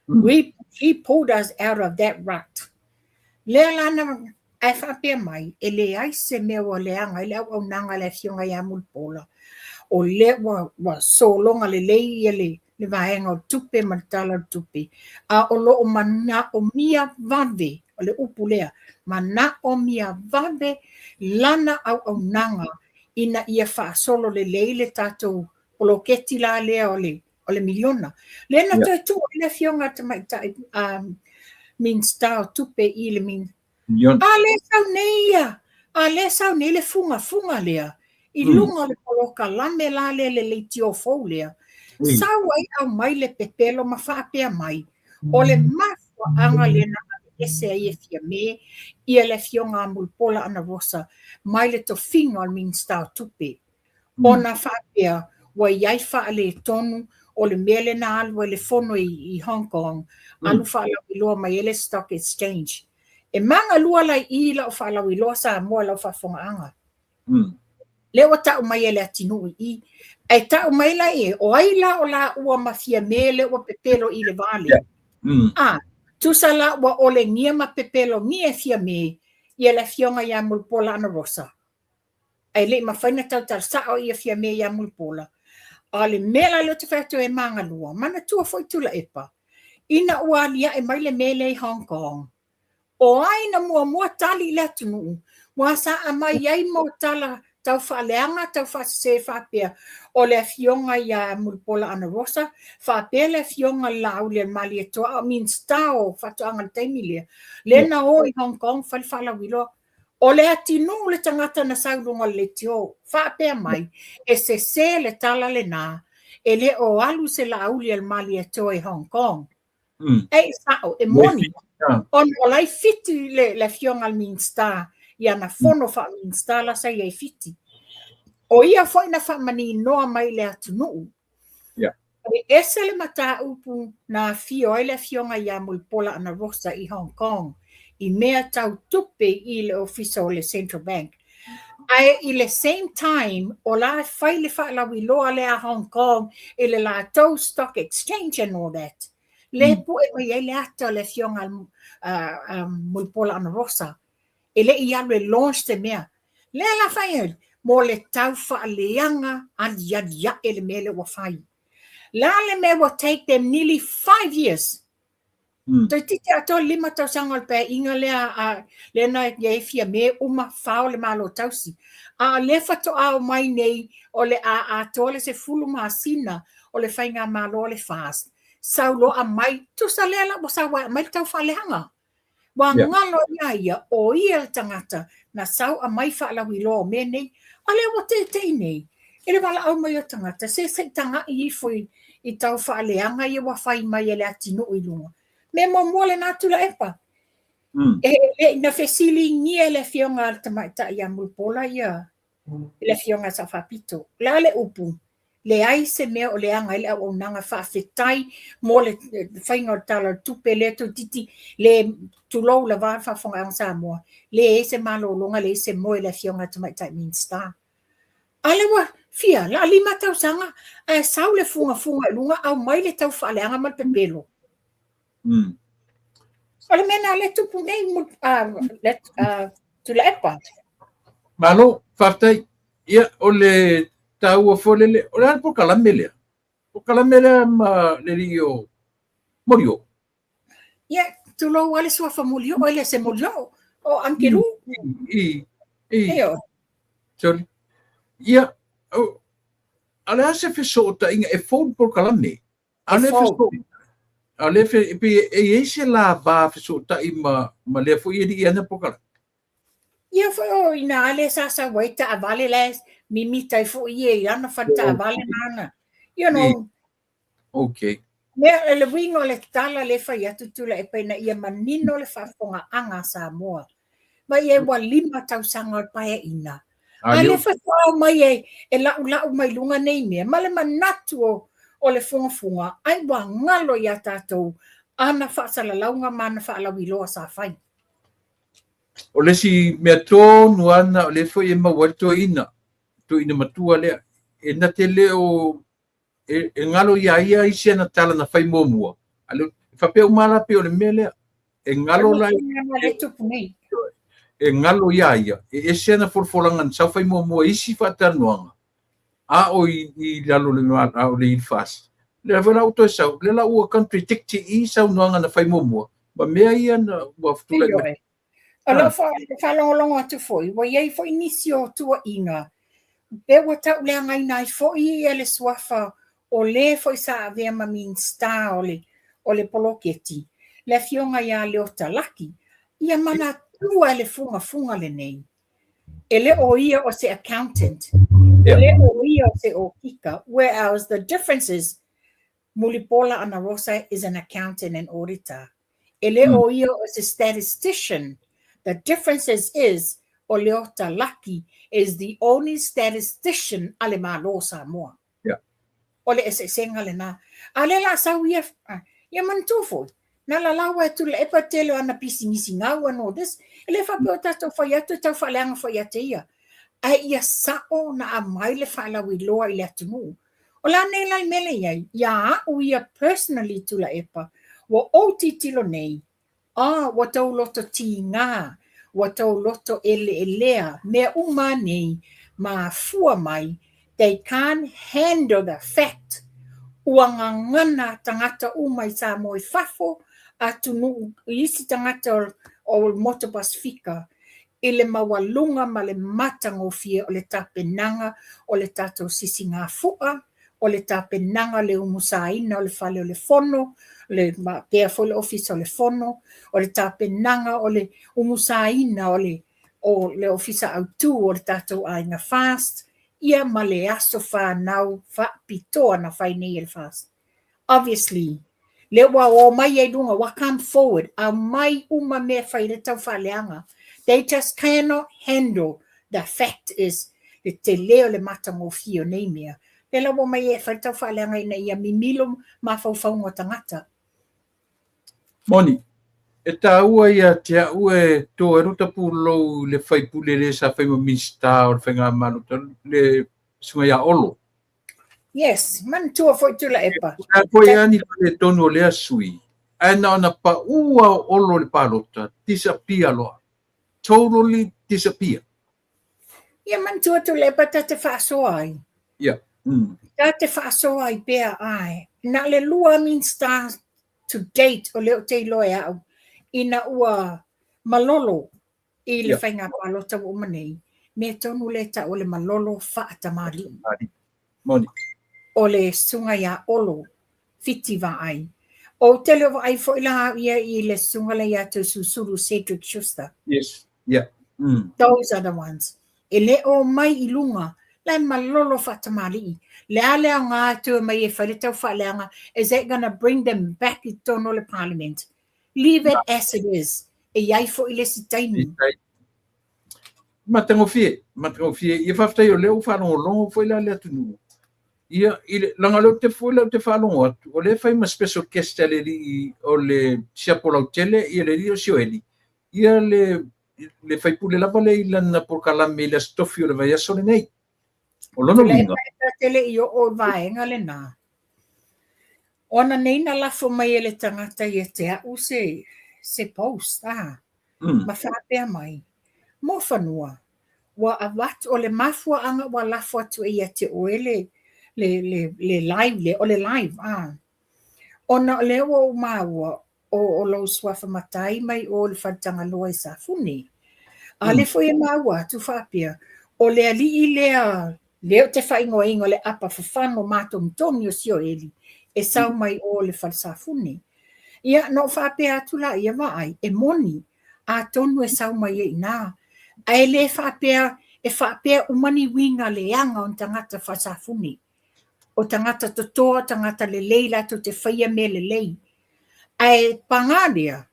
We, he pulled us out of that rut. Lea la na, ae faapea mai, e leai se mea ua leaga ai le auaunaga a le Afioga ia Mulipola, o lea ua, ua sologa lelei ia le, le vaega o le tupe ma le Tala o le Tupe, a o lo o manaomia vave, o le upu lea, manaomia vave lana auaunaga ina ia faasolo lelei le tatou poloketi la lea o le o le miliona. Lea na toe tuu ai le Afioga a le Tamaitai Minisita o Tupe i le miliona. A lea sau nei ia, a lea sau nei le fugafuga lea i luga o le polokalame la lea le leitio fou lea. Sau ai aumai le pepelo ma faapea mai, o le mafuaaga lea na aveese ai e Fiame ia le Afioga a Mulipola Anarosa mai le tofiga o le Minisita o Tupe. Ona faapea ua i ai faaletonu o le mea lea na alu ai le fono i Hong Kong, alu faalauiloa mai ai le Stock Exchange. E magalua la i i lau faalauiloa Samoa i lau faafofogaaga. Lea ua tau mai e Leatinuu i i. Ae tau mai la i e, o ai la o laua ma Fiame lea ua pepelo i le va lea? A, tusa la ua olegia ma pepelogia e Fiame ia le Afioga ia Mulipola Anarosa. Ae le i mafai ona tautala sao ia Fiame ia Mulipola. A o le mea la lea ou te fai atu ai e magalua, manatua foi Tuilaepa, ina ua aliae mai le mea lea i Hong Kong, o ai na muamua tali i le atunuu, ua sa aumai ai mau tala tau faaleaga, tau faasese faapea, o le afioga ia Mulipola Anarosa, faapea le afioga i le Laaulialemalietoa, a o Minisita o Faatoaga i le taimi lea, lea na o i Hong Kong fai le faalauiloa. O Leatinuu le tagata na sau i luga o le leitio, faapea mai, e sese le tala lena, e le o alu se Laaulialemalietoa i Hong Kong. E sao, e moni, ona o la e i Fiti le, le afioga a le Minisita i ana fono faa-Minisita la sa i ai i Fiti. O ia foi na faamaninoa mai i le atunuu. Yeah. E ese le mataupu na afio ai le afioga ia Mulipola Anarosa i Hong Kong i mea tau tupe i le ofisa o le Central Bank. Ae i le same time, o la e fai le faalauiloa lea a Hong Kong i le latou stock exchange and all that. Lea e pue mai ai le ata o le afioga a Mulipola Anarosa. E le i alu e launch se mea. Lea la fai ai, mo le tau faaleaga aliali ae le mea lea ua fai. La le mea ua take them nearly 5 years. Toeitiiti atoa le 5 tausaga o le paeaiga lea a lea na i ai Fiame uma fao le Malo tausi. A o lea faatoa omai nei o le a atoa le 10 masina o le faigamalo a le FAST. Sau loa aumai, tusa lea la ua sau ai aumai le tau faaleaga. Ua galo ia ia, o ia le tagata na sau aumai faalauiloa o mea nei. A lea ua teitei nei i le valaau mai o tagata, se se i tagai ifo i tau faaleaga ia ua fai mai e Leatinuu i luga. Mea muamua lena Tuilaepa. E le i na fesiligia e le afioga a le tamaitai ia Mulipola ia i le afioga a Sao Faapito. O le a le upu? Leai se mea o leaga ai le auaunaga faafetai mo le faiga o le Tala o le Tupe lea toeitiiti le tulou lava le faafofogaaga Samoa, leai se malologa, leai se moe i le afioga a le Tamaitai Minisita. A lea ua fia, la 5 tausaga ae sau le fugafuga i luga aumai le tau faaleaga ma le pepelo. O le mea lena lea e tupu nei Tuilaepa. Malo, faafetai. Ia, o le taua foi lele, o le a le polokalame lea? Polokalame lea ma le alii o Molioo. Ia, tulou lava le suafa Molioo, e le o se Molioo, o Angelou. I, i. Ioe. Sorry. Ia, o, a o le a se fesootaiga e fou le polokalame? A le a le fe pe e i ai se la va fesootai ma ma lea foi alii e ana polokalame. Ia foi o ina le sa sau ai taavale la e mimita ai foi ia i ana fale taavale ma ana. You know. Okay. Mea, le uiga o le tala lea e fai atu Tuilaepa ina ia manino le faafofogaaga a Samoa. Ma ia ua 5 tausaga o le Paeaiga. A lea faatoa omai e, e la'ula'u mai luga nei mea, ma le manatu o, o le fugafuga, ai ua galo iā tatou ana faasalalauga ma ana faalauiloa sa fai. O le isi mea tonu ana o lea foi e maua ai le toeaina, toeaina matua lea, e na te le o e, e galo iā ia isi ana tala na fai muamua. A le, faapea uma la pei o le mea lea. E galo la e galo iā ia, e ese ana folafolaga na sau fai muamua i isi faatalanoaga, a o i, i lalo le a o le i FAST. Lea foi la ua toe sau, lea la ua contradict i saunoaga na fai muamua, ma mea ia na ua tulai mai. O lau faalogologo atu foi, ua i ai foi nisi o tuuaiga, pe ua tauleagaina ai foi ia le suafa o le foi sa avea ma Minisita o le, o le poloketi, le afioga ia Leota Laki, ia manatua le fugafuga lenei. E le o ia o se accountant, e le o ia o se okika, whereas the difference is Mulipola Anarosa is an accountant and auditor. E le o ia o se statistician. The difference is, is o Leota Laki is the only statistician a le Malo o Samoa. Yeah. O le eseesega lena. A lea la sau ia, ia manatua foi, na lalau e Tuilaepa tele o ana pisinisi gau and all this. E le faapea o tatou fai atu e tau faaleaga foi ia te ia. Ae ia sa'o na aumai le faalauiloa i le atunuu. O le a nei la le mea lea i ai? Ia a'u ia personally Tuilaepa, ua ou tilotilo nei, ah, ua tou loto tigā, ua tou loto eleelea, mea uma a nei, mafua mai, they can't handle the fact ua gagana tagata uma i Samoa i fafo, atunuu i isi tagata o le Motu Pasefika, i le maualuga ma le matagofie o le tapenaga o le tatou sisigāfu'a, o le tapenaga o le umusaina o le Fale o le Fono, le pea foi le Ofisa o le Fono, o le tapenaga o le umusaina o le o le Ofisa Autu o le tatou Aiga FAST, ia ma le aso fanau faapitoa na fai nei e le FAST. Obviously, lea ua o mai ai luga, ua come forward, aumai uma mea e fai le tau faaleaga. They just cannot handle the fact is le tele o le matagofie o nei mea. Lea la ua omai e fai le tau faaleaga ina ia mimilo mafaufauga o tagata. Moni, e taua ia te au e tō ai lota pulou i le faipule le sa fai ma Minisita o le Faigamalo talu, le susuga ia Olo. Yes, manatua foi Tuilaepa. E foi a ni faaletonu o lea sui, ae na ona paʻu a o Olo i le palota, disappear loa. Totally disappear. Ia manatua Tuilaepa ta te faasoa ai. Ia. Ta te faasoa ai pea, ae. Na le lua Minista to date o lea ou te iloa e au, ina ua malolo i le faiga palota ua uma nei, mea tonu lea e tau o le malolo faatamalii. Moni. O le susuga ia Olo Fiti Vaai. Ou te le o vaai foi la au ia i le susuga lea ia Toeolesulusulu Cedric Schuster. Yes. Yeah. Those are the ones. E le o mai i luga, la e malolo faatamalii. Le a le aoga e toe mai e fai le tau faaleaga, is that gonna bring them back i totonu o le parliament? Leave it as it is. E i ai foi le isi taimi. Matagofie, matagofie. Ia faafetai o lea ua faalogologo foi la le atunuu. Ia, i le, leaga o lea ou te foi lea ou te faalogo atu, o lea e fai ma special guest a le alii o le siapo lautele, ia le alii o Sioeli, ia le, le faipule lava lea i lana polokalame i le Aso Tofi o le vaiaso lenei. O lona uiga. E ta te le i oo i vaega lena. O ana nei na lafo mai e le tagata ia te a'u se, se post, a, ma faapea mai, Mofanua, ua avatu, o le mafuaaga ua lafo atu ai ia te oe le, le, le, le live lea, o le live, a, ona o lea ua ou maua, o, o lou suafa matai mai o i le fale Tagaloa i Safune. A lea foi e maua atu faapea, o le alii lea, lea ou te faaigoaina o le apa fafano matogitogi o Sioeli, e sau mai o le fale safune. Ia, na ou faapea atu laia, vaai, e moni, atonu e sau mai ai i ina, ae le faapea e faapea uma ni uiga leaga o ni tagata faasafune. O tagata totoa, o tagata lelei latou te faia mea lelei. Ae paga lea,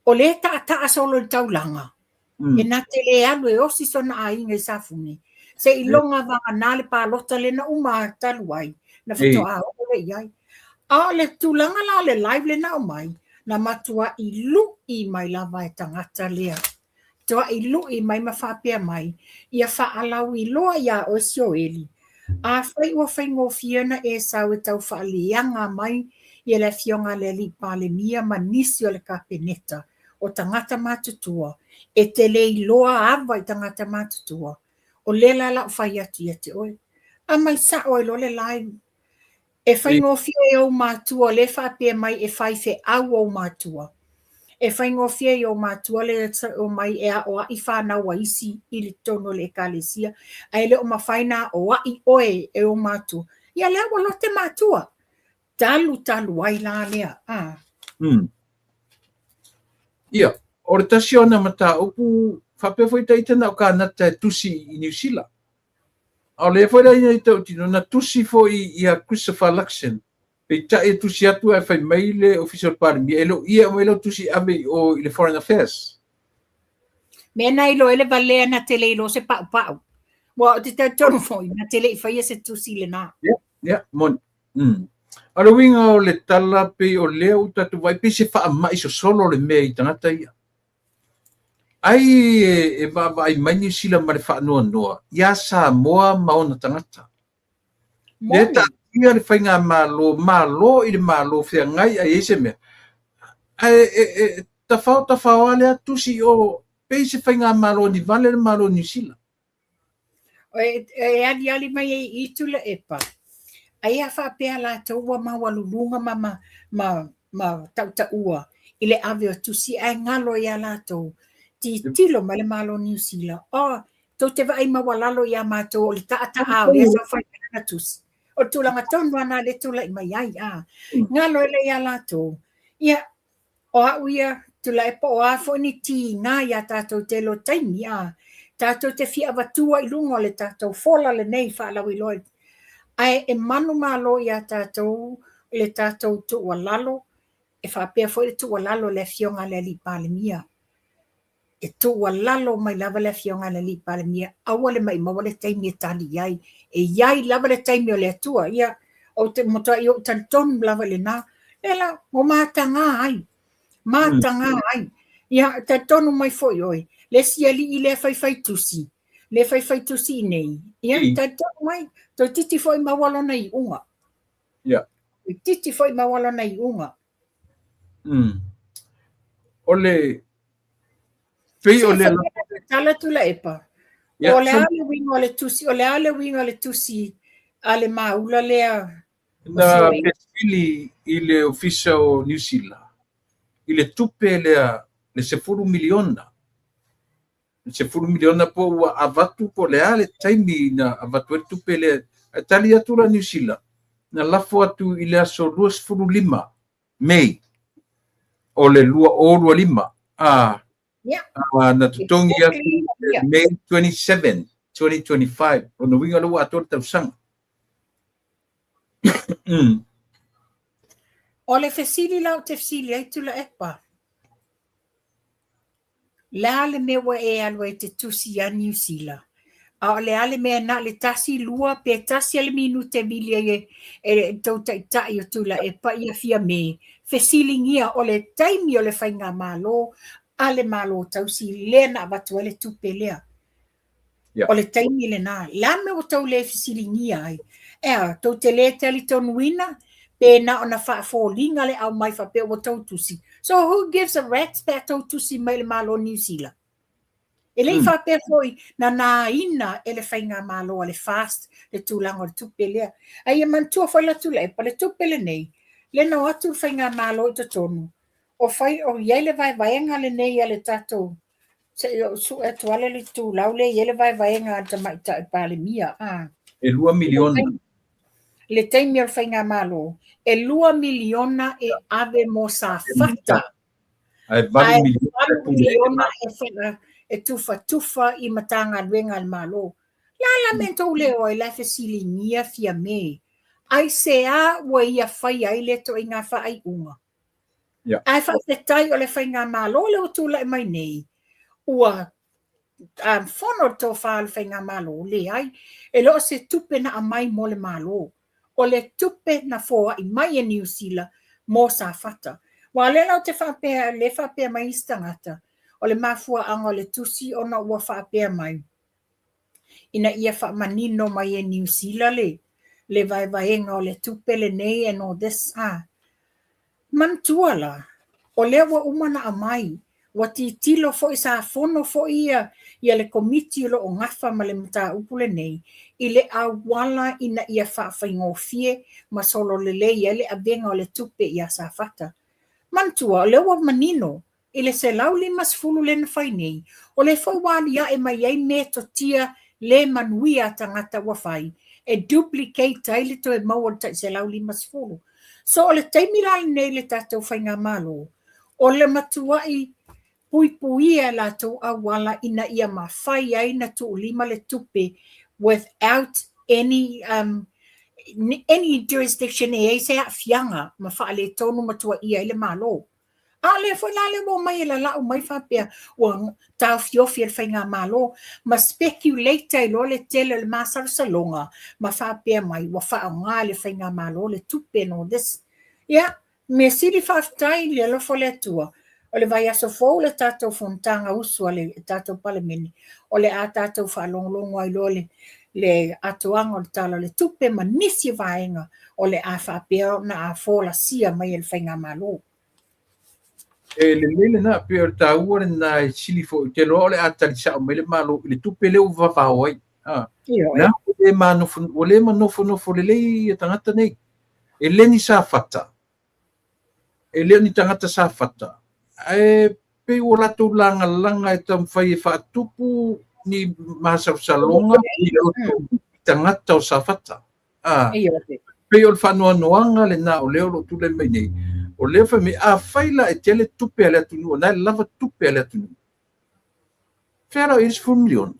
o lea e taataa solo i le taulaga, e na te le alu e osi sona aiga i Safune, seiloga vagana le palota lea na uma talu ai, na faatoa oo lea i ai. A o le tulaga la o le live lea na aumai, na matuai lui mai lava e tagata lea. Tuai lui mai ma faapea mai, Ia faalauiloa iā oe Sioeli, afai ua faigofie ona e sau e tau faaleaga mai ia le Afioga a le Alii Palemia ma nisi o le Kapeneta o tagata matutua, e te le iloa ava i tagata matutua, o lea la la ou fai atu ia te oe. Aumai sao ai loa le live. E faigofie i ou matua lea e faapea mai e faifeau ou matua. E faigofie i ou matua le omai e aoai fanau a isi i totonu o le ekalesia, ae le o mafai ona aoai oe e ou matua. Ia lea ua lote matua. Talu talu ai la lea. A. Ia, o le tasi ona mataupu faapea foi ta ita na o kānata e tusi i Niu Sila. A o lea foi la ina i tautino, na tusi foi ia Christopher Luxon, peitai e tusi atu ae fai mai le Ofisa o le Palemia, e le o ia e aumai lau tusi e ave i o i le Foreign Affairs. Mea na iloa ai le valea na te le iloa se paupau. Ua ou te talitonu foi, na te le i faia se tusi lena. Ia, ia, moni. A o le uiga o le tala pei o lea ua tatou vaai pei se faamai sosolo le mea i tagata ia. Ai e vaavaai mai Niu Sila ma le faanoanoa iā Samoa ma ona tagata. Lea e taatia le faigamalo, malo i le Malo feagai a i ai se mea, ae e tafao tafao lava lea tusi i o pei se faigamalo ni vale le Malo o Niu Sila. E aliali mai ai i i Tuilaepa, ai a faapea latou ua maualuluga ma, ma, ma, ma tautaua i le ave o tusi ae galo iā latou. Tilotilo mai le Malo o Niu Sila, oh, tou te vaai maualalo iā matou o le taataa o lea sa fai mai lana tusi. O le tulaga tonu lava lena lea e tulai mai ai, a. Galo ai lea iā latou. Ia, O au ia, Tuilaepa, o a foi ni tiga iā tatou i tele o taimi, a, tatou te fia avatua i luga o le tatou fola lenei faalauiloa, ae e manumalo iā tatou le tatou tuualalo, e faapea foi le tuualalo a le Afioga a le Alii Palemia. E tuualalo mai lava le Afioga i le Alii Palemia, aua le maimauina le taimi e tali i ai. E i ai lava le taimi o le Atua. Ia, ou te matuai ou talitonu lava i lena. Lea la, ua mataga ai. Mataga ai. Ia, talitonu mai foi oe, le isi alii lea faifai tusi, lea faifai tusi i nei. Ia, talitonu mai, toeitiiti foi maua lona iuga. Ia. Toeitiiti foi maua lona iuga. O le pei o le tala Tuilaepa. O le a le uiga o le tusi, o le a le uiga o le tusi a le maula lea na fesili i le ofisa o Niu Sila i le tupe lea le 10 miliona. Le 10 miliona po ua avatu po o le a le taimi na avatu ai le tupe lea. Ae tali atu la Niu Sila, na lafo atu i le aso 25 Mei o le 2025, a na totogi atu May 27, 2025. Lona uiga lea ua atoa le tausaga. O le fesili la ou te fesili ai Tuilaepa, Le a le mea ua e alu ai e te tusi iā Niu Sila? A o le a le mea na o le tasi, lua, pe tasi a le minute e vili ai e, e tou taitai o Tuilaepa ia Fiame, fesiligia o le taimi o le faigamalo a le Malo Tausi lea na avatu ai le tupe lea. O le taimi lena. Le a le mea ua tou le fesiligia ai? E a, tou te le talitonuina pe na ona faafoliga le aumai faapea ua tou tusi. So who gives a rat's pe a tou tusi mai i le Malo o Niu Sila? E le i faapea foi na nāina e le faigamalo a le FAST le tulaga o le tupe lea. A ia manatua foi la Tuilaepa, le tupe lenei, lea na o atu le faigamalo i totonu, o fai, o i ai le vaevaega lenei a le tatou Se i ou sue atu lava le itulau lea e i ai le vaevaega a le Tamaitai Palemia. E 2 miliona. le taimi o le Faigamalo, e $2 miliona e ave mo Safata. Ae $8 miliona e tufatufa i Matagaluega a le Malo. Le a la mea tou le o ai la e fesiligia Fiame, aisea ua ia faia ai lea ituaiga faaiuga? Ae faafetai o le Faigamalo lea ua tulai mai nei, ua fono le tofa a le Faigamalo, leai, e le o se tupe na aumai mo le Malo, o le tupe na foai mai e Niu Sila mo Safata. Aua o lea la ou te faapea, lea e faapea mai isi tagata, o le mafuaaga o le tusi ona ua faapea mai, ina ia faamanino mai e Niu Sila le le vaevaega o le tupe lenei and all this, a manatua la, o lea ua uma ona aumai, ua tilotilo foi, sa fono foi ia ia le komiti o lo o gafa ma le mataupu lenei i le auala ina ia faafaigofie ma sololelei ai le avega o le tupe ia Safata. Manatua, o lea ua manino i le 150 lea na fai nei, o lea foi ua aliae mai ai metotia le manuia a tagata ua fai e duplicate ai le toe maua o le tai 150. So o le taimi la lenei i le tatou Faigamalo, o le matuai puipuia e latou auala ina ia mafai ai na tuulima le tupe without any um, any jurisdiction e i ai se aafiaga ma faaletonu ma tuuaia ai le Malo. A o lea foi la lea ua omai e lalau mai faapea ua taofiofi e le Faigamalo ma speculate ai loa le tele o le masalosaloga ma faapea mai ua faaaoga e le Faigamalo le tupe and all this. Ia, mea sili faafetai i le alofa o le Atua, o le vaiaso fou le tatou fonotaga usu a le tatou Palemene, o le a tatou faalogologo ai loa le le atoaga o le Tala o le Tupe ma nisi vaega o le a faapea ona a folasia mai e le Faigamalo. E lelei lena, pei o le taua lena e sili foi, ou te iloa o le a tali sao mai le Malo i le tupe lea ua vavao ai. Ua le ua le manofonofo lelei ia tagata nei. E le ni Safata, e le o ni tagata Safata, ae pei ua latou lagalaga e taumafai e faatupu ni masalosaloga ni loto i tagata o Safata. Pei o le faanoanoaga lena o lea o lo o tulai mai nei, o lea fai mai, afai la e tele tupe a le atunuu, o lena e lava tupe a le atunuu, fea la o i ai le $10 miliona?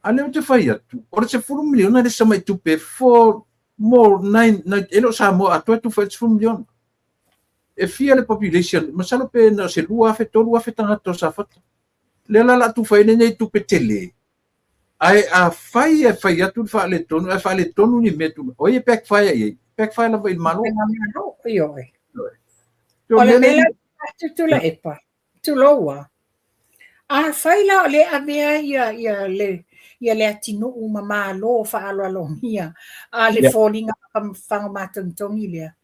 A lea ou te fai atu, o le $10 miliona e le o se tamai tupe for more nine, nine, e le o Samoa atoa e tufa ai le $10 miliona. E fia le population, masalo pe na o se 2,000, 3,000 tagata o Safata. Lea la o le a tufa ai lenei tupe tele. Ae afai e fai atu le faaletonu, ae faaletonu ni mea tulaga, o ai e backfire i ai? Backfire lava i le Malo. Ioe. O le mea la Tutuilaepa, tulou a. Afai la o lea e avea ia, ia, le, ia le atinuu ma malo faaaloalogia a le foliga fagomatogitogi lea,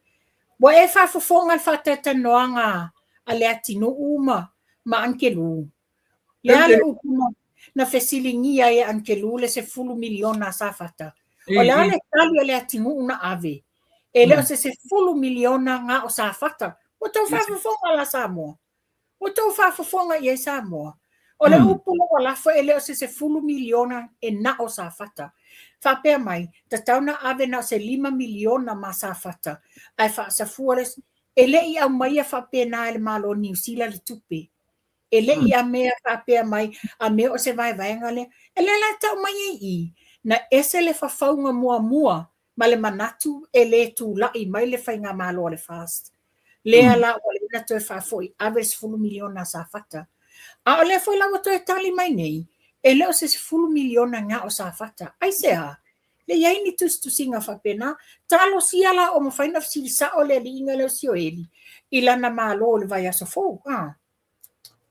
ua e faafofoga i le faatalatalanoaga a le atinuu ma, ma Ankelū. Le a le upu na fesiligia ai e Ankelū le $10 miliona a Safata? O le a le tali a le atinuu na ave? E le o se $10 miliona na o Safata. Ua tou faafofoga la Samoa? Ua tou faafofoga i ai Samoa? O le upu lea ua lafo e le o se $10 miliona e na o Safata. Faapea mai, tatau na ave na o se $5 miliona ma Safata, ae faasafua le... E le i aumaia faapena e le Malo o Niu Sila le tupe. E le i amea faapea mai, a mea o se vaevaega lea. E lea la e tau mai ai i i, na ese le fafauga muamua ma le manatu e le tulai mai le faigamalo a le FAST. Lea la ua leva ona toe faafoi ave le $10 miliona a Safata. A o lea foi la ua toe tali mai nei, e le o se $10 miliona na o Safata. Aisea? Le i ai ni tusitusiga faapena. Talosia la o mafai ona fesili sao le aliiga lea o Sioeli i lana malo i le vaiaso fou. A.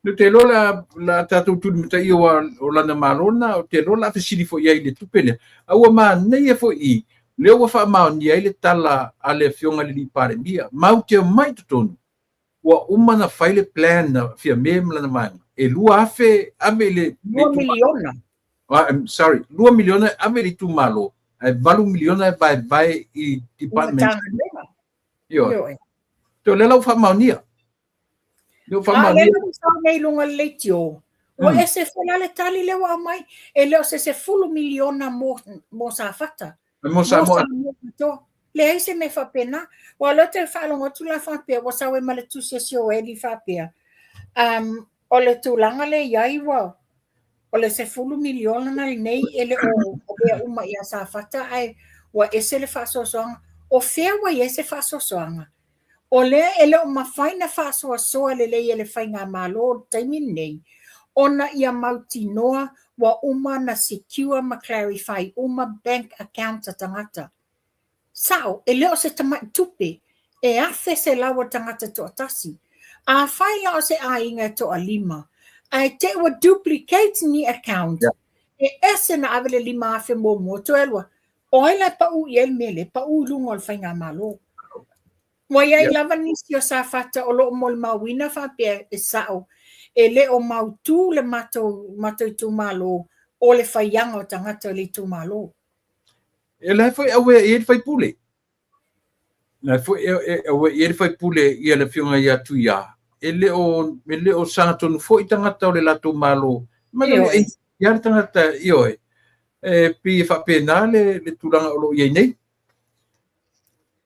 Ou te iloa la tatou tulimataia o lana malo lena, ou te iloa o le a fesili foi i ai i le tupe lea. A ua manaia foi i lea ua faamaonia ai le tala a le Afioga i le Palemia, matou te omai i totonu, ua uma ona fai le plan a Fiame ma lana vaega, e 2,000 ave i le $2 miliona. Sorry, $2 miliona ave i le itumalo, ae $8 miliona e vaevae i departments. Ioe. O lea la ua faamaonia. A o lea ua sao nei i luga o le leitio, ua ese foi la le tali lea ua aumai, e le o se $10 miliona mo Safata. Mo Samoa. Leai se mea faapena. Aua o lea ou te faalogo atu la faapea ua sau ai ma le tusi a Sioeli faapea, um, o le tulaga lea i ai ua o le 10 miliona lenei e le o avea uma ia Safata ae ua ese le faasoasoaga. O fea ua i ai se faasoasoaga? O lea e le o mafai na faasoasoa lelei e le Faigamalo o le taimi lenei ona ia mautinoa ua uma na secure ma clarify uma bank accounts a tagata. Sao, e le o se tamai tupe, e 1,100 a le tagata e toatasi. Afai la o se aiga e toalima, ae te i ua duplicate ni account, e ese na ave le 5,000 muamua, toe alu o ai la e pau i ai le mea lea? E pau i luga o le Faigamalo. Ua i ai lava nisi o Safata o lo o molimauina faapea e sao, e le o mautu le matou, matou itumalo o le faiaga o tagata o le itumalo. E la foi auea i ai le faipule. La foi e auea i ai le faipule ia le afioga ia Tuia. E le o, e le o sagatonu foi tagata o le latou Malo. Ma le ia le tagata, ioe. E pei e faapena le, le tulaga o lo o i ai nei.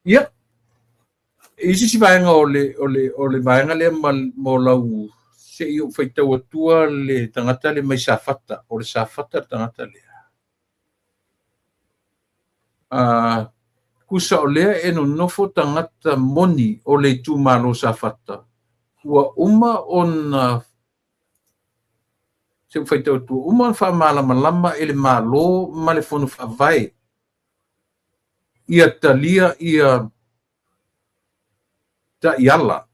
Ia, i se isi vaega o le, o le, o le vaega lea ma, mo lau se i ou faitau atua le tagata le mai Safata, o le Safata le tagata lea. A tusa o lea e nonofo tagata moni o le itumalo Safata, ua uma ona se i ou faitau atu, ua uma ona faamalamalama e le Malo ma le Fono Faavae ia talia ia taiala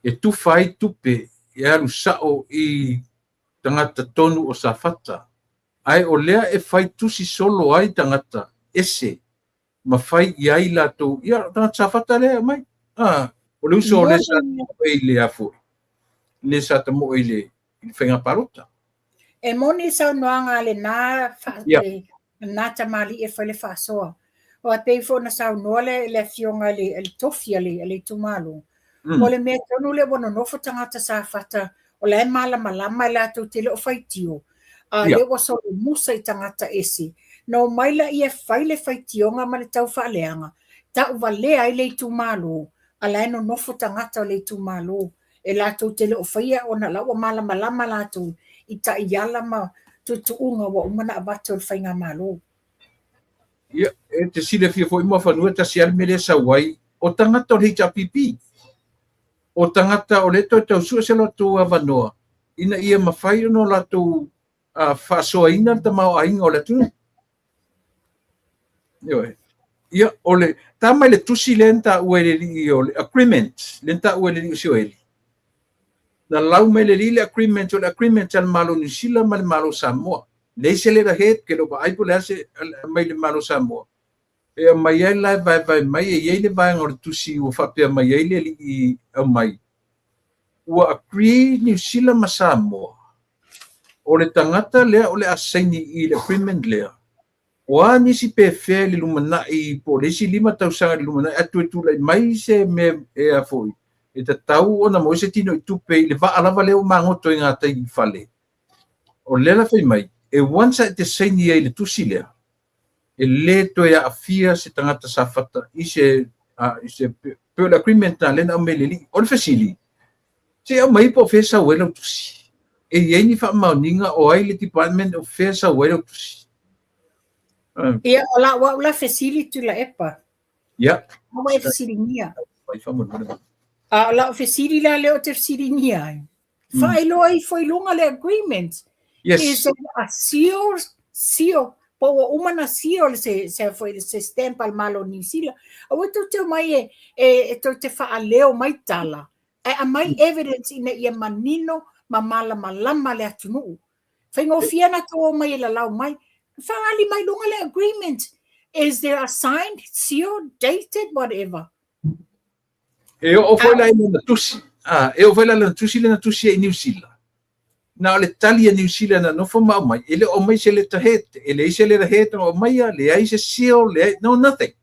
e tufa ai tupe e alu sao i tagata tonu o Safata, ae o lea e fai tusi solo ai tagata ese ma fai i ai latou, ia tagata Safata lea e aumai. Ah, o le uso o le sa tamoe i le afo, le sa tamoe i le, i le faiga palota. E moni saunoaga a lena, fa, yeah. lena tamalii e fai le faasoa. Aua e pei foi ona saunoa le, le afioga i le, le tofi a le, a le itumalo. O le mea tonu lea ua nonofo tagata Safata, o la e malamalama e latou te le o faitio, a lea ua solomusa i tagata ese, na omai laia e fai le faitioga ma le taufaaleaga, tauvalea ai le itumalo, a la e nonofo tagata o le itumalo e latou te le o faia ona la ua malamalama latou i taiala ma tuutuuga ua uma ona avatu e le faigamalo. Ia, e te silafia foi Muafanua, e tasi lava le mea lea e sau ai, o tagata o le HRPP, o tagata o lea e toe tau sue se latou avanoa ina ia mafai ona latou faasoaina le tamaoaiga o le atunuu. Ioe. Ia, o le, ta mai le tusi lea na taua e le alii o le agreement, lea na taua e le alii o Sioeli. Na lau mai le alii le agreement, o le agreement a le Malo o Niu Sila ma le Malo o Samoa. Leai se letterhead, ke le o vaai po o le a se mai le Malo o Samoa. E aumai ai la e vaevae mai, e i ai le vaega o le tusi ua faapea mai ai le alii aumai. Ua agree Niu Sila ma Samoa, o le tagata lea o le a saini i le agreement lea, o a nisi pefea i le lumanai po o le isi 5 tausaga i le lumanai ae toe tulai mai se mea e a foi, e tatau ona maua se tino i tupe i le vaa lava lea ua magoto i gatai i fale. O lea la fai mai, e once a e te saini ai i le tusi lea, e le toe aafia se tagata Safata i se, i se pei o le agreement na lea na aumai e le alii. O le fesili, se i aumai po o fea e sau ai lau tusi? E i ai ni faamaoniga o ai le department o fea e sau ai lau tusi? Ia, o lau au la fesili Tuilaepa. Ia. Ua e fesiligia. A o lau fesili la lea ou te fesiligia ai. Faailoa ifo i luga le agreement. Yes. Is it a seal, seal, po ua uma na seal se, se, foi, se stamp a le Malo o Niu Sila. Aua tou te omai e, e, e tou te faaleo mai tala, ae aumai evidence ina ia manino ma malamalama le atunuu. Faigofie na tou omai e lalau mai. Faaali mai luga le agreement. Is there a signed, sealed, dated, whatever? E oo foi la i lana tusi, a, e oo foi la i lana tusi lea na tusi ai i Niu Sila. Na o le tali a Niu Sila na nofo ma aumai, e le o aumai se letterhead, e leai se letterhead na aumaia, leai se seal, leai, no nothing.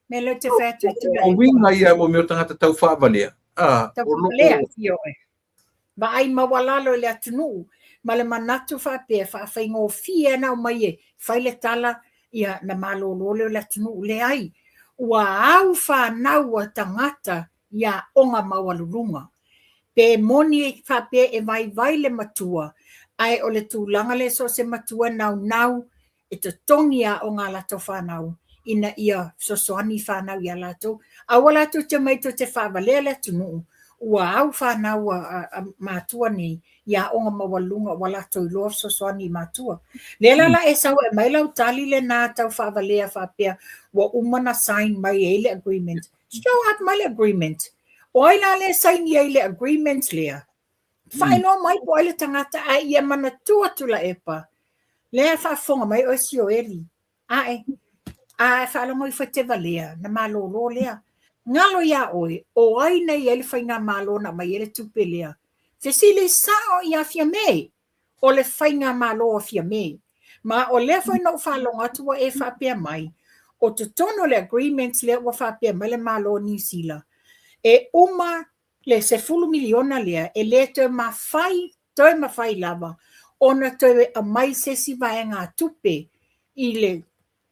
Me lea ou te fai atu e O uiga ia mo mea o tagata tau faavalea, a, o lo o... Vaai maualalo i le atunuu ma le manatu faapea faafaigofie na aumai e fai le tala ia na malolo lea o le atunuu. Leai. Ua au fanau a tagata i aoga maualuluga. Pe moni faapea e vaivai le matua, ae o le tulaga lea so o se matua naunau e totogi aoga a latou fanau ina ia fesoasoani fanau ia latou. Aua latou te omai tou te faavalea le atunuu, ua au fanau a matua nei i aoga maualuluga ua latou iloa fesoasoani i matua. Lea la la e sau e aumai lau tali lena tau faavalea faapea ua uma na sign mai ai le agreement. Show up mai le agreement. O ai la lea e saini ai le agreement lea? Faailoa mai po o ai le tagata ae ia manatua Tuilaepa. Lea e faafofoga mai oe Sioeli. Ae, a e faalogo ifo e te valea, na malolo lea. Galo iā oe, o ai na i ai le faigamalo na aumai ai le tupe lea? Fesili sao ia Fiame! O le faigamalo a Fiame. Ma o lea foi na ou faalogo atu ua e faapea mai, o totonu o le agreement lea ua faapea mai le Malo o Niu Sila, e uma le 10 miliona lea, e le toe mafai, toe mafai lava ona toe aumai se isi vaegatupe i le.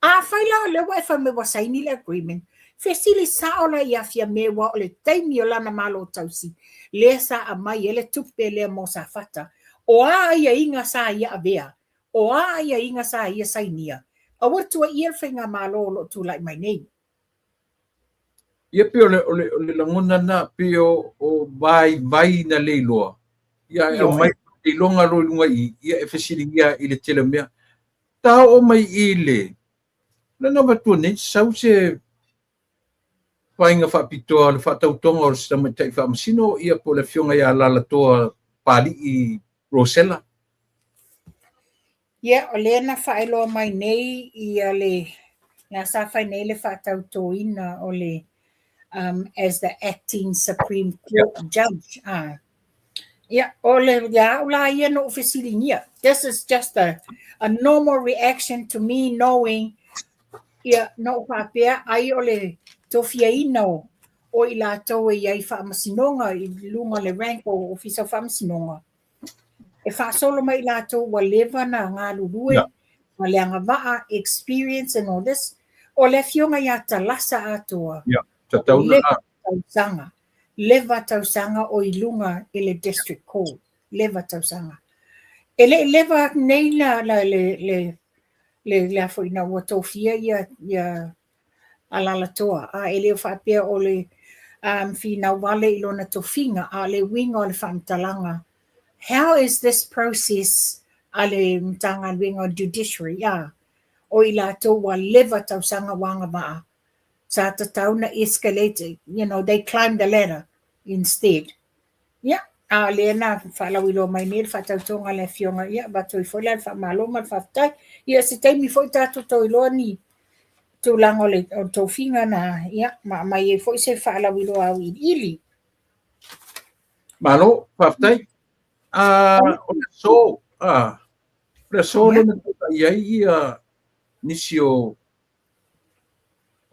Afai la o lea ua e fai mai ua saini le agreement, fesili sao la ia Fiame aua o le taimi o lana Malo tausi lea sa aumai ai le tupe lea mo Safata. O a aiaiga sa ia avea? O a aiaiga sa ia sainia? Aua le tuuaia le faigamalo o lo o tulai mai nei. Ia pei o le, o le, o le lagona lena, pei o, o vaivai na le iloa. Ia e aumai iloga loa i luga i i, ia e fesiligia i le tele o mea. Ta oo mai i le, le na avatua nei, sau se faiga faapitoa o le faatautoga o se tamaitai faamasino, ia po o le afioga ia Alalatoa Papalii Rosella. Ia, o lea na faailoa mai nei ia le, la sa fai nei le faatautoina o le as the acting Supreme Court Judge. Ah. Ia, o le ia au la ia na ou fesiligia. This is just a normal reaction to me knowing ia na ou faapea ai o le tofiaina o i latou e i ai faamasinoga i luga o le rank o Ofisa o Faamasinoga. E faasolo mai i latou ua leva na galulue ma le agavaa, experience and all this. O le afioga ia Talasa atoa, leva tausaga, leva tausaga o i luga i le District Court, leva tausaga. E le i leva nei la, la, le, le, le, le a foi ina ua tofia ia, ia Alalatoa, a e le o faapea o le finau vale i lona tofiga, a o le uiga o le faamatalaga, how is this process a le Matagaluega o Judiciary, a o i latou ua leva tausaga ua agavaa, sa tatau na escalate, they climb the ladder instead. Ia, a o lea na faalauiloa mai nei le faatautoga a le Afioga, ia, avatu ai foi la le faamalo ma le faafetai. Ia, se taimi foi tatou toe iloa ni tulaga o le tofiga na, ia, ma aumai ai foi se faalauiloa auiliili. Malo, faafetai. O le aso, o le aso lea na tulai ai ia nisi o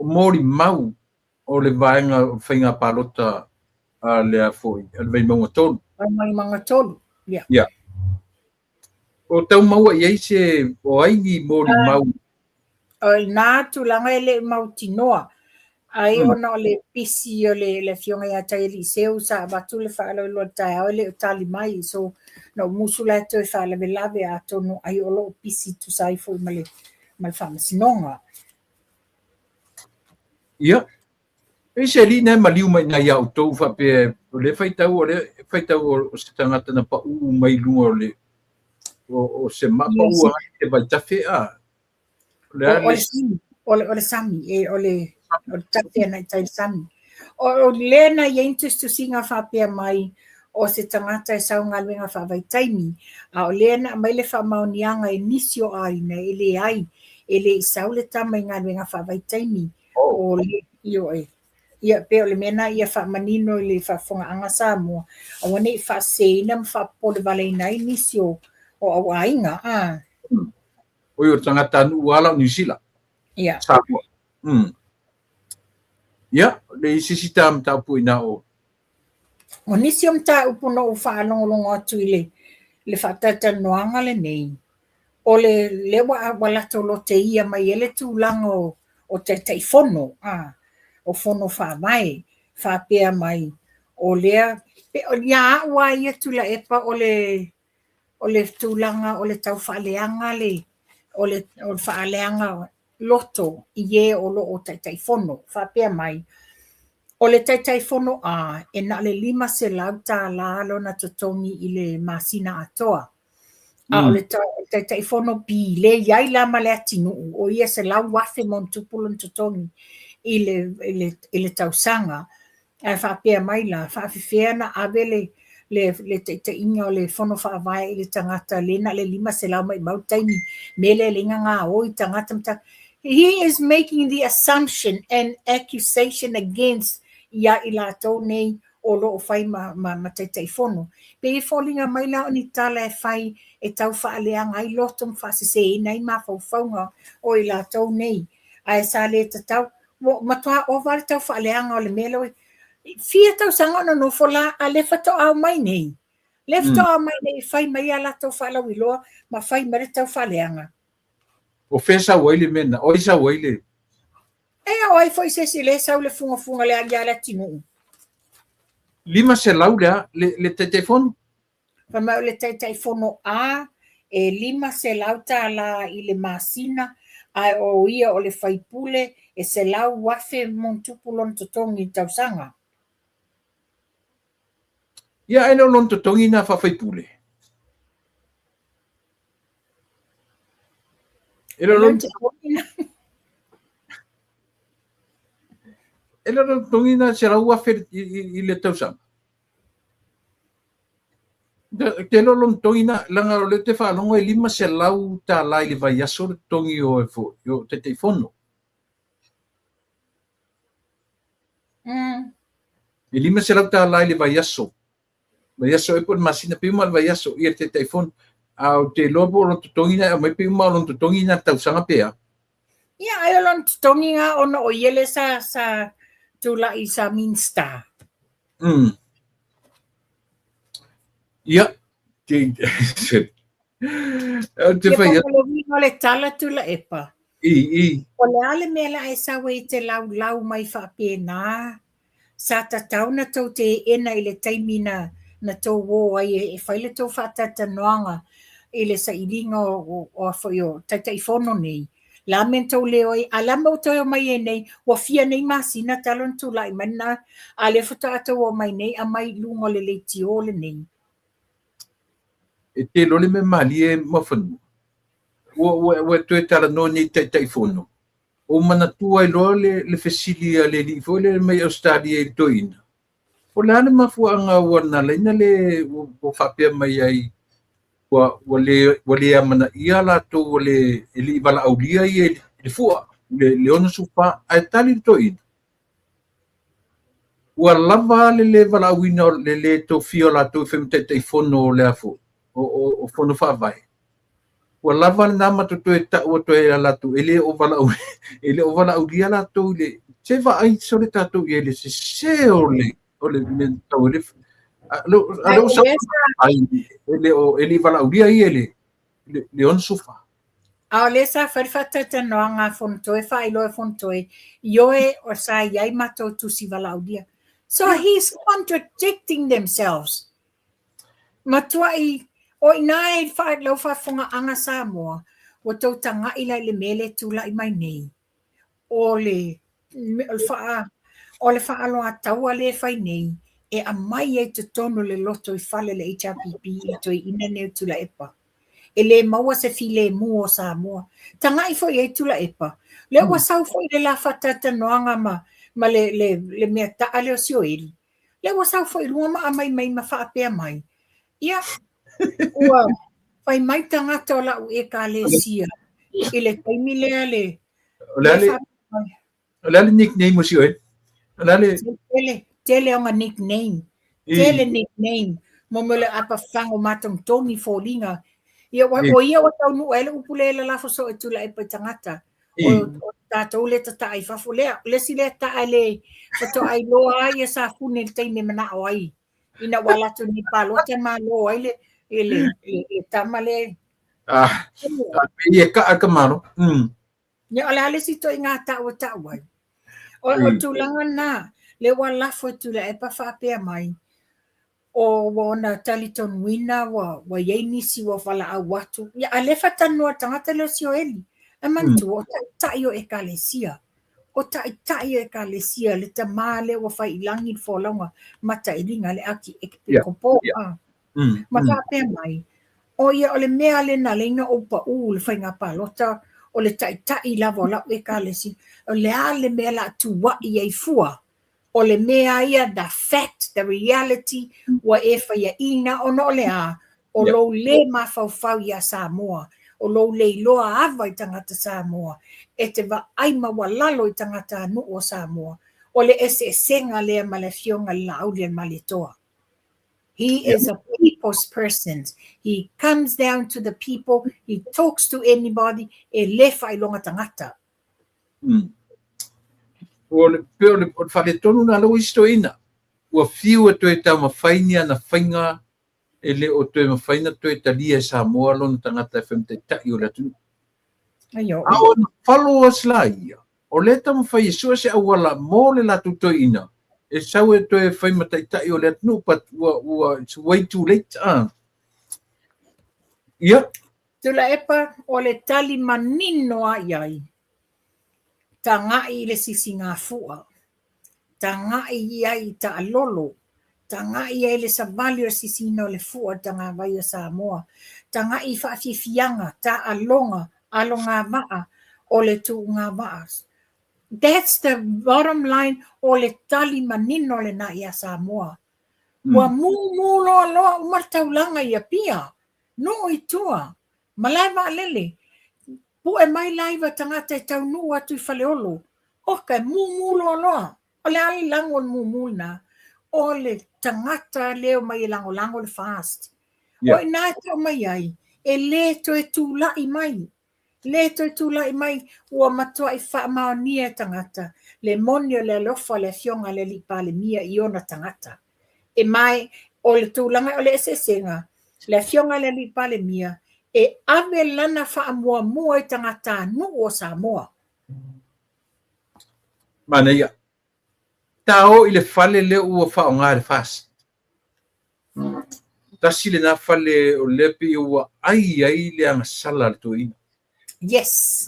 molimau o le vaega o faiga palota a le a foi, a le Vaimauga 3. Vaimauga 3, ia. Ia. O tau maua i ai se, o ai ni molimau? O lena tulaga e le i mautinoa, ai ona o le pisi o le afioga ia Taialii sa avatu le faalauiloa i le taeao e le o tali mai, so na ou musu la e toe faalavelave atonu ai o lo o pisi tusa ai foi ma le faamasinoga. Ia, e se alii na e maliu mai iina ia outou faapea o lea faitau o lea faitau o se tagata na pauu mai luga o le o se maa pauu agai i le vaitafe a. O le a le o le sami e o le tafe agai i tai i le sami. O lea na i ai ni tusitusiga faapea mai o se tagata e sau galuega faavaitaimi, a o lea na aumai le faamaoniaga e nisi o aiga e leai, e le i sau le tama i galuega faavaitaimi. O le, ioe. Ia, pei o le mea lena ia faamanino i le faafofogaaga Samoa, aua ne i faaseseina ma faapopolevaleina ai nisi o au aiga. Oi, o le tagatanuu lava la o Niu Sila. Ia. Samoa. Ia, le isi isi ta mataupu i na o. O nisi o mataupu na ou faalogologo atu i le faatalatalanoaga lenei, o le lea ua latou loteia mai ai le tulaga o Taitaifono. o Fono Faavae, faapea mai, o lea, ia au lava ia Tuilaepa o le o le tulaga o le tau faaleaga le o le o le faaleaga loto i e o lo o Taitaifono, faapea mai, o le Taitaifono A e na o le $500 lona totogi i le masina atoa, a o le Taitaifono B, lea e i ai la ma Leatinuu, o ia $100,000 ma ona tupu lona totogi i le tausaga. Ae faapea mai la, faafefea ona ave le le taitaiga o le Fono Faavae i le tagata lea na o le 500 maumau le taimi, mea lea e ala ai ona gaoi tagata ma tagata. He is making the assumption and accusation against ia i latou nei o lo o fai ma, ma, ma Taitaifono. Pei e foliga mai la o ni tala e fai e tau faaleaga ai loto ma faaseseina ai mafaufauga o i latou nei. Ae sa le tatau, ua matua ova le tau faaleaga o le mea lea. Fia tausaga o nonofo la, a lea faatoa omai nei. Lea faatoa omai nei e fai mai a latou faalauiloa ma fai mai le tau faaleaga. O fea sau ai le mea na? O ai sau ai le... E o ai foi se isi lea sau le fugafuga le ia Leatinuu. 500 lea, le Taitaifono? Fai mai o le Taitaifono A e $500 i le masina, ae o ia o le faipule e $100,000 ma ona tupu lona totogi i le tausaga. Ia, ae le o lona totogi lena faa-faipule? E le o lona totogi lena. E le o lona totogi lena $100,000 i le tausaga. Te iloa lona totogi na, leaga o lea ou te faalogo e $500 i le vaiaso le totogi o o Taitaifono. E $500 i le vaiaso. Vaiaso ea po o le masina, pei uma le vaiaso ia le Taitaifono. A ou te iloa po o lona totogi na e aumai pei uma o lona totogi na i le tausaga pe a. Ia, ai o lona totogi na ona o ia lea sa tulai sa Minista. Ia, te Ou te fai atu. O le uiga o le tala Tuilaepa. I, i. O le a le mea la e sau ai e te laulau mai faapena? Sa tatau ona tou teena i le taimi na na tou o ai e fai le tou faatalatalanoaga i le sailiga o o foi o Taitaifono nei. Le a mea na tou le o ai? A o le a le mea ua toe omai ai nei? Ua fia nei masina talu ona tulai mai lena, a o lea faatoa tou omai nei aumai i luga o le leitio lenei. E te iloa le mea malie Muafanua, ua toe talanoa nei i Taitaifono, ou manatua ai loa le fesili a le alii foi lea mai Ausetalia i le toeaina, O le a le mafuaaga ua na ala ai ona le ua faapea mai ai ua le amanaia latou ua le e le i valaaulia ia i le fua i le 64 ae tali le toeaina, ua lava le le valaauina le le tofia o latou e fai ma Taitaifono o le a foi o Fono Faavae. Ua lava lena ma toe tau atu ai ia latou e le o valaau e le o valaaulia latou i le se vaai sole tatou i ai le sese o le o le mea tau le a le o sa ai e le o e le valaaulia ia le le 64. A o lea sa fai le faatalatalanoaga a Fonotoe, faailoa e Fonotoe, ioe o sa i ai matou tusi valaaulia. So he's contradicting themselves. Matuai, o i ina e lau faafofogaaga Samoa, ua tou taga'i la i le mea lea e tulai mai nei, o le o le faaaloataua lea e fai nei, e aumai ai i totonu o le lotoifale o le HRPP i toeaiina nei o Tuilaepa. E le maua se filemu o Samoa. Taga'i foi i ai Tuilaepa, lea ua sau foi le la faatalatalanoaga ma le mea ta'a lea o Sioeli, Lea ua sau foi i luga ma aumai mai ma faapea mai, ia, ua fai mai tagata o la'u Ekalesia i le taimi lea le O le a le o le a le nickname o Sioeli? O le a le Tele, tele ona nickname. Tele nickname. Mo mea o le apafaga o matogitogi foliga. Ia, ua, o ia ua taunuu ai le upu lea e lalafo soo e Tuilaepa i tagata. O tatou lea tataa i fafo lea. O le isi lea taa le faatoa iloa ai ia Safune i le taimi e manao ai. Ina ua alu atu nei palota malo ai le, le, le, le tama lea. Ah, e kaa ka malo. Ia, o le a le isi ituaiga tau e tau ai? O, o tulaga na, le ua lafo e Tuilaepa faapea mai, o ua ona talitonuina ua, ua i ai nisi ua valaau atu. Ia, a lea e faatalanoa e le tagata lea o Sioeli. Ae manatua, o taitai o ekalesia. O taitai o ekalesia, le tamā lea ua fai i lagi le folauga matailiga, le Akiepikopo. Yeah. Ma faapea mai, o ia o le mea lea na ala ai ona ou paʻū i le faiga palota, o le taitai lava o lau ekalesia, o le a le mea o le a tuaʻi ai fua? O le mea ia, the fact, the reality, ua e faiaʻina ona o le a? O lou lē mafaufau iā Samoa, o lou le iloa ava i tagata Samoa, e te vaai maualalo i tagatanuu o Samoa. O le eseesega lea ma le Afioga i le Laaulialemalietoa. He is a people's person. He comes down to the people, he talks to anybody, e lē faailoga tagata. O le, pei o le, o le faaletonu lena lea ua i si toeaina. Ua fiu e toe taumafai ni ana faiga e le o toe mafai ona toe talia e Samoa lona tagata e fai ma taitai o le atunuu. A o ona followers la ia, o lea e taumafai e sue se auala mo le latou toeaina e sau e toe fai ma taitai o le atunuu, but ua, ua, it's way too late. Ia. Tuilaepa, o le tali manino lava i ai, taga'i i le sisigafua, taga'i i ai i taalolo, taga'i i ai i le savali o le sisiina o le fua i le tagavai o Samoa, taga'i i faafiafiaga, taaloga, alogavaa o le tuugavaa. That's the bottom line o le tali manino lena iā Samoa. Ua mumu loaloa uma le taulaga i Apia, nuu i tua, malae vaalele, Pu'e mai laiva tagata e taunuu atu i Faleolo. Oka, e mumu loaloa. O le a le lago o le mumu lena? O le tagata lea e omai e lagolago le FAST. O i ina e tau mai ai, e lē toe tula'i mai. Lē toe tula'i mai, ua matua'i faamaonia e tagata le moni o le alofa o le Afioga a le Alii Palemia i ona tagata. E mae, o le tulaga o le eseesega, le Afioga i le Alii Palemia e ave lana faamuamua i tagatanuu o Samoa. Manaia. Ta o i le fale lea ua faaaoga e le FAST. Tasi lena fale o lea pei ua ai ai le agasala a le toeaina. Yes.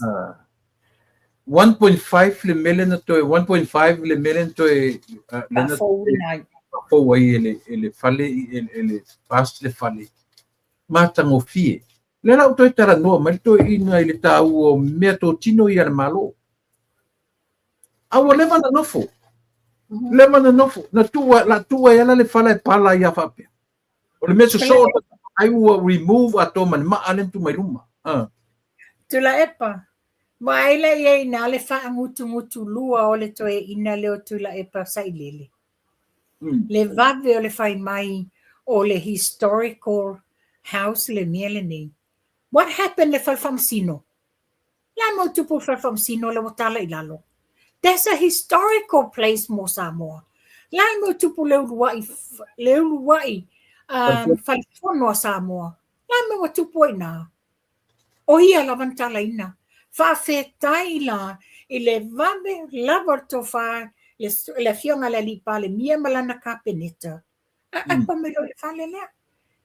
1.5 le mea lea na toe 1.5 le mea lea na toe faafouina ai. Faafou ai e le e le fale e le FAST le fale. Matagofie. Lea la ua toe talanoa mai le toeaina i le taua o mea totino ia a le Malo. A ua leva na nofo. Leva na nofo. Na tuu la tuu ai ala le fale e pala ai a faapea. O le mea sosoo ai ua remove atoa ma le maa lea na tuu mai luma. Tuilaepa, vaai la i ai i ina le faagutugutulua o le toeaina lea o Tuilaepa Sailele. Le vave o le fai mai o le historical house le mea lenei. What happened le fale faamasino? Le a mau tupu le fale faamasino lea ua tala i lalo? That's a historical place mo Samoa. Le a mau tupu le uluai, le uluai fale fono a Samoa? Le a mea ua tupu ai i ina? O ia lava na talaina. Faafetai la i le vave lava o le tofa le Afioga i le Alii Palemia ma lana Kapeneta. Aapa mai loa i le fale lea.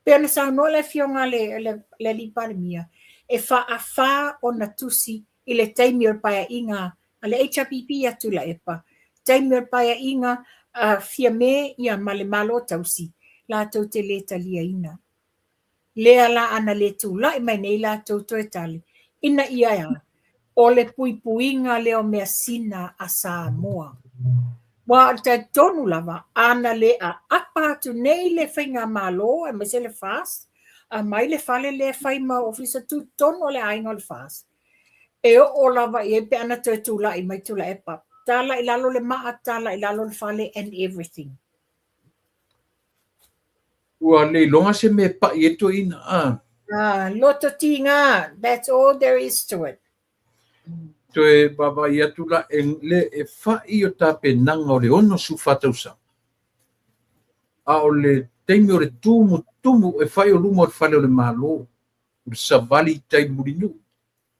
Pei ona saunoa le Afioga i le Alii Palemia, e faafa ona tusi i le taimi o le paeaiga a le HRPP ia Tuilaepa, taimi o le paeaiga a Fiame ia ma le Malo Tausi, latou te le taliaina. Lea la ana le tulai mai nei latou toe tali, ina ia e a? O le puipuiga lea o measina a Samoa. Aua o le talitonu lava, ana le aapa atu nei le Faigamalo aemaise le FAST, aumai le fale lea e fai ma Ofisa Tutotonu o le Aiga o le FAST, e oo lava i ai pe ana toe tulai mai Tuilaepa, tala i lalo le maa, tala i lalo le fale and everything. Ua le iloga se mea e paʻi ai le toeaina, a. Ah, loto tiga, that's all there is to it. Toe vaavaai atu la, e, le, e fa'i o tapenaga o le 64 tausaga. A o le taimi o le tumutumu e fa'i o luma o le fale o le Malo, o le savali i tai Mulinuu.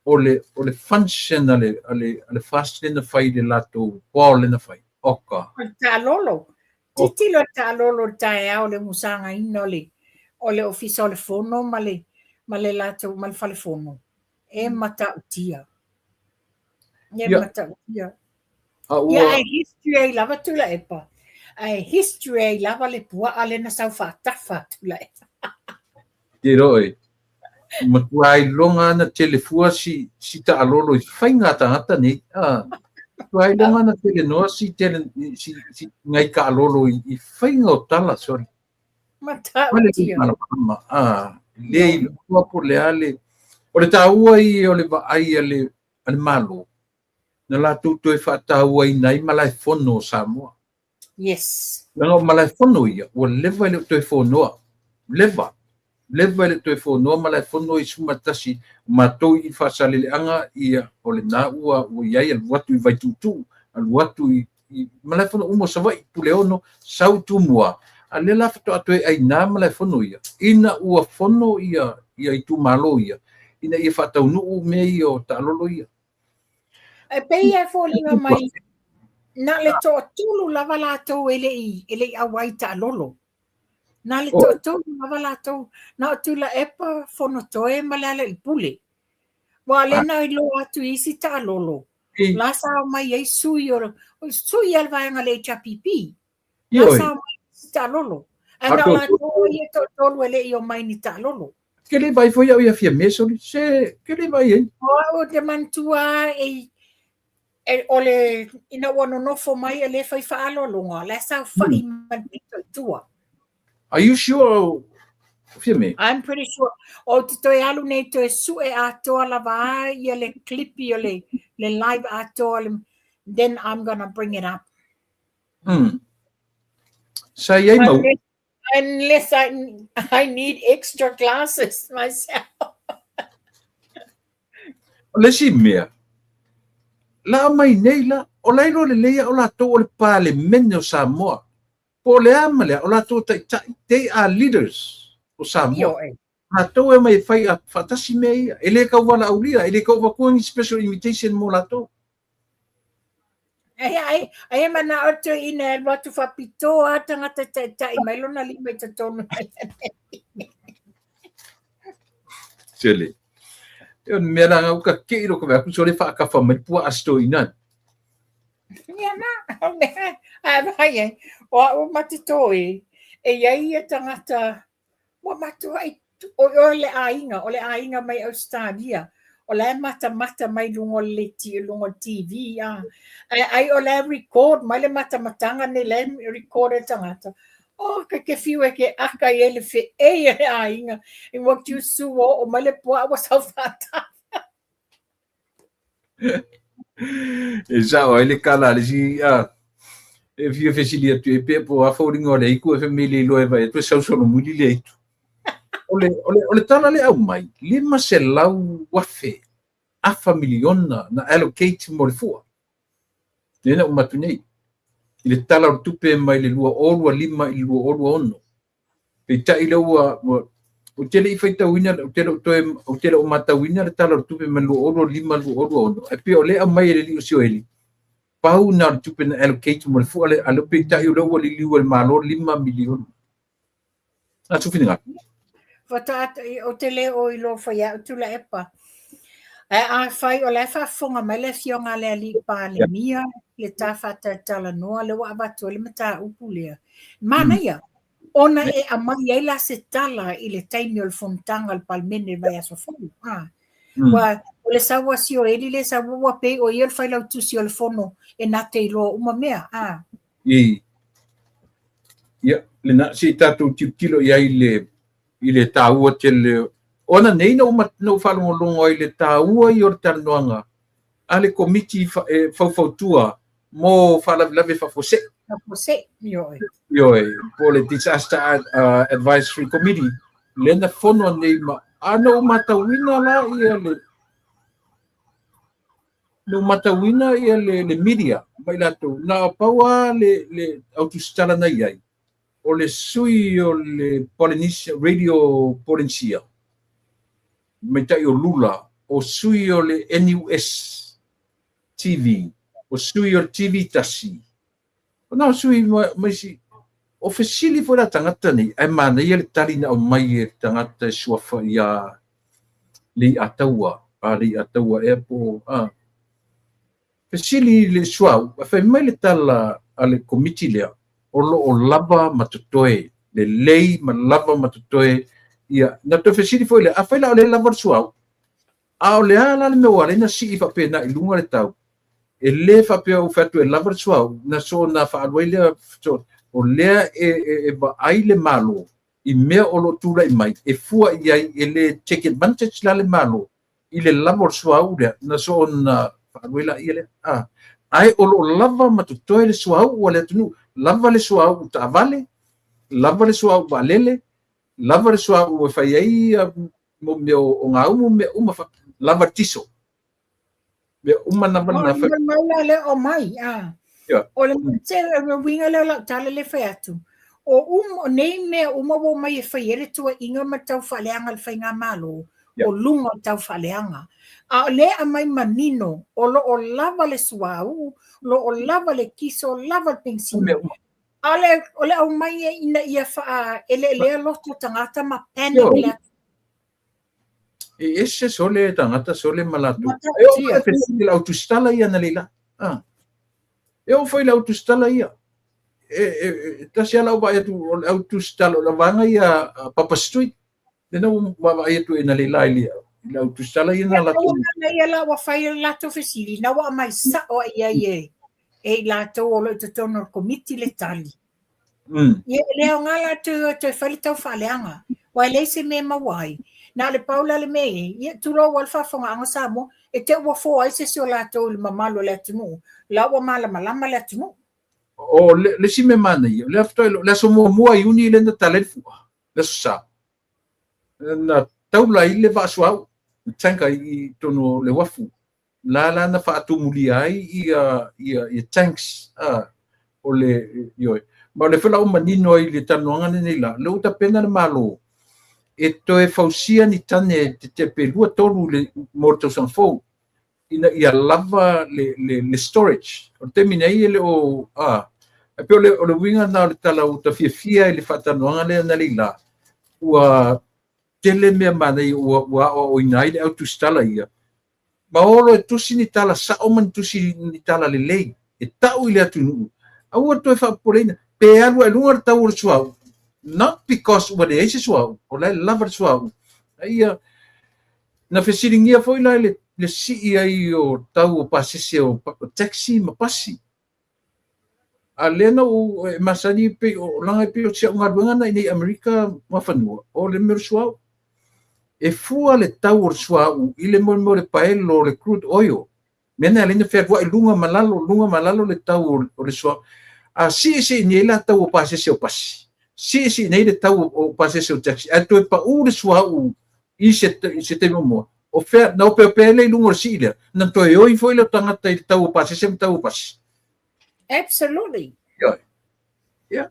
O le, o le function a le, a le, a le FAST lea na fai i le latou ball lea na fai. Oka. O le taalolo. Tilotilo le taalolo i le taeao i le musagaina o le, o le Ofisa o le Fono ma le, ma le latou, ma le Fale Fono. E matautia. E matautia. A ua... Ia, ae history ai lava Tuilaepa. Ae history ai lava le puaa lea na sau faatafa a Tuilaepa. Te iloa oe, matua iloga na tele fua si, si taalolo i faiga a tagata nei. Ah, matua iloga na tele noa si tele si, si ngai kaalolo i, i faiga o tala, sorry. Matautia. Ah, le iloa po le a le o le taua ia o le vaai a le a le Malo na latou toe faatauaina ai malaefono o Samoa. Yes. Leaga o malaefono ia, ua leva e le o toe fonoa. Leva. Leva e le o toe fonoa malaefono i 11, o matou i Faasaleleaga, ia, o lena ua, ua i ai, alu atu i Vaituutuu, alu atu i, i malaefono uma o Savaii, Puleono, sau i Tumua, a lea la faatoa toe aina malaefono ia, ina ua fono ia, ia itumalo ia, ina ia faataunuu mea ia o taalolo ia. E pei e foliga mai na le toatolu lava latou e le i e le i auai taalolo. Na le toatolu lava latou, na o Tuilaepa, Fonotoe ma Lealailepule. Ua le na iloa atu i isi taalolo, la sa omai ai sui o sui a le vaega le HRPP. La sa omai isi taalolo. Ae na o latou ia toatolu e le i omai ni taalolo. Ke le vaai foi au ia Fiame, soli, se, ke le vaai ai. O au te manatua e, e, o le, ina ua nonofo mai e le fai faaaloaloga, la e saofai ma le pito i tua. Are you sure, Fiame? I'm pretty sure. Ou te toe alu nei toe sue atoa lava a ia le clipi o le, le live atoa, le, then I'm gonna bring it up. Sa i ai mau. Unless I need extra glasses myself. O le isi mea, la mai nei la, o la iloa lelei a o latou o le Palemene o Samoa. Po o le a ma le a, o latou taitai, they are leaders o Samoa. Latou e mai e fai a faatasi mea ia. E le tau valaaulia, e le tau avatua ni special invitation mo latou. Ai, ai, ai e manao toeaina e alu atu faapitoa a tagata e taitai mai lona lima i totonu. Sele. E o mea la ngau ka ke iro ka aku sole whaakafa mai pua a stoina. Ia na, o mea, a vai ai, o au mate toi, e iai ia tagata Ua matuai, o, o le aiga, o le aiga mai Ausetalia, o la e matamata mai luga o le, luga o le TV, a. Ae ai o la e record mai le matamataga nei la e record e le tagata. Oh, ke ke fiu e ke aka i ai le fe'ei a le aiga, i ua kiusu ua oo mai le pua'a ua sau fa'atafa. E sao ai le kala a le isi a e fia fesili atu e pea po a foliga o le aitu e fai mai le iloa e vaai atu e sau solomuli le aitu. O le, o le, o le tala le aumai, 500,000 afa miliona na allocate mo le fua. Lea na uma atu nei. I le tala o le tupe mai le 2025 i le 2026. Peitai lea ua, ua, ou te le i faitauina, ou te le o toe, ou te le o matauina le Tala o le Tupe mai le 2025 2026, ae pei o lea e aumai e le alii o Sioeli, pau na o le tupe na allocate mo le fua lea, a lea peitai o lea ua liliu e le Malo $5 miliona. A sou finagalo. Faatoa, ou te le o iloa fai au Tuilaepa. Ae afai o la e faafofoga mai le afioga a le alii Palemia, le ta faatalatalanoa lea ua avatu ai le mataupu lea. Manaia, ona e aumai ai la se tala i le taimi o le fonotaga a le Palemene i le vaiaso fou. Ah. Ua, o le sau a Sioeli le sau ua pei o ia le failautusi o le fono e na te iloa uma mea. Ah. I, ia, lena, se i tatou tilotilo i ai i le, i le taua tele. O ananei na ou, na ou faalogologo ai i le taua ia o le talanoaga a le Komiti e faufautua mo faalavelave faafuasei. Faafuasei, ioe. Ioe, po o le Disaster Advisory Committee, lea na fono anei ma, a na ou matauina la ia le, na ou matauina ia le, le media ma i latou, na pau lava le, le autusitala na i ai, o le sui o le Polynesia, Radio Polynesia, tamaitai o Lula, o sui o le NUS TV, o sui o le TV tasi, o na o sui ma isi, o fesili foi la tagata nei, ae manaia le tali na aumai e le tagata e suafa ia Leiataua, a Leiataua ea po o, a. Fesili i le suauu, ae fai mai le tala a le Komiti lea, o lo o lava ma totoe, lelei ma lava ma totoe ia. Na toe fesili foi lea, afai la o lea e lava le suauu, a o le a la le mea ua ala ai ona sii faapena i luga le tau? E le faapea ua fai atu e lava le suauu, na soona faaalu ai lea, o lea e vaai le Malo i mea o lo o tulai mai e fua i ai, e le take advantage la le Malo i le lava o le suauu lea, na soona faaalu ai laia lea. A, ae o lo o lava ma totoe le suauu a le atunuu, lava le suauu taavale, lava le suauu vaalele, lava le suauu e fai ai mo mea o gaumu, mea uma, lava le tiso. Mea uma na na fai. Mai la lea o mai, a. O le le uiga lea o lau tala lea e fai atu, o uma, o nei mea uma ua omai e fai ai le tuuaiga ma le taufaaleaga a le faigamalo, o luga o le taufaaleaga. A o lea e aumai manino, o lo o lava le suauu, o lo o lava le kiso, lava le penisini. A o le aumai e ina ia faaeleelea loto o tagata ma panic le E ese sole tagata sole ma latou. E oo foi fesili le au tusitala ia analeila. Ah. E oo foi le au tusitala ia. E, e, e tasi ala au vaai atu o le au tusitala o le vaega ia Papa Street. Lena ua vaavaai atu e analeila i le i le au tusitala ia na latou. Ia ia la ua fai le latou fesili na ua aumai sao ai ai e e i latou o lo o i totonu o le komiti le tali. Ia e le aoga la toe, toe fai le taufaaleaga, aua e leai se mea e maua ai. Na o le pau la le mea e i ai, ia tulou lava le faafofogaaga Samoa, e te i ua fua ai se isi o latou i le mamalu o le atunuu, la ua malamalama le atunuu. O le isi mea manaia, o lea faatoa iloa, le aso muamua Iuni lea na tala ai le fua, le aso Sa, na taula ai le vaa suauu, le tanker i totonu o le uafu. La la na faatumulia ai ia ia ia tanks a o le ioe ma o le foi la ua manino ai le talanoaga lenei la lea ua tapena le Malo e toe fausia ni tane tetee pe 2 3 le mo le tausaga fou ina ia lava le le le storage o le taimi nei e le o a e pei o le uiga lena o le tala ua ta fiafia i le faatalanoaga lea na lei la ua tele mea manaia ua ua aoaoina ai le au tusitala ia Ma olo e tusi ni tala sao ma ni tusi ni tala lelei e tau i le atunuu, aua le toe faapopoleina pe alu ae luga le tau o le suauu, not because ua leai se suauu, o la e lava le suauu. A ia, na fesiligia foi la i le, le sii ai o tau o pasese o taxi ma pasi. A lea na ou e masani pei o leaga e pei o si au galuega na i nei Amerika Muafanua, o le mea o le suauu. E fua le tau o le suauu i le mea o le paelo o le crude oil. Mea na e ala ai ona fealuai luga ma lalo, luga ma lalo le tau o le suauu. A siisii nei la tau o pasese o pasi, siisii nei le tau o pasese o taxi, ae toe pau le suauu i se, i se taimi muamua, o fea, na opeopea ai lea i luga o le sii lea, na toe oi foi lea o tagata i le tau o pasese ma tau o pasi. Absolutely. Ioe. Ia.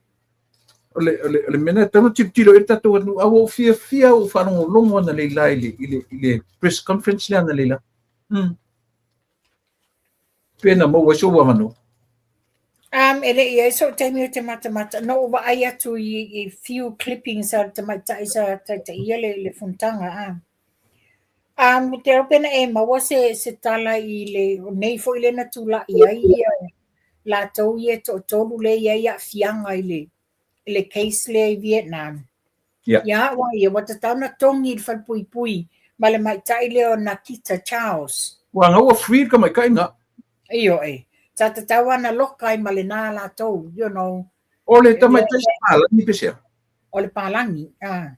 O le, o le, o le mea lena e tatau ona tilotilo i ai le tatou atunuu. A ua ou fiafia ou faalogologo analeila i le, i le, i le press conference lea analeila. Pe na maua ai sou avanoa. E le i ai so'u taimi ou te matamata, na ou vaai atu i, i few clippings a le tamaitai sa taitaia le, le fonotaga, a. Ou te iloa pe na e maua se, se tala i le, o nei foi lea na tulai ai ia latou ia e toatolu lea e i ai aafiaga i le, i le case lea i Vietnam. Ia au a ia, ua tatau ona togi i le falepuipui ma le tamaitai lea o Nakita Charles. Ua ana ua free le tamaitai na. Ioe. Sa tatau lava ona loka ai ma lena latou, you know. O le tamaitai sa palagi pe sea? O le palagi, a.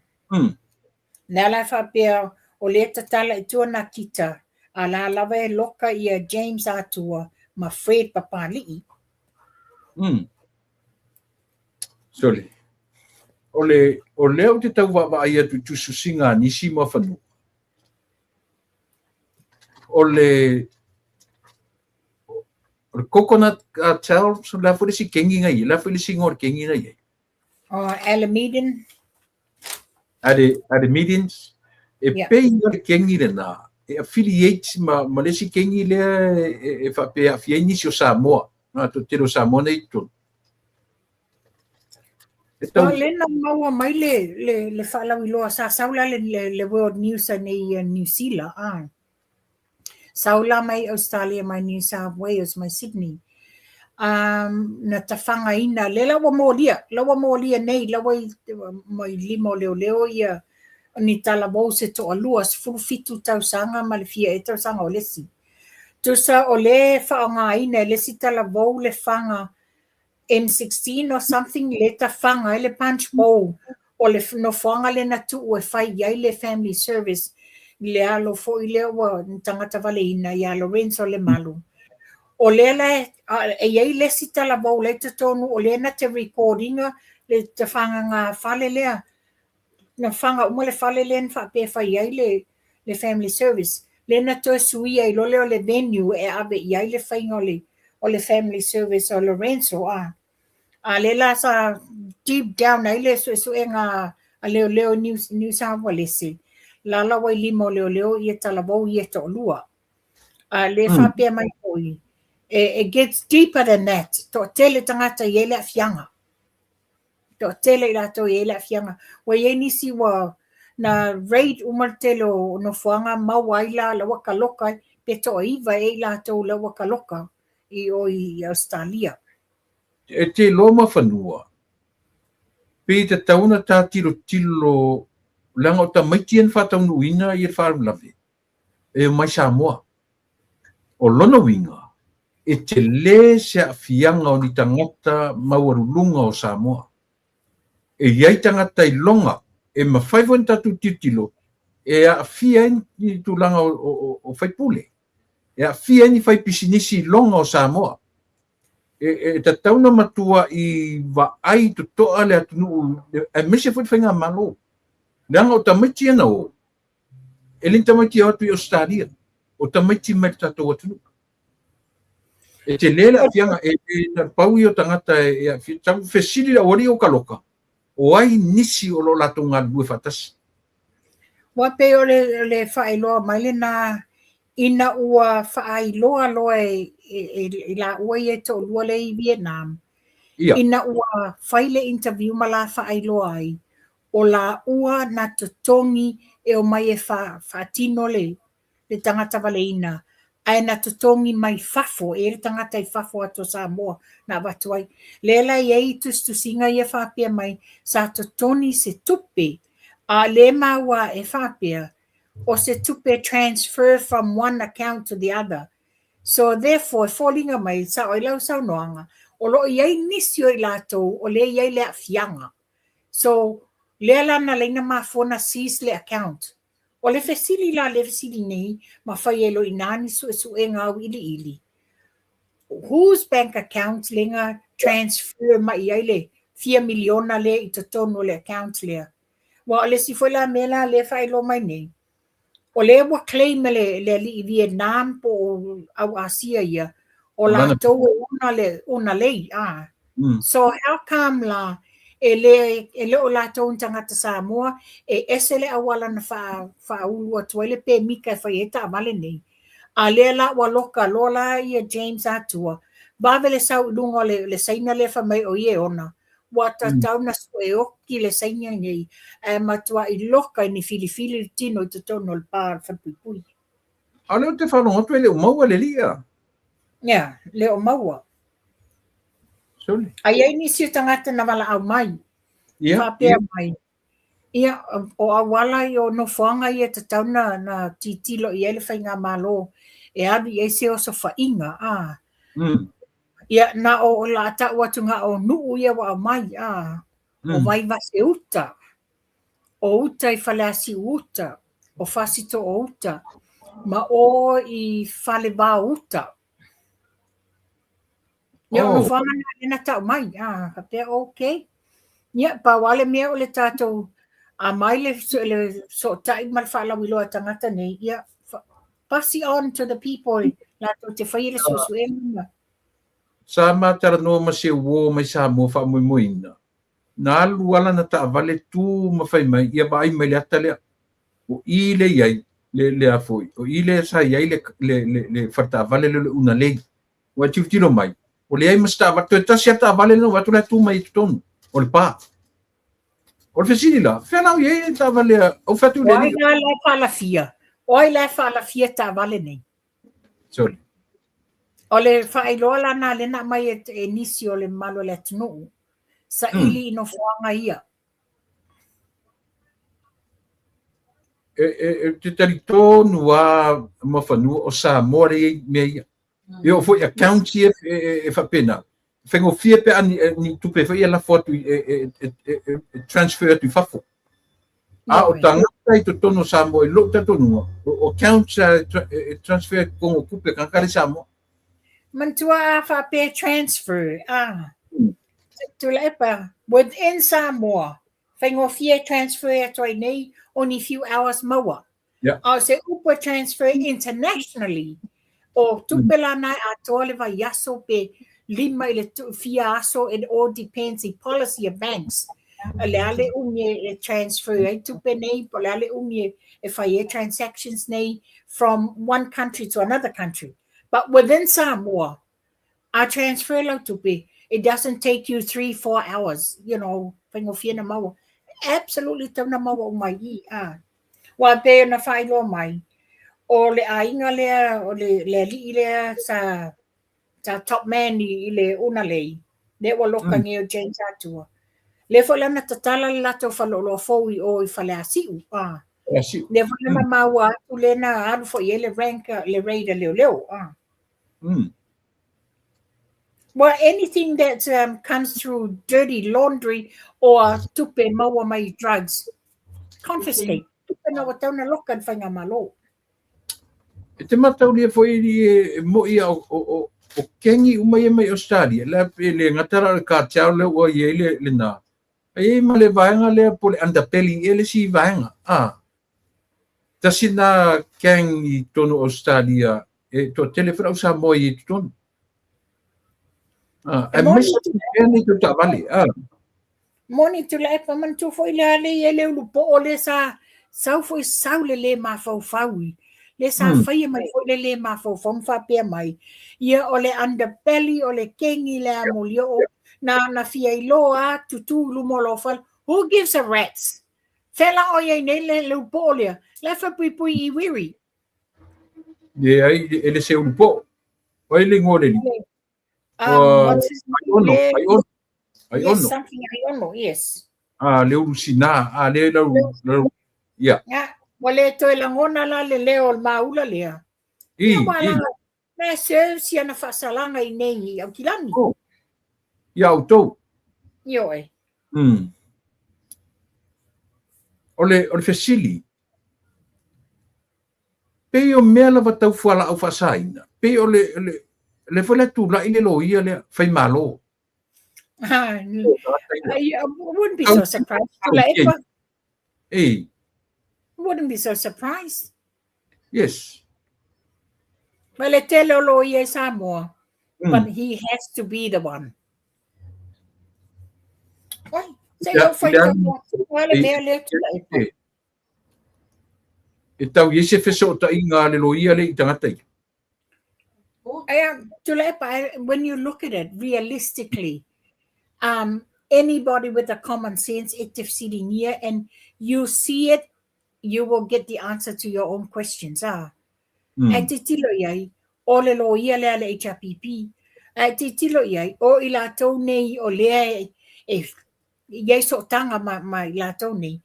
Lea la e faapea, o lea e tatala i tua Nakita, a la lava e loka ia James Atua ma Fred Papali'i. Sorry. O le, o lea ou te tau vaavaai atu i tusitusiga a nisi muafanua. O le, o le coconut cartel, o le a foi le isi kengi na i ai, o le a foi le isi igoa o le kengi na i ai? Oh, Alamedin. Alamedins. E pei ia le kengi lena, e affiliate ma, ma le isi kengi lea e, e faapea e aafia ai nisi o Samoa, na toatele o Samoa nei i totonu. E tau... O lea na maua mai le, le, le faalauiloa, sa sau la le, le, le World News nei i New Zealand, ah. Sau la mai Australia mai New South Wales mai Sydney. Um, na tafagaina, lea la ua molia, la ua molia nei, la ua i, mai lima o leoleo ia ni talavou se toalua, 17 tausaga ma le fia ea tausaga o le isi. Tusa o le faaaogaina e le isi talavou le faga M16 or something le tafaga ai le punch bowl o le nofoaga lea na tuu e fai i ai le family service i le alo foi lea ua tagata valeina ia Lorenzo Lemalu. O lea la e i ai le isi talavou la e i totonu o lea na te record ina le tafaga fale lea na faga uma le fale lea na faapea e fai ai le, le family service. Lea na toe suia ai loa lea o le venue e ave i ai le faiga o le, o le family service o Lorenzo. A, a lea la sa deep down ai le suesuega a leoleo New, New South Wales. La la ua i lima o leoleo ia talavou ia toalua. A le faapea mai foi, e, it gets deeper than that. Toatele tagata i ai le aafiaga. Toatele i latou e i ai le aafiaga. Ua i ai nisi ua na raid uma le tele o nofoaga maua ai la la ua kaloka ai, pe toaiva ea i latou la ua kaloka i o i Ausetalia. E te iloa Mafanua, pei e tatau ona ta tilotilo leaga o tamaiti ia na faataunuuina ia le faalavelave e omai Samoa. O lona uiga, e tele se aafiaga o ni tagata maualuluga o Samoa. E i ai tagata iloga e mafai foi ona tatou tilotilo e aafia ai ni tulaga o faipule, e aafia ai ni faipisinisi iloga o Samoa. E tatau ona matuai vaai totoa le atunuu aemaise foi le faigamalo, leaga o tamaiti ia na o, E le ni tamaiti e o atu i Ausetalia, o tamaiti mai le tatou atunuu. E tele le aafiaga, e le na pau ia o tagata e aafia. Tau fesili le aualii o kaloka, o ai nisi o lo o latou galulue faatasi? Ua pei o le, le faailoa mai lena ina ua faailoa loa e, e, e, i laua ia e toalua lea i Vietnam, Ia. ina ua fai le interview ma la faailoa ai, o laua na totogi e omai e faatino le tagata valeina, ae na totogi mai fafo, e i ai le tagata i fafo atu o Samoa na avatu ai. Lea la e i ai tusitusiga ia faapea mai, sa totogi se tupe, a o lea e maua ae faapea, o se tupe transfer from one account to the other. So therefore, e foliga mai, e sao ai lau saunoaga, o lo o i ai nisi o i latou o lea e i ai le aafiaga. So, lea la na laina mafua na seize le account. O le fesili la lea fesili nei, ma fai ai loa i ina ni suesuega auiliili, whose bank account lea na transfer mai i ai le fia miliona lea i totonu o le account lea? Aua o le isi foi la mea la lea e faailoa mai nei, O lea ua claim e le, le alii Vietnam po o au Asia ia, o latou e ona le ona lei. Ah. So how come la e le, e le o latou ni tagata Samoa e ese le auala na wha, whaaulu atu ai le pemika e whai ai taavale nei. A lea la ua loka loa la ia James Atua, vave le sau i luga o le, le saina lea fai mai o ia e ona. Ua tatau na sue oki le saina nei, ae matuai loka i ni filifili le tino i totonu o le pa o le falepuipui. A o lea ou te faalogo atu e le o maua le alii a? Ia, le o maua. Sole. A i ai nisi o tagata na valaau mai, Ia, faapea ia. mai, ia, o auala ia o nofoaga ia e tatau na, na tilotilo i ai le faigamalo e alu i ai se osofaiga, a. Ia, na o la tau atu na o nuu ia ua aumai, a, o Vaivase uta, o uta i Faleasiu uta, o Fasito'o uta, ma o i Falevao uta. Ia, o nofoaga na lea na tau mai, a, faapea, okay. Ia, pau lava le mea o le tatou aumai le, le sootai ma le faalauiloa a tagata nei, ia, pass it on to the people latou te faia le suesuega. Sa ma talanoa ma se uō mai Samoa faamoemoeina, na alu lava lana taavale tu ma fai mai, ia vaai mai le ata lea. O i lea i ai, le le a foi o i lea sa i ai le le le, le faletaavale lea o le Unalei. Ua e tilotilo mai, ua leai ma se taavale, toe tasi lava le taavale lea na vaai atu la e tu mai i totonu o le pa. O le fesili la, fea la o i ai le taavale a, ou fai atu i le alii. O ai la la e faalafia? O ai la e faalafia taavale nei? Sorry. O le faailoa la na lea na aumai e, e nisi o le mamalu o le atunuu, saili i nofoaga ia. E, e, e te talitonu lava Muafanua o Samoa lea e i ai mea ia. E oo foi accounts ia e, e, e faapena. Faigofie pe a ni, ni tupe foi ia lafo atu i, e, e, e, e, e transfer atu i fafo. A o tagata i totonu o Samoa i lou talitonuga, o accounts e, e transfer totonu o tupe tagata le Samoa. Manatua a faapea transfer, ah. Tuilaepa, within Samoa, faigofie transfer atu ai nei, only few hours maua. Yeah. A o se upu e transfer internationally, o tupe la na e atoa le vaiaso pe lima i le fia aso, it all depends i policy of banks. O le a le umi e transfer ai tupe nei, po o le a le umi e fai ai transactions nei from one country to another country. But within Samoa, a transfer lau tupe, it doesn't take you 3, 4 hours, faigofie na maua. Absolutely tau na maua uma i i. Ah. Ua pei ona faailoa mai, o le aiga lea, o le, le alii lea sa, sa top man i, i le Unalei, lea ua loka nei o James Atua. Lea foi la na tatala le latou faleoloa fou i o i Faleasiu. Ah. Faleasiu. Lea foi la na maua atu lea na alu foi i ai le rank, le raid a leoleo. Ah. Well, anything that comes through dirty laundry or tupe maua mai drugs, confiscate. Tupe na ua tau na loka i le faigamalo. E te mataulia foi i e mo'i a o, o, o, o kengi uma ia mai Australia, la e le gata la o le cartel lea ua i ai le, lena. Ai ai ma le vaega lea po o le underbelly ea le isi vaega. Ah. Tasi na gang i totonu o Australia e toatele foi le au Samoa i ai i totonu. Ah, aemaise mea nei tau taavale. Ah. Moni Tuilaepa, manatua foi le a le i ai le ulupo'o lea sa sau foi sau le lē mafaufau i lea sa faia mai foi le lē mafaufau ma faapea mai ia o le underbelly o le kengi le a molioo na na fia iloa a tutū i luma o lou fale. Who gives a rat's? Fea la o i ai nei le ulupo'o lea? La e faapuipui i Wiri. Leai, e le se ulupo'o. O ai le igoa o le alii? What's his name? Aiono, Aiono. Aiono. Yes, something Aiono, yes. Ah, le ulu sina, ah, le lau, lau, yeah. Yeah. Ua le toe lagona la le leo o le maula lea. I, Ia, ua i. la, na serve si ana faasalaga i nei i Aukilani. Oh. Ia outou. Ioe. O le, o le fesili, pei o mea lava tau fualaau faasaina, pei o le, le, le foi la tulai le loia lea, faimalo. I wouldn't be so surprised. Tuilaepa. Ei. Wouldn't be so surprised. Yes. Ma le tele o loia i Samoa, but he has to be the one. Oi, se i au whai tau le mea lea Tuilaepa. E tau i ai se fesootaiga a le loia lea i tagata ia. Tuilaepa, when you look at it realistically, anybody with a common sense e te fesiligia and you see it, you will get the answer to your own questions. Ah. Ae titilo i ai, o le loia lea a le HRPP, ae titilo i ai, o i latou nei o lea e i ai sootaga ma, ma i latou nei.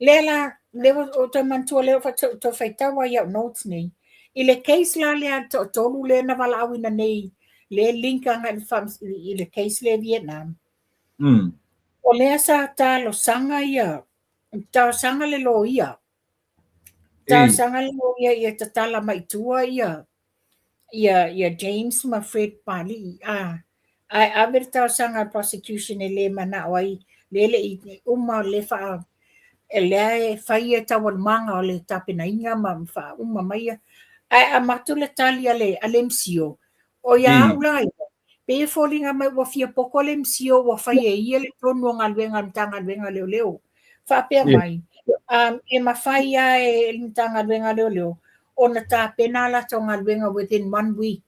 Lea la, lea ua ou toe manatua lea ua toe faitau ai i au notes nei, i le case la lea toatolu lea na valaauina nei, lea link agai i le case lea i Vietnam. O lea sa talosaga ia, talosaga le loia, talosaga le loia ia tatala mai tua ia ia ia James ma Fred Papali'i, a, ae ave le talosaga a le prosecution e le mana'o ai, lea e le i uma le faa, lea e fai ia taualumaga o le tapenaina ma faauma mai ia, ae avatu le tali a le a le MCIL, o ia au la ia, pei e foliga mai ua fia poto le MCIL ua fai e ia le tonu o galuega a le Matagaluega o Leoleo, faapea mai. E mafai lava e le Matagaluega a Leoleo ona tapena a latou galuega within one week.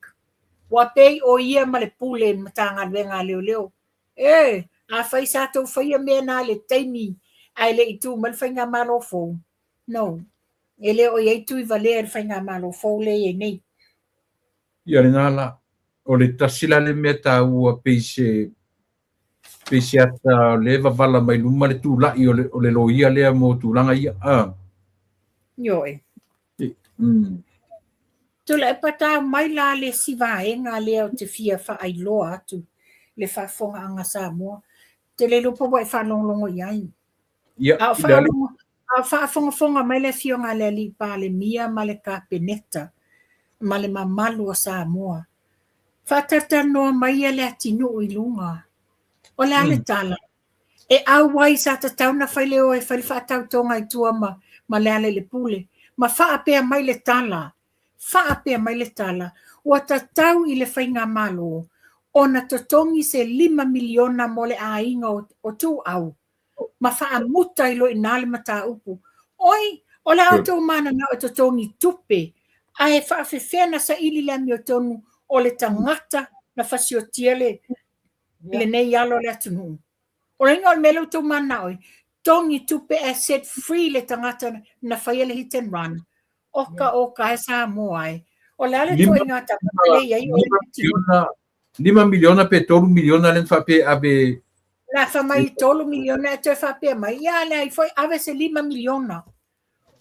Ua pei o ia ma le pule i le Matagaluega a Leoleo. E, afai sa tou faia mea na i le taimi ae le i tu mai le faigamalo fou, no, e le o i ai Tuivalea i le faigamalo fou lea e i ai nei. Ia lena la, o le tasi la le mea taua pei se pei se ata o lea e vavala mai luma le tula'i o le, o le loia lea mo tulaga ia. Ah. Ioe. Tuilaepa tau mai la le isi vaega lea ou te fia faailoa atu i le faafofogaaga a Samoa. Ou te le iloa po ua e faalogologo i ai. Ia, A o faafogafoga mai le Afioga a le Alii Palemia ma le Kapeneta ma le mamalu o Samoa, faatalatalanoa maia le atinuu i luga. O le a le tala? E auai sa tatau ona fai le o e fai le faatautoga i tua ma, ma Lealailepule. Ma faapea mai le tala, faapea mai le tala, ua tatau i le Faigamalo ona totogi se $5 miliona mo le aiga o, o Tuuau ma faamuta ai loa i ina le mataupu. Oi, o le a outou mananao e totogi tupe, ae faafefea ona saili le amiotonu o le tagata na fasiotia le, lenei alo o le atunuu. O le iga o le mea lea ua outou mananao ai, togi tupe ae set free le tagata na faia le hit and run. Oka oka e Samoa e. O le a le ituaiga tagata lea e i ai o le $5 miliona pe $3 miliona lea na faapea e ave. Na fai mai $3 miliona ae toe faapea mai, ia leai foi ave se $5 miliona.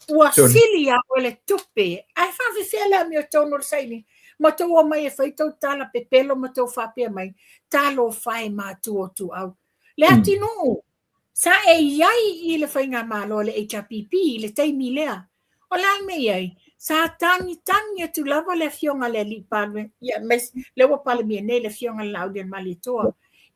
Ua sili ia oe le tupe, ae faafefea le amiotonu o le sailiga? Ma tou omai e fai tou tala pepelo ma tou faapea mai, talofa e matua o Tuuau. Le atinuu, sa e i ai i le faigamalo a le HRPP i le taimi lea. O le a le mea i ai? Sa tagitagi atu lava le afioga i le alii Palemia, aemaise lea ua Palemia nei le afioga i le Laaulialemalietoa,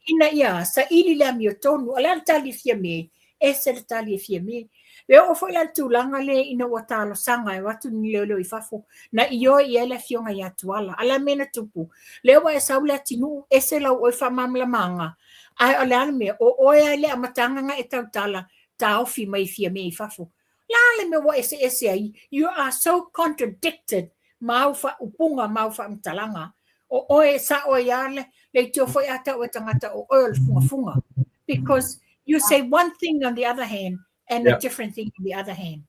ina ia saili le amiotonu. O le a le tali e Fiame? Ese le tali e Fiame. E oo foi la i le tulaga lea ina ua talosaga e o atu ni leoleo i fafo, na ioe i ai le afioga ia Tuala. A o le a le mea na tupu? Lea ua e sau Leatinuu, ese lau oe faamalamalamaga, ae o le a le mea? O oe lava i le amataga na e tautala, taofi mai e Fiame i fafo. O le a le mea ua eseese ai? You are so contradicted ma au faaupuga ma au faamatalaga. O oe e sao ai lava le leitio foi a tau e tagata o oe o le fugafuga. Because you say one thing on the other hand and a different thing on the other hand.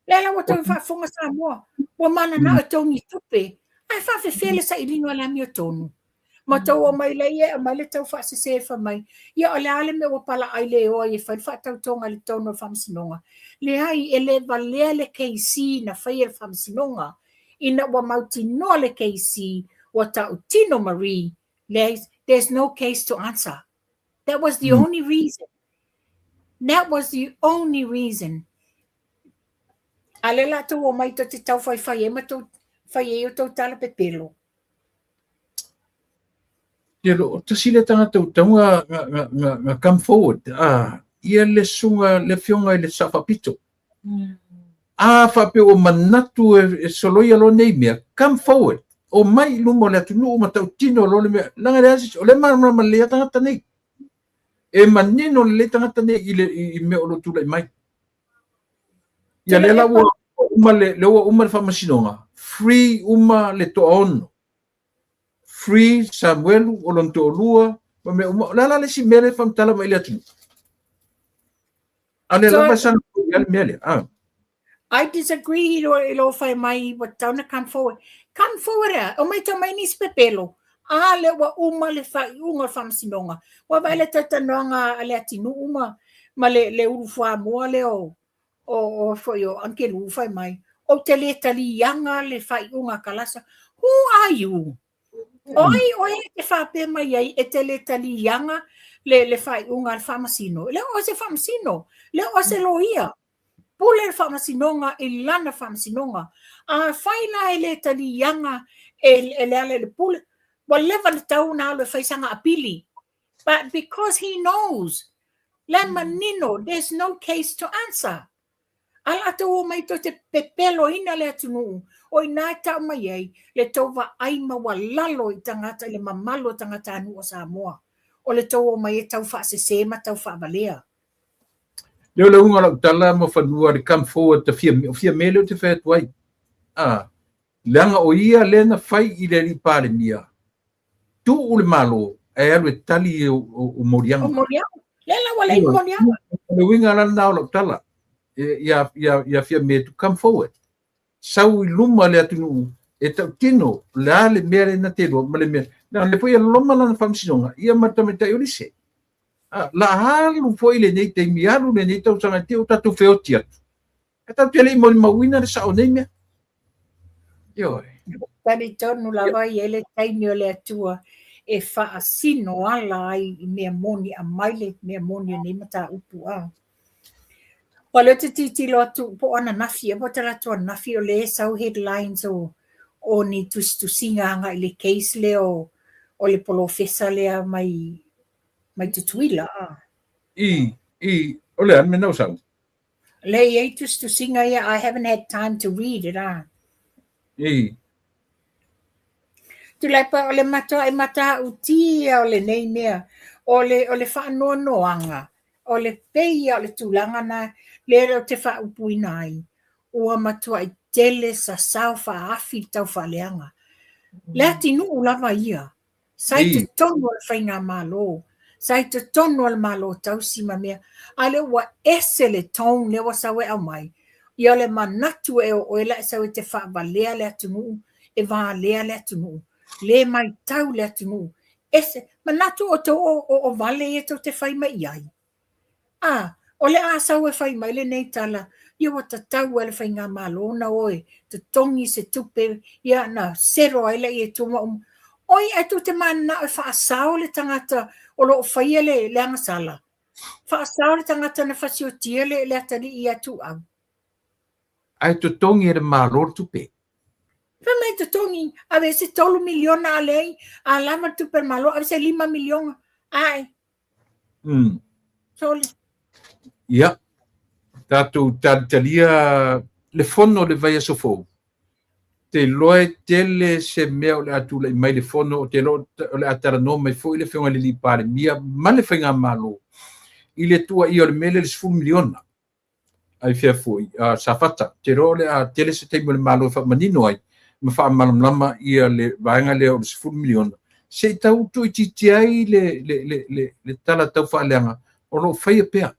Lea la ua tou faafofoga Samoa, ua mananao e togi tupe, ae faafefea le sailiga o le amiotonu. Ma tou omai lea e aumai le tau faasese fai mai, ia o le a le mea ua palaai le o ai e fai le faatautoga i le tonu o le faamasinoga. Leai, e le valea le KC na faia e le faamasinoga, ina ua mautinoa le KC ua tautino Marie, leai, there's no case to answer. That was the only reason. That was the only reason. A lea la tou omai tou te tau faifai ai ma tou fai ai o tou tala pepelo. Ia lo tasi le tagata ua tatau na come forward ah, ia le susuga le afioga i le Sao Faapito. A faapea ua manatu e soloia loa nei mea, come forward, omai i luma o le atunuu ma tautino loa le mea, leaga e leai se isi, o lea e malamalama lelei lava tagata nei. E manino lelei tagata nei i le i mea o lo o tulai mai. Ia lea la ua uma le, lea ua uma le faamasinoga, free uma le toaono. Free Samuelu o lona toalua ma mea uma. O le a la le isi mea lea e faamatala mai i le atunuu? A o lea lava e saga i ai le mea lea. Ah. I disagree i lou fai mai ua tatau ona come forward. Come forward e a? Omai tau mai nisi pepelo. A lea ua uma le faaiuga o le faamasinoga. Ua vaai le talatalanoaga a Leatinuu ma, ma le, le ulu fuamoa lea o, o, o foi o Angelu fai mai, ou te le taliaga le faaiuga a Kalasa. Who are you? O ai oe e te faapea mai ai e te le taliaga le, le faaiuga a le faamasino? Le o se faamasino, le o se loia. Pule le faamasinoga i lana faamasinoga. Afai la e le taliaga e, e Lealailepule, ua leva ona tatau ona alu e fai sana apili. But because he knows, la e manino, there's no case to answer. A la tou omai tou te pepeloina le atunuu, o i ina e tau mai ai le tou vaai maualalo i tagata, i le mamalu o tagatanuu o Samoa. O le tou omai e tau faasese ma tau faavalea. Lea o le uga o lau tala Muafanua le come forward ta Fiame, o Fiame lea ou te fai atu ai. A, leaga o ia lea na fai i le alii Palemia, tuu le Malo ae alu e tali i ou moliaga. O moliaga. Lea la ua leai ni moliaga. O le uiga la lena o lau tala ia Fiame to come forward. Sau i luma le atunuu e tautino le a le mea lea na te iloa ma le mea. Leaga lea foi e loma lana faamasinoga ia ma le tamaitai o Lise. La alu foi lenei taimi, alu lenei tausaga e te i ua tatou feoti atu. Ae tatou te le i molimauina le sao o nei mea. Ioe. Talitonu lava e i ai le taimi o le Atua e faasino ala ai i mea moni, aumai le mea moni o nei mataupu. A. O lea ou te tilotilo atu po o ananafi ea po o talaatu ananafi o lea e sau headlines o, o ni tusitusiga agai i le case lea o, o le polofesa lea mai, mai Tutuila. A. I, i, o le a le mea na ua sau? Lea e i ai tusitusiga ia, I haven't had time to read it, ah. I. Tuilaepa, o le matuai matautia o lenei mea, o le, o le faanoanoaga, o le pei o le tulaga na lea ou te faaupuina ai, ua matuai tele sasao faaafi i le taufaaleaga. Le atinuu lava ia, Sa i totonu o le faigamalo, sa i totonu o le Malo tausi ma mea, a lea ua ese le tone lea ua sau e aumai, ia o le manatu ea o oe la e sau e te faavalea le atunuu, e valea le atunuu, le maitau le atunuu, ese, manatu outou o vale ia tou te fai mai i ai. A, o le a sau e fai mai lenei tala, ia ua tatau lava i le faigamalo ona o e totogi se tupe, ia ona sero ai lea i tua ma uma. Oi, ae tou te mananao e faasao le tagata o lo o faia le le agasala? Faasao le tagata na fasiotia le le atalii ia Tuuau? Ae totogi e le Malo le tupe. Fai mai totogi, ave se $3 miliona a leai, a lava le tupe a le Malo, ave se $5 miliona. Ae. Sole. Ia, tatou talitalia le fono o le vaiaso fou. Te iloa e tele se mea o le a tulai mai le fono, ou te iloa o le a talanoa mai foi le Afioga i le Alii Palemia ma le Faigamalo i le tuuaia o le mea lea i le 10 miliona. ai fea foi, a Safata. Ou te iloa o le a tele se taimi o le Malo e faamanino ai ma faamalamalama ia le vaega lea o le 10 miliona, se i tau tuuitiitia ai le, le, le, le, le tala tau faaleaga o lo o faia pea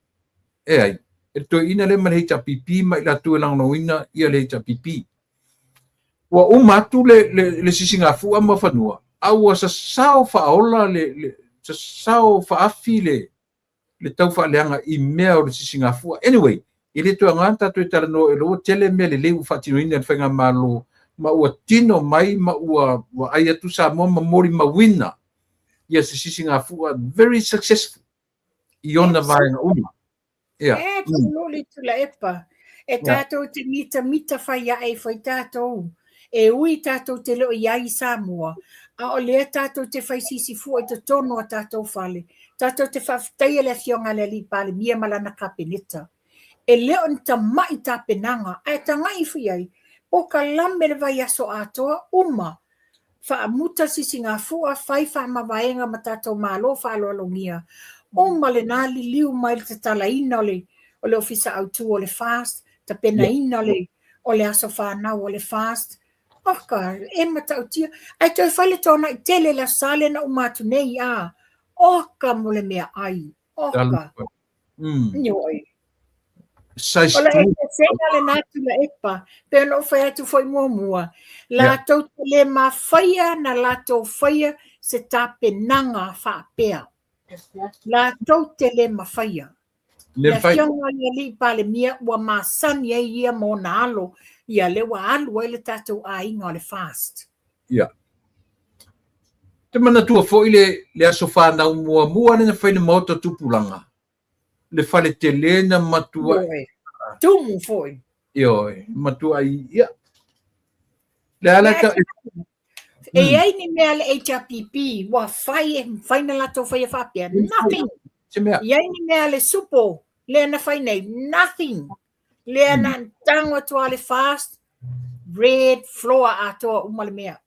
e ai, e le toeaina lea ma le HRPP ma i latou e lagolagoina ia le HRPP. Ua uma atu le, le, le sisigafua ma fanua, a ua sasao faaola le, le sasao faafi le, le tau faaleaga i mea o le sisigafua. Anyway, e le toe aoga ona tatou e talanoa ua tele mea lelei ua faatinoina e le Faigamalo ma ua tino mai ma ua vaai atu Samoa ma molimauina ia se sisigafua very successful i ona vaega uma. Ia. Absolutely, Tuilaepa. E tātou te mitamita fai ae ifo ai tātou. E ui tātou te le o i ai i Samoa, a o lea tātou te fai sisifua i totonu o tātou fale. Tātou te faafetaia le Afioga a le Alii Palemia ma lana Kapeneta. E le o ni tama'i tapenaga, ae tagai ifo i ai, pokalame le vaiaso atoa, uma Faamuta sisigafua, fai faamavaega ma tatou Malo faaaloalogia, uma lena liliu mai le tatalaina o le o le Ofisa Autu o le FAST, tapenaina o le o le aso fanau o le FAST. Oka, e matautia. Ae toe fai le toanai tele le Aso Sa lea na uma atu nei, a. Oka mo le meaai. Oka. Ioe. Size O le eseesega lena Tuilaepa, pei ona ou fai atu foi muamua, latou te le mafaia na latou faia se tapenaga faapea. Latou te le mafaia. Le Afioga i le Alii Palemia ua masani ai ia ma ona alo, ia lea ua alu ai le tatou aiga o le FAST. Ia. Te manatua foi le, le aso fanau muamua lea na fai le Maota Tupulaga, le fale tele na matuai. Tumu foi. Ioe, matuai, ia. Le ala ka... E i ai ni mea le HRPP ua fai e mafai na latou faia faapea. Nothing. Se mea. E i ai ni mea le SUPO lea na fai nei. Nothing. Lea na tango atu lava le FAST, red floor atoa uma le mea.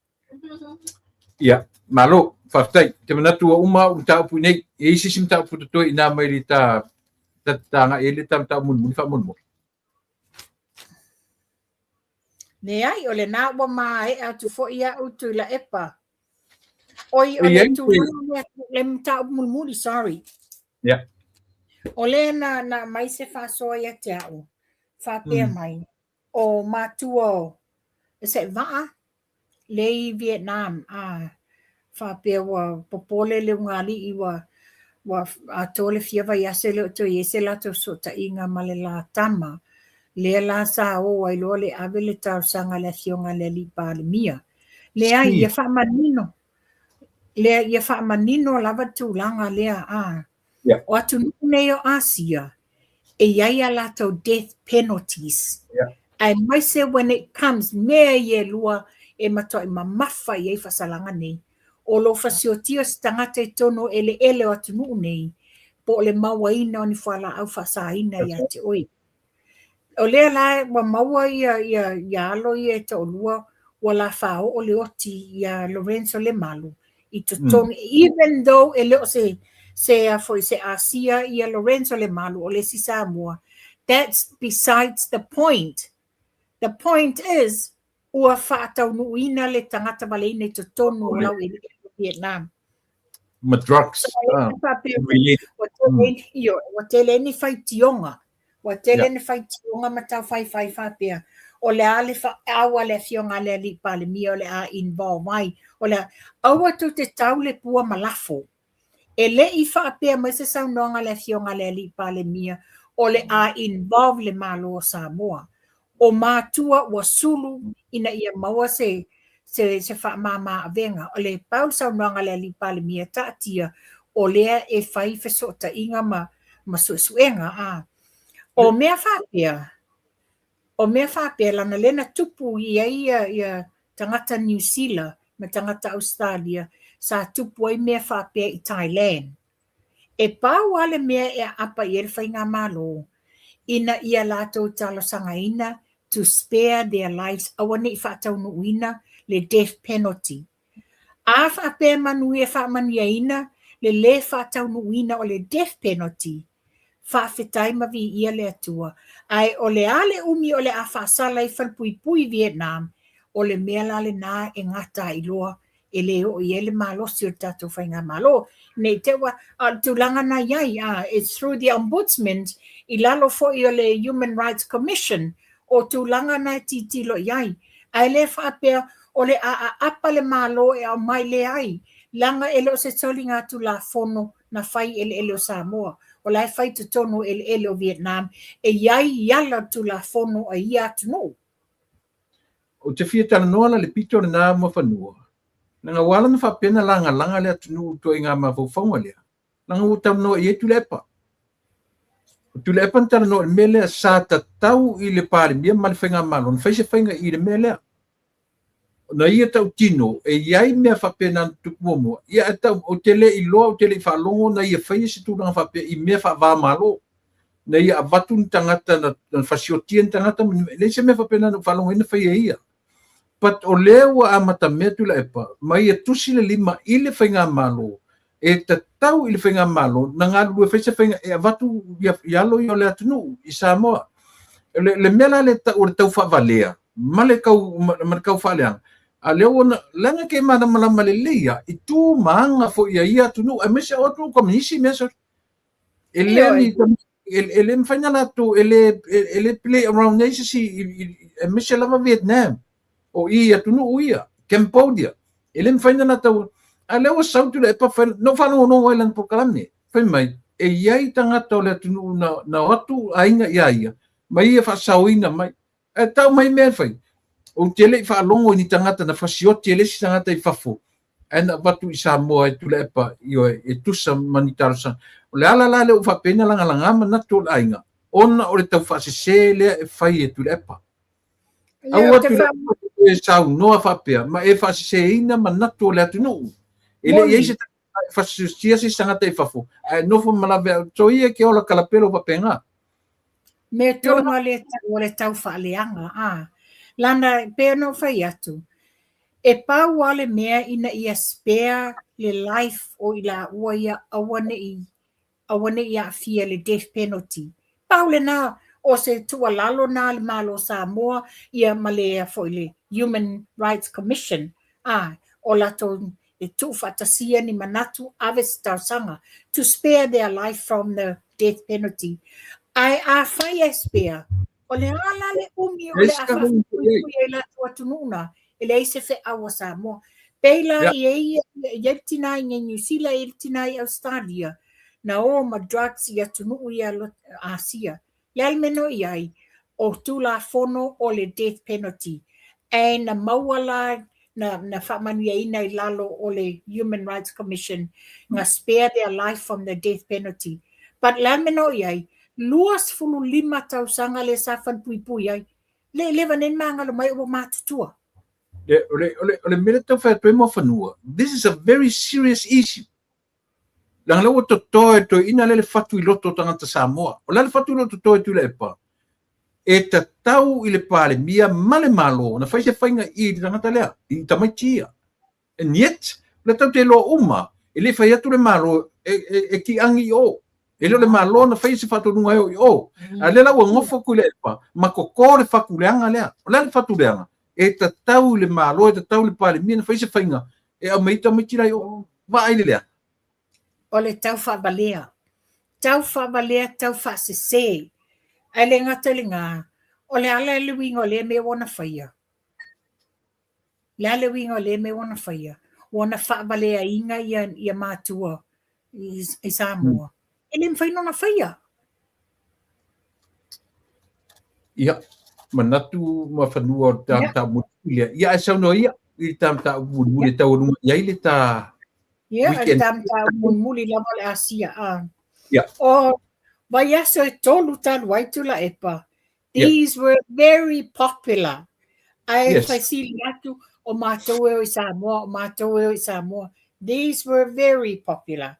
Ia, malo, faafetai. Te manatu ua uma au mataupu i nei. E i ai se isi mataupu totoe i ina mai le ta... ta te agai i ai le ta mataupu mulimuli faamolemole. Leai, o lena ua maea atu foi au Tuilaepa. Oi, o le tulaga lea, le mataupu mulimuli, sorry. Yeah. O lea na, na aumai se faasoa ia te au, faapea mai, o matua o Seevaa, lea i Vietnam, a faapea ua popole le ulugalii ua ua atoa le fia vaiaso e le o toe i ai se latou fesootaiga ma le la tama, lea la sa o ai loa le ave le talosaga a le afioga i le alii Palemia. Leai, ia faamanino, lea ia faamanino lava le tulaga lea, a. Yeah. O atunuu nei o Asia, e i ai a latou death penalties. Yeah. Aemaise when it comes, mea ia e lua e matuai mamafa i ai faasalaga nei. O lo o fasiotia o se tagata i totonu o eleele o atunuu nei, po o le mauaina o ni fualaau faasaina ia te oe. O lea la ua maua ia, ia, ia alo ia e toalua, ua la faaoo le oti ia Lorenzo Lemalu i totonu, even though e le o se, se, a foi, se Asia ia Lorenzo Lemalu, o le isi Samoa, that's besides the point. The point is, ua faataunuuina le tagata valeina i totonu o laueleele o Vietnam. Ma drugs. Ua tele ai ni faitioga. Ua tele ni faitioga ma taufaifai faapea, o le a le feau a le afioga a le alii Palemia o le a involve ai. O le a, aua tou te tau le pua ma lafo. E le i faapea mai se saunoaga a le Afioga a le Alii Palemia o le a involve le Malo o Samoa. O matua ua sulu ina ia maua se se se faamama avega. O le pau le saunoaga a le Alii Palemia taatia o lea e fai fesootaiga ma ma suesuega a. O mea faapea, O mea faapea, leaga lea na tupu i ai ia, ia tagata Niu Sila ma tagata Ausetalia, sa tupu ai mea faapea i Thailand. E pau lava le mea e aapa i ai le faigamalo, ina ia latou talosagaina to spare their lives, aua ne i faataunuuina le death penalty. A faapea e manuia faamanuiaina le lē faataunuuina o le death penalty, Faafetai ma viia le Atua. Ae o le a le umi o le a faasala ai falepuipui i Vietnam, o le mea la lena e gata ai loa, e le oo i ai le malosi o le tatou faigamalo. Ne i te i ua, a o le tulaga na i ai, a, it's through the Ombudsman, i lalo foi o le Human Rights Commission, o tulaga na e tilotilo i ai. Ae le faapea o le a aapa le Malo e aumai, leai, leaga e le o se soligatulafono na fai i eleele o Samoa, o la e fai i totonu o eleele o Vietnam, e i ai i ala o le Tulafono a ia atunuu. Ou te fia talanoa la i le pito lena Muafanua, leaga ua ala ona faapea ona lagalaga le atunuu i ituaiga mafaufauga lea, leaga ua talanoa i ai Tuilaepa. O Tuilaepa na talanoa i le mea lea, sa tatau i le Palemia ma le Faigamalo ona fai se faiga i le mea lea. Na ia tautino e i ai mea faapena na tupu muamua, ia ae tau, ou te le iloa, ou te le i faalogo na ia faia se tulaga faapea i mea faava-o-Malo, na ia avatu ni tagata, na, na fasiotia ni tagata, ma ni mea, e leai se mea faapena na ou faalogo ai na faia e ia. But o lea ua amatamea Tuilaepa ma ia tusi le lima i le Faigamalo, e tatau i le Faigamalo na galulue fai se faiga e avatu i alo ia o le atunuu i Samoa. Le, le mea la lea tau o le tau faavalea ma le tau, ma, ma le tau faaleaga, a lea ua leaga ke malamalama lelei lava i tu ma aga foi a ia atunuu, aemaise o atunuu komunisi mea soli. E le ni e le mafai na latou e le e le play around nei se isi aemaise lava Vietnam o i atunuu ia Cambodia e le mafai na latou a lea ua sau Tuilaepa fai na ou faalogologo ai i lana polokalame fai mai e i ai tagata o le atunuu na na o atu aiga ia ia ma ia faasaoina mai Ae tau mai mea e fai. Ou te le i faalogo i ni tagata na fasioti e le isi tagata i fafo, ae na avatu i Samoa e Tuilaepa, ioe, e tusa ma ni talosaga. O le ala la lea ua faapea ai ona lagalaga manatu o le aiga, ona o le taufaasese lea e fai e Tuilaepa. Aua Tuilaepa e saunoa faapea ma e faaseseina manatu o le atunuu. E le i ai se tagata e fasiotia se isi tagata i fafo, ae nofo ma laveai, soia e ke ola kalapelo faapena. Mea tonu a le tau o le tau faaleaga, a. Lana, e pei ona ou fai atu, e pau lava le mea ina ia spare le life o i laua ia aua ne i, Aua ne i aafia i le death penalty. Pau lena o se tuualalo na a le Malo o Samoa ia ma le foi le Human Rights Commission, a o latou e tuufaatasia ni manatu ave se talosaga to spare their life from the death penalty. Ae afai e spare, o le a la le umi o le a faapuipui ai latou atunuu na, e leai se feau a Samoa. Pei la i ai e i ai le tina i Niu Sila, e i ai le tina i Ausetalia, na o ma drugs i atunuu ia Asia. Le a le mea na o i ai? O Tulafono o le death penalty. Ae na maua la, na faamanuiaina i lalo o le Human Rights Commission, na spare their life from the death penalty. But le a le mea na o i ai? 25 tausaga lea sa falepuipui ai. Le leva nei ona magalo mai ua matutua. O le mea lea tau fai atu ai Muafanua, this is a very serious issue. Leaga lea ua totoe toeaina lea le fatu i loto o tagata Samoa. O le a le fatu i loto totoe Tuilaepa? E tatau i le Palemia ma le Malo ona fai se faiga i le tagata lea, i tamaiti ia. And yet, o lea tatou te iloa uma, e le fai atu le Malo e kiagi i o. E le o le Malo na faia se faatonuga e o i o. A lea la ua nofo Tuilaepa ma toto le fatu leaga lea. O le a le fatu leaga? E tatau i le Malo, e tatau i le Palemia na fai se faiga e aumai ai tamaiti la i o. Vaai le leaga. O le tau faavalea. Tau faavalea, tau faasese. Ae le gata i lena, o le a la le uiga o lea mea ua na faia? Le a le uiga o lea mea ua na faia? Ua na faavaleaina ia matua i Samoa. E le mafai ona faia. Ia, manatu Muafanua o le ta mataupu mulimuli lea. Ia, ae saunoa ia i le ta mataupu mulimuli e taualuga i ai le ta Ia, o le ta mataupu mulimuli lava o le Asia. Ia. O vaiaso e tolu talu ai Tuilaepa, these were very popular. Ae fesili atu, o matou e o i Samoa, o matou e o i Samoa. These were very popular.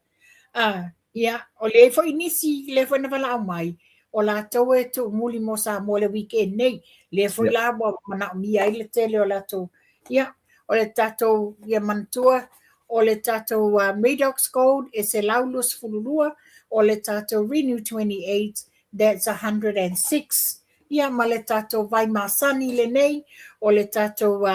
Ia, o lea foi nisi, lea foi na valaau mai, o latou e tuumuli mo Samoa le weekend nei. Lea foi la ua manaomia ai le tele o latou. Ia, o le tatou, ia manatua, o le tatou Redox Gold e 122, o le tatou Renew 28, that's 106. Ia, ma le tatou vai masani lenei, o le tatou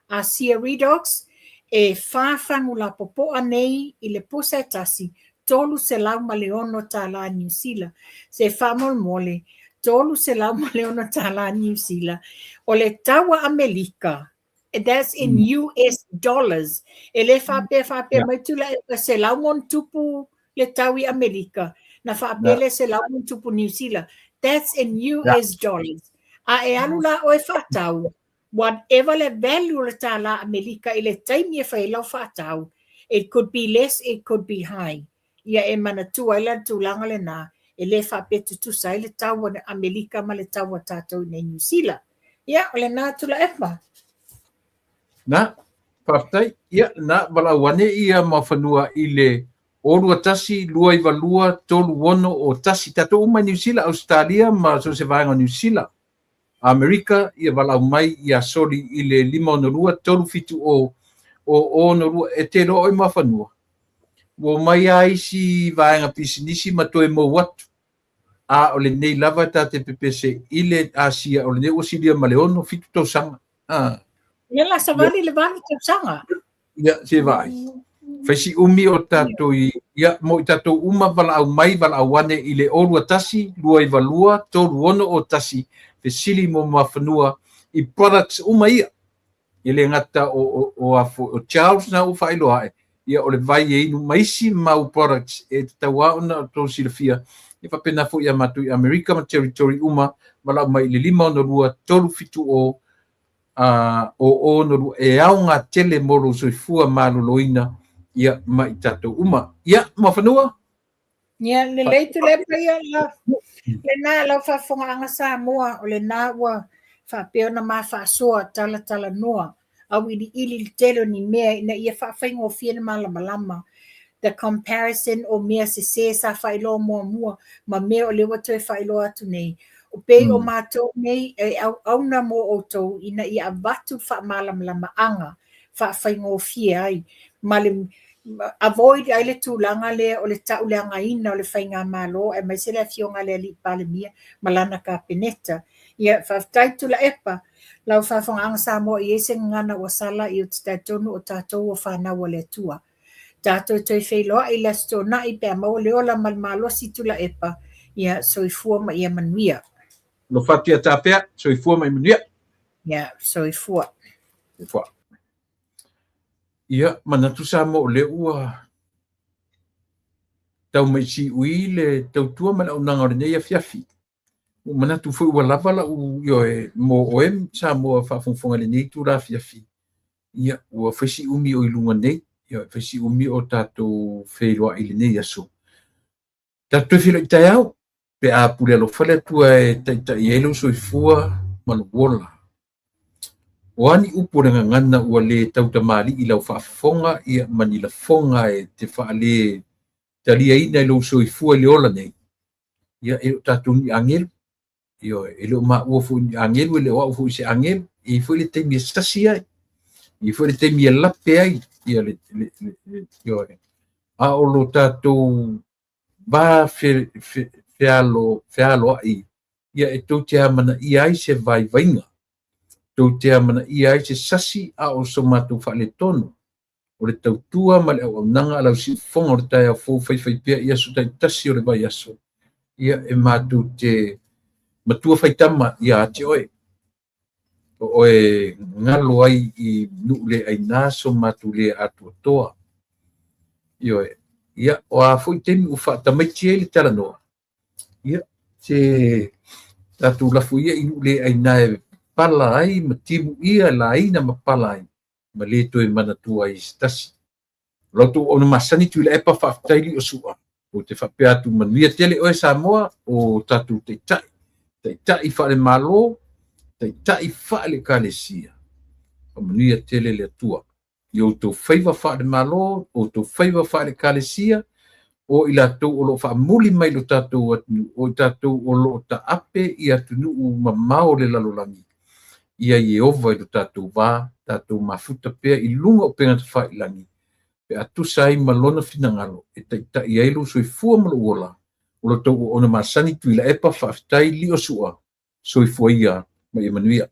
Asia Redox, e 4 fagu lapopoa nei i le pusa e tasi, $306 Niu Sila. Se faamolemole, $306 Niu Sila. O le tau a Amerika, that's in US dollars. E le faapea faapea mai Tuilaepa 100+ le tau i Amerika, na faapea le 100+ Niu Sila. That's in US dollars. A e alu la oe faatau, whatever le value o le tālā Amerika i le taimi e fai ai lau faatau, it could be less, it could be high. Ia e manatua ai la le tulaga lena, e le faapea tutusa ai le tau a Amerika ma le tau a tatou i nei Niu Sila. Ia, o lena Tuilaepa. Na, faafetai. Ia, na, valaau ane ia Muafanua i le o 21 292 36 o 1. Tatou uma i Niu Sila, Ausetalia ma so o se vaega o Niu Sila. Amerika, ia valaau mai ia Soli i le 562 370 o 62. E te iloa oe Muafanua, ua omai lava isi vaega pisinisi ma toe mou atu. A o lenei lava ta te pepese i le Asia, o lenei ua silia ma le 6, 7 tausaga. Ia la savali le 8 tausaga. Ia, se vaai. Fai si umi o tatou i, ia, mo i tatou uma valaau mai, valaau ane i le o 21, 292, 36 o 1, fesili mo Muafanua i products uma ia. E le gata o Charles na ua faailoa ae, ia o le vai e inu ma isi mau products e tatau lava ona outou silafia. Ia faapena foi ia matou i Amerika ma territory uma, valaau mai i le 562 370 o 62 e aoga tele mo lou soifua maloloina ia ma i tatou uma. Ia, Muafanua? Ia, lelei Tuilaepa ia la, lena lau faafofogaaga Samoa, o lena ua faapea ona ma faasoa talatalanoa, auiliili le tele o ni mea ina ia faafaigofie le malamalama. The comparison o mea sesē sa faailoa muamua ma mea o lea ua toe faailoa atu nei. O pei o matou nei e auauna mo outou ina ia avatu le faamalamalamaga faafaigofie ai ma le avoid ai le tulaga lea o le tauleagaina o le faigamalo aemaise le afioga i le Alii Palemia ma lana Kapeneta. Ia, faafetai Tuilaepa, lau faafofogaaga Samoa i ai se gagana ua sala, ia ou te talitonu o tatou o fanau a le Atua. Tatou toe feiloai i le Aso Toonai pe a maua le ola ma le malosi Tuilaepa, ia soifua ma ia manuia. Alofa atu ia Tafea, soifua ma ia manuia. Ia, soifua. Soifua. Ia, manatu Samoa o lea ua tau mai siui le tautua ma le auaunaga o lenei afiafi. Ua manatu foi ua lava lau ioe mo oe Samoa faafogafoga i lenei itula afiafi. Ia, ua fai si umi o i luga nei, ioe, fai si umi o tatou feiloai i lenei aso. Tatou toe feiloai taeao pe a pule alofa le Atua e taitai ai lou soifua ma lou ola. O a ni upu o le gagana ua le tautamalii i lau faafofoga ia ma ni lafoga e te faale taliaina i lou soifua i le ola nei, ia e le o tatou ni agelu, ioe, e le o maua foi ni agelu, e le o au foi se agelu. E i ai foi le taimi e sasi ai, e i ai foi le taimi e lape ai, ia le, le, le, le, ioe. A o lo tatou va fe, fe, fealo, fealoai, ia e tou te amanaia ai se vaivaiga, tou te amanaia ai se sasi a o so matou faaletonu o le tautua ma le auaunaga a lau siufofoga o le taeao fou faifaipea i aso taitasi o le vaiaso, ia e matou te matua faitama ia te oe, o oe galo ai i nuu le aina so matou le atoatoa. Ioe, ia, o a foi taimi ua faatamaiti ai le talanoa, ia, se tatou lafo ia i nuu le aina e pala ai ma timuia, laina ma pala ai, ma le toe manatua ai e se tasi. O la outou auauna masani Tuilaepa, faafetai Liosua. Ou te faapea atu manuia tele oe Samoa, o tatou taitai, taitai faale-Malo, taitai faale-Ekalesia. Faamanuia tele le Atua i outou faiva faale-Malo, outou faiva faale-Ekalesia, o i latou o lo o faamuli mai i lo tatou atunuu, o i tatou o lo o taape i atunuu mamao o le lalolagi, ia Ieova i lo tatou va, tatou mafuta pea i luga o upega tafailagi, pe a tusa ai ma Lona finagalo e taitai ai lou soifua ma lou ola, o lo outou auauna masani Tuilaepa, faafetai Liosua, soifua ia ma ia manuia.